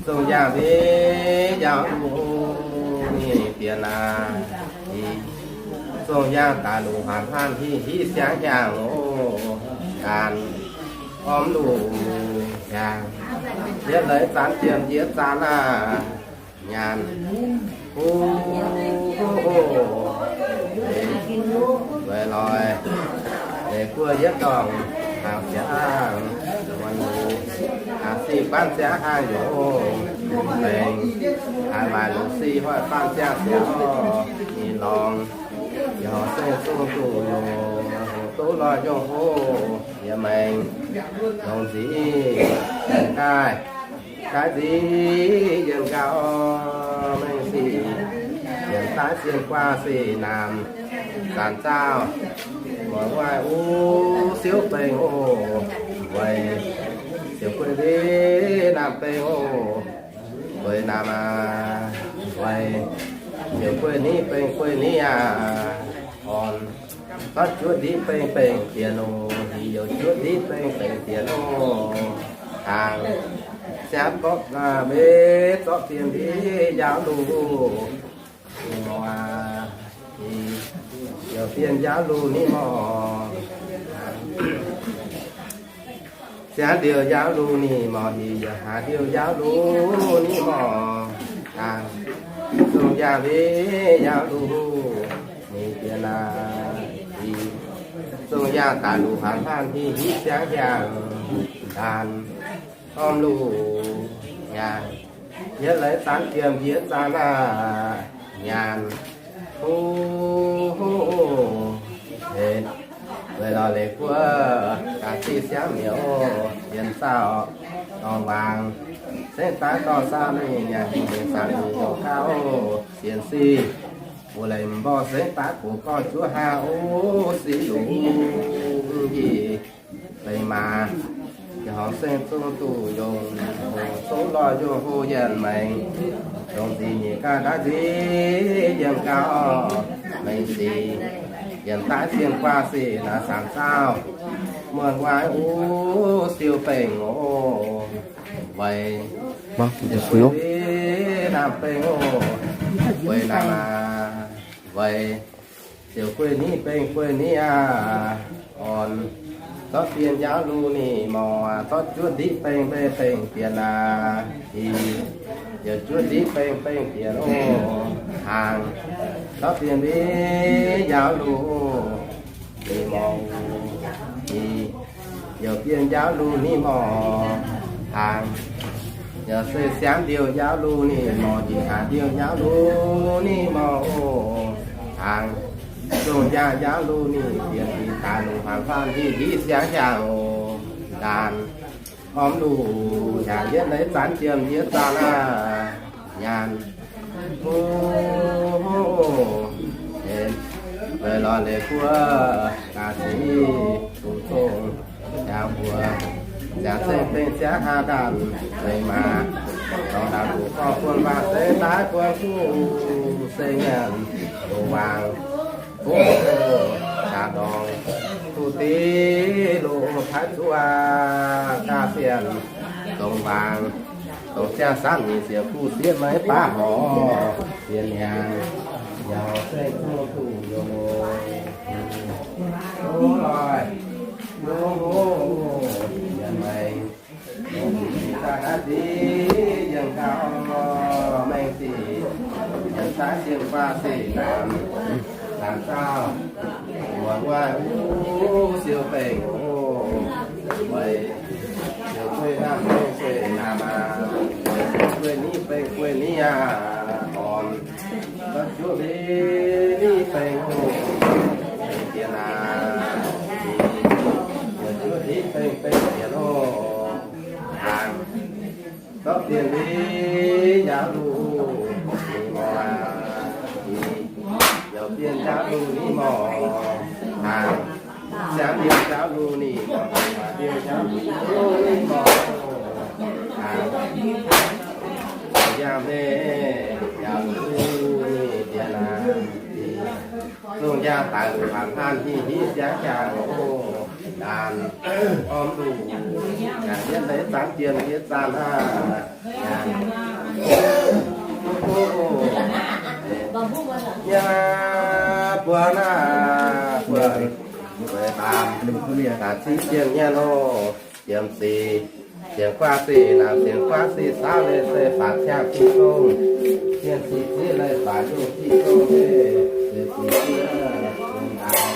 zong njaangh mbe njaaux nduqc ni bienh aqv. Zong njaangh daaih luqc hnaangx hnaangx hiv hiv siangx hiaangx oc. Daan, orm luqc hiaangx, yietv leiz zanc jiem yietv zanc aav, nyaanh, huv, weic loi, leiz guoqv yietv dorngh, hnaangx siangx, muonz luqc, hnaangx sic banv siangx hnaangx youz, baengc, haaix maaih luqc sic hoic banv siangx siangx, ninh lorngx, yaac horc seng zungv duqv yungh, hoc duqv lorh yungh hoc, yie maengx, longx nzic, daaih, daaih nzic, yienh gauh, mengh sic, yienh daaih sien guaav sic naamh, zanc zaauh, muonc waaic uv siouv bengx oc, weic, ziouc guei nzic naamh bengx oc, guei naamh aac, weic, ziouc guei nzic bengx guei nzic aac, orn, zorqv juotv nzic bengx bengx diex oc, nzic youc juotv nzic bengx bengx diex oc, hnaangx, siangx borqv mbe zorqv bienh nzic njaaux luh, mor, youc bienh njaaux luh ni mor, siangx diuh njaaux luh ni mor, youc hnaangx diuh njaaux luh ni mor, hnaangx, zong njaangh mbe njaaux luh ni bienh aac, zong njaangh daaih luqc hnaangx hnaangx hiv hiv siangx hiaangx, daan, orm luqc hiaangx, yietv leiz zanc jiem yietv zanc aav, nyaanh, huv, weic lorz leiz guoqv gaax sic siangv mi'aqv oc. Yienh zaauh dorngh waangc, sengx daaih dorh saah mingh nyaanh, mingh saah mingh dorh gauh sienx sic, wuov leiz mborh sengx daaih gox gorx juov hnangv oc. Sic lungh njiec bengx maaz, yaac horpc seng zungv duqv yungh, hoc zungv lorh yungh hoc yienh maengx, longx nzic nyeic gaax daaih nzic yienh gauh, mengh sic, yienh daaih sien guaav sic naaiv zanc zaauh, muonc waaic uv siouv bengx oc. Weic, guei nzic naamh bengx oc. Guei naamh aac, weic, ziouc guei nzic bengx guei nzic aac, orn, zorqv bienh njaaux luh ni mor, zorqv juotv nzic bengx mbe bengx bienh aac, i, youc juotv nzic bengx bengx bienh oc. Hnaangx, zorqv bienh mbe njaaux luh ni mor, i, youc bienh njaaux luh ni mor, hnaangx, yaac se siangv ndiouh njaaux luh ni mor, jiex hnaangx ndiouh njaaux luh ni mor oc. Hnaangx, zong njaangh njaaux luh ni bienh, daaih luqc hnaangx hnaangx hiv hiv siangx hiaangx oc. Daan, orm luqc hiaangx yietv leiz zanc jiem yietv zanc aav, nyaanh, huv, weic lorz leiz guoqv gaax sic duqv zong, Mbuo ziangx zengv bengv ziangx haav ndaanh lengh maaz, dorngx ndaangc duqv gorngv buonc waac se daaih buonc kuv se nyanc longc waangc. Ov, jaax ndorngx duqv div loz taaix zuqv aqv, ga'sie longc waangc, dongh ziangh sanv nyeic ziepc kuv sieqv maiv baav horc, sieqv niangx yaac se zungv duqv youz. Ov, loih, yaac maengx, daaih haaix diqc yienh gauh maengx diqc, yienh daaih sienx guaav sienx naamh, naamh zaauh, muonz waaic wuov siou bengh oc, weic siou gueiv hnamv gueiv naamh aqv, weic siou gueiv niv bengh gueiv niv aqv, orn. Gapv juov div bengh oc, diex naamh, weic juov div bengh bengh diex oc, hnaangx. Gapv dien div njaaux luh ni morc aqv, yaac dien njaaux luh ni morc, hnaangx. Siangx dien njaaux luh ni morc, dien njaaux luh ni morc, hnaangx. Yangh mengh njaaux luh ni diex naamh, zungh yangh daic luc aqc hnaanh hingh hingv ziangx jangx oc, ndaanx gormx luc, yaac yiem leiz zaangc jienh yie zaanh hnangv. Yaac, yaac buo naaiv buo, buo baamz, daaih ziqv jienh nyei loh, jiem sic, sienx guaav sic naamh, sienx guaav sic saauv leiz se faatv qangx Tin-Hungh, jiem sic ziqv leiz faatv Tin-Hungh se, se sic ziqv leiz naamh.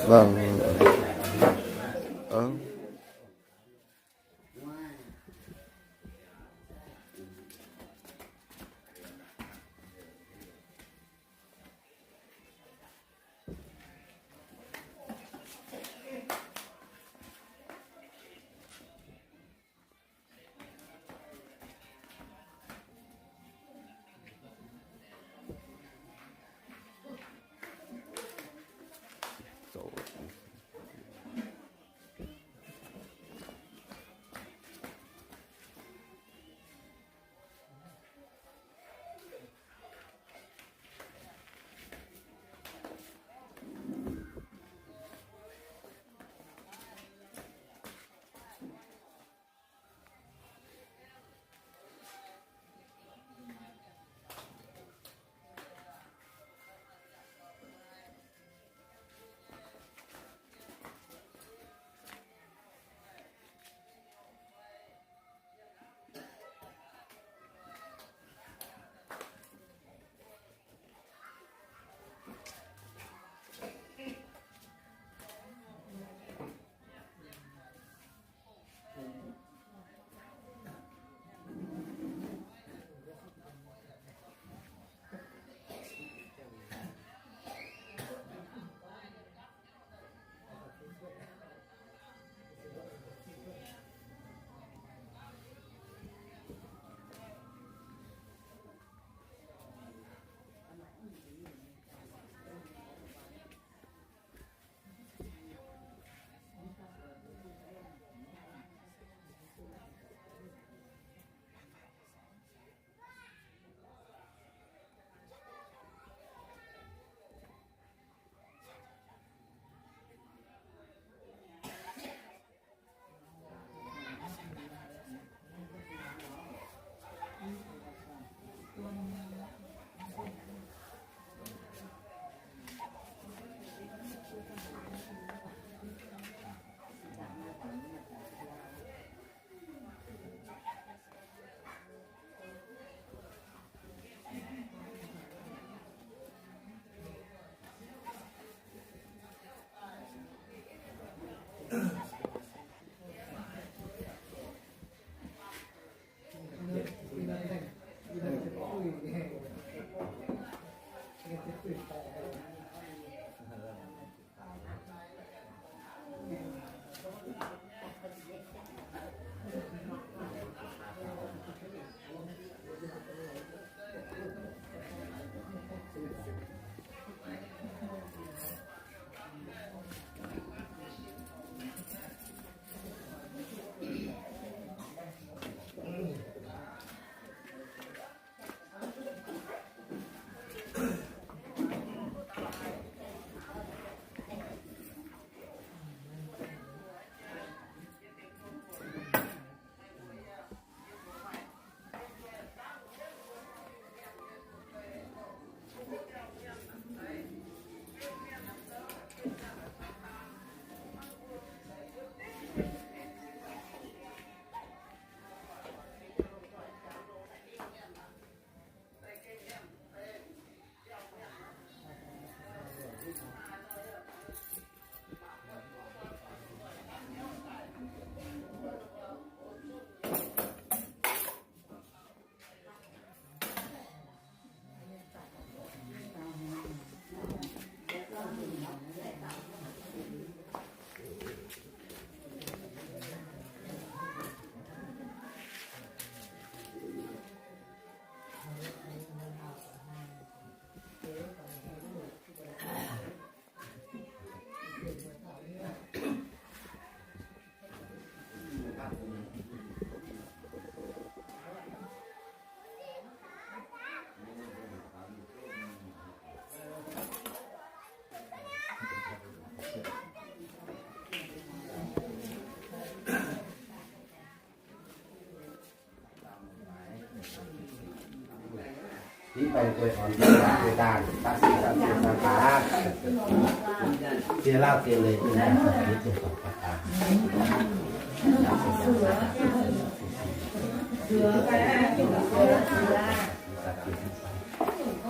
Vâng. Ơ.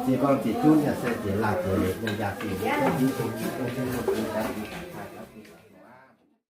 Ninh gorngv ziqc zunv yaac se ziqc laanh ziqc nyei jaa-dingh,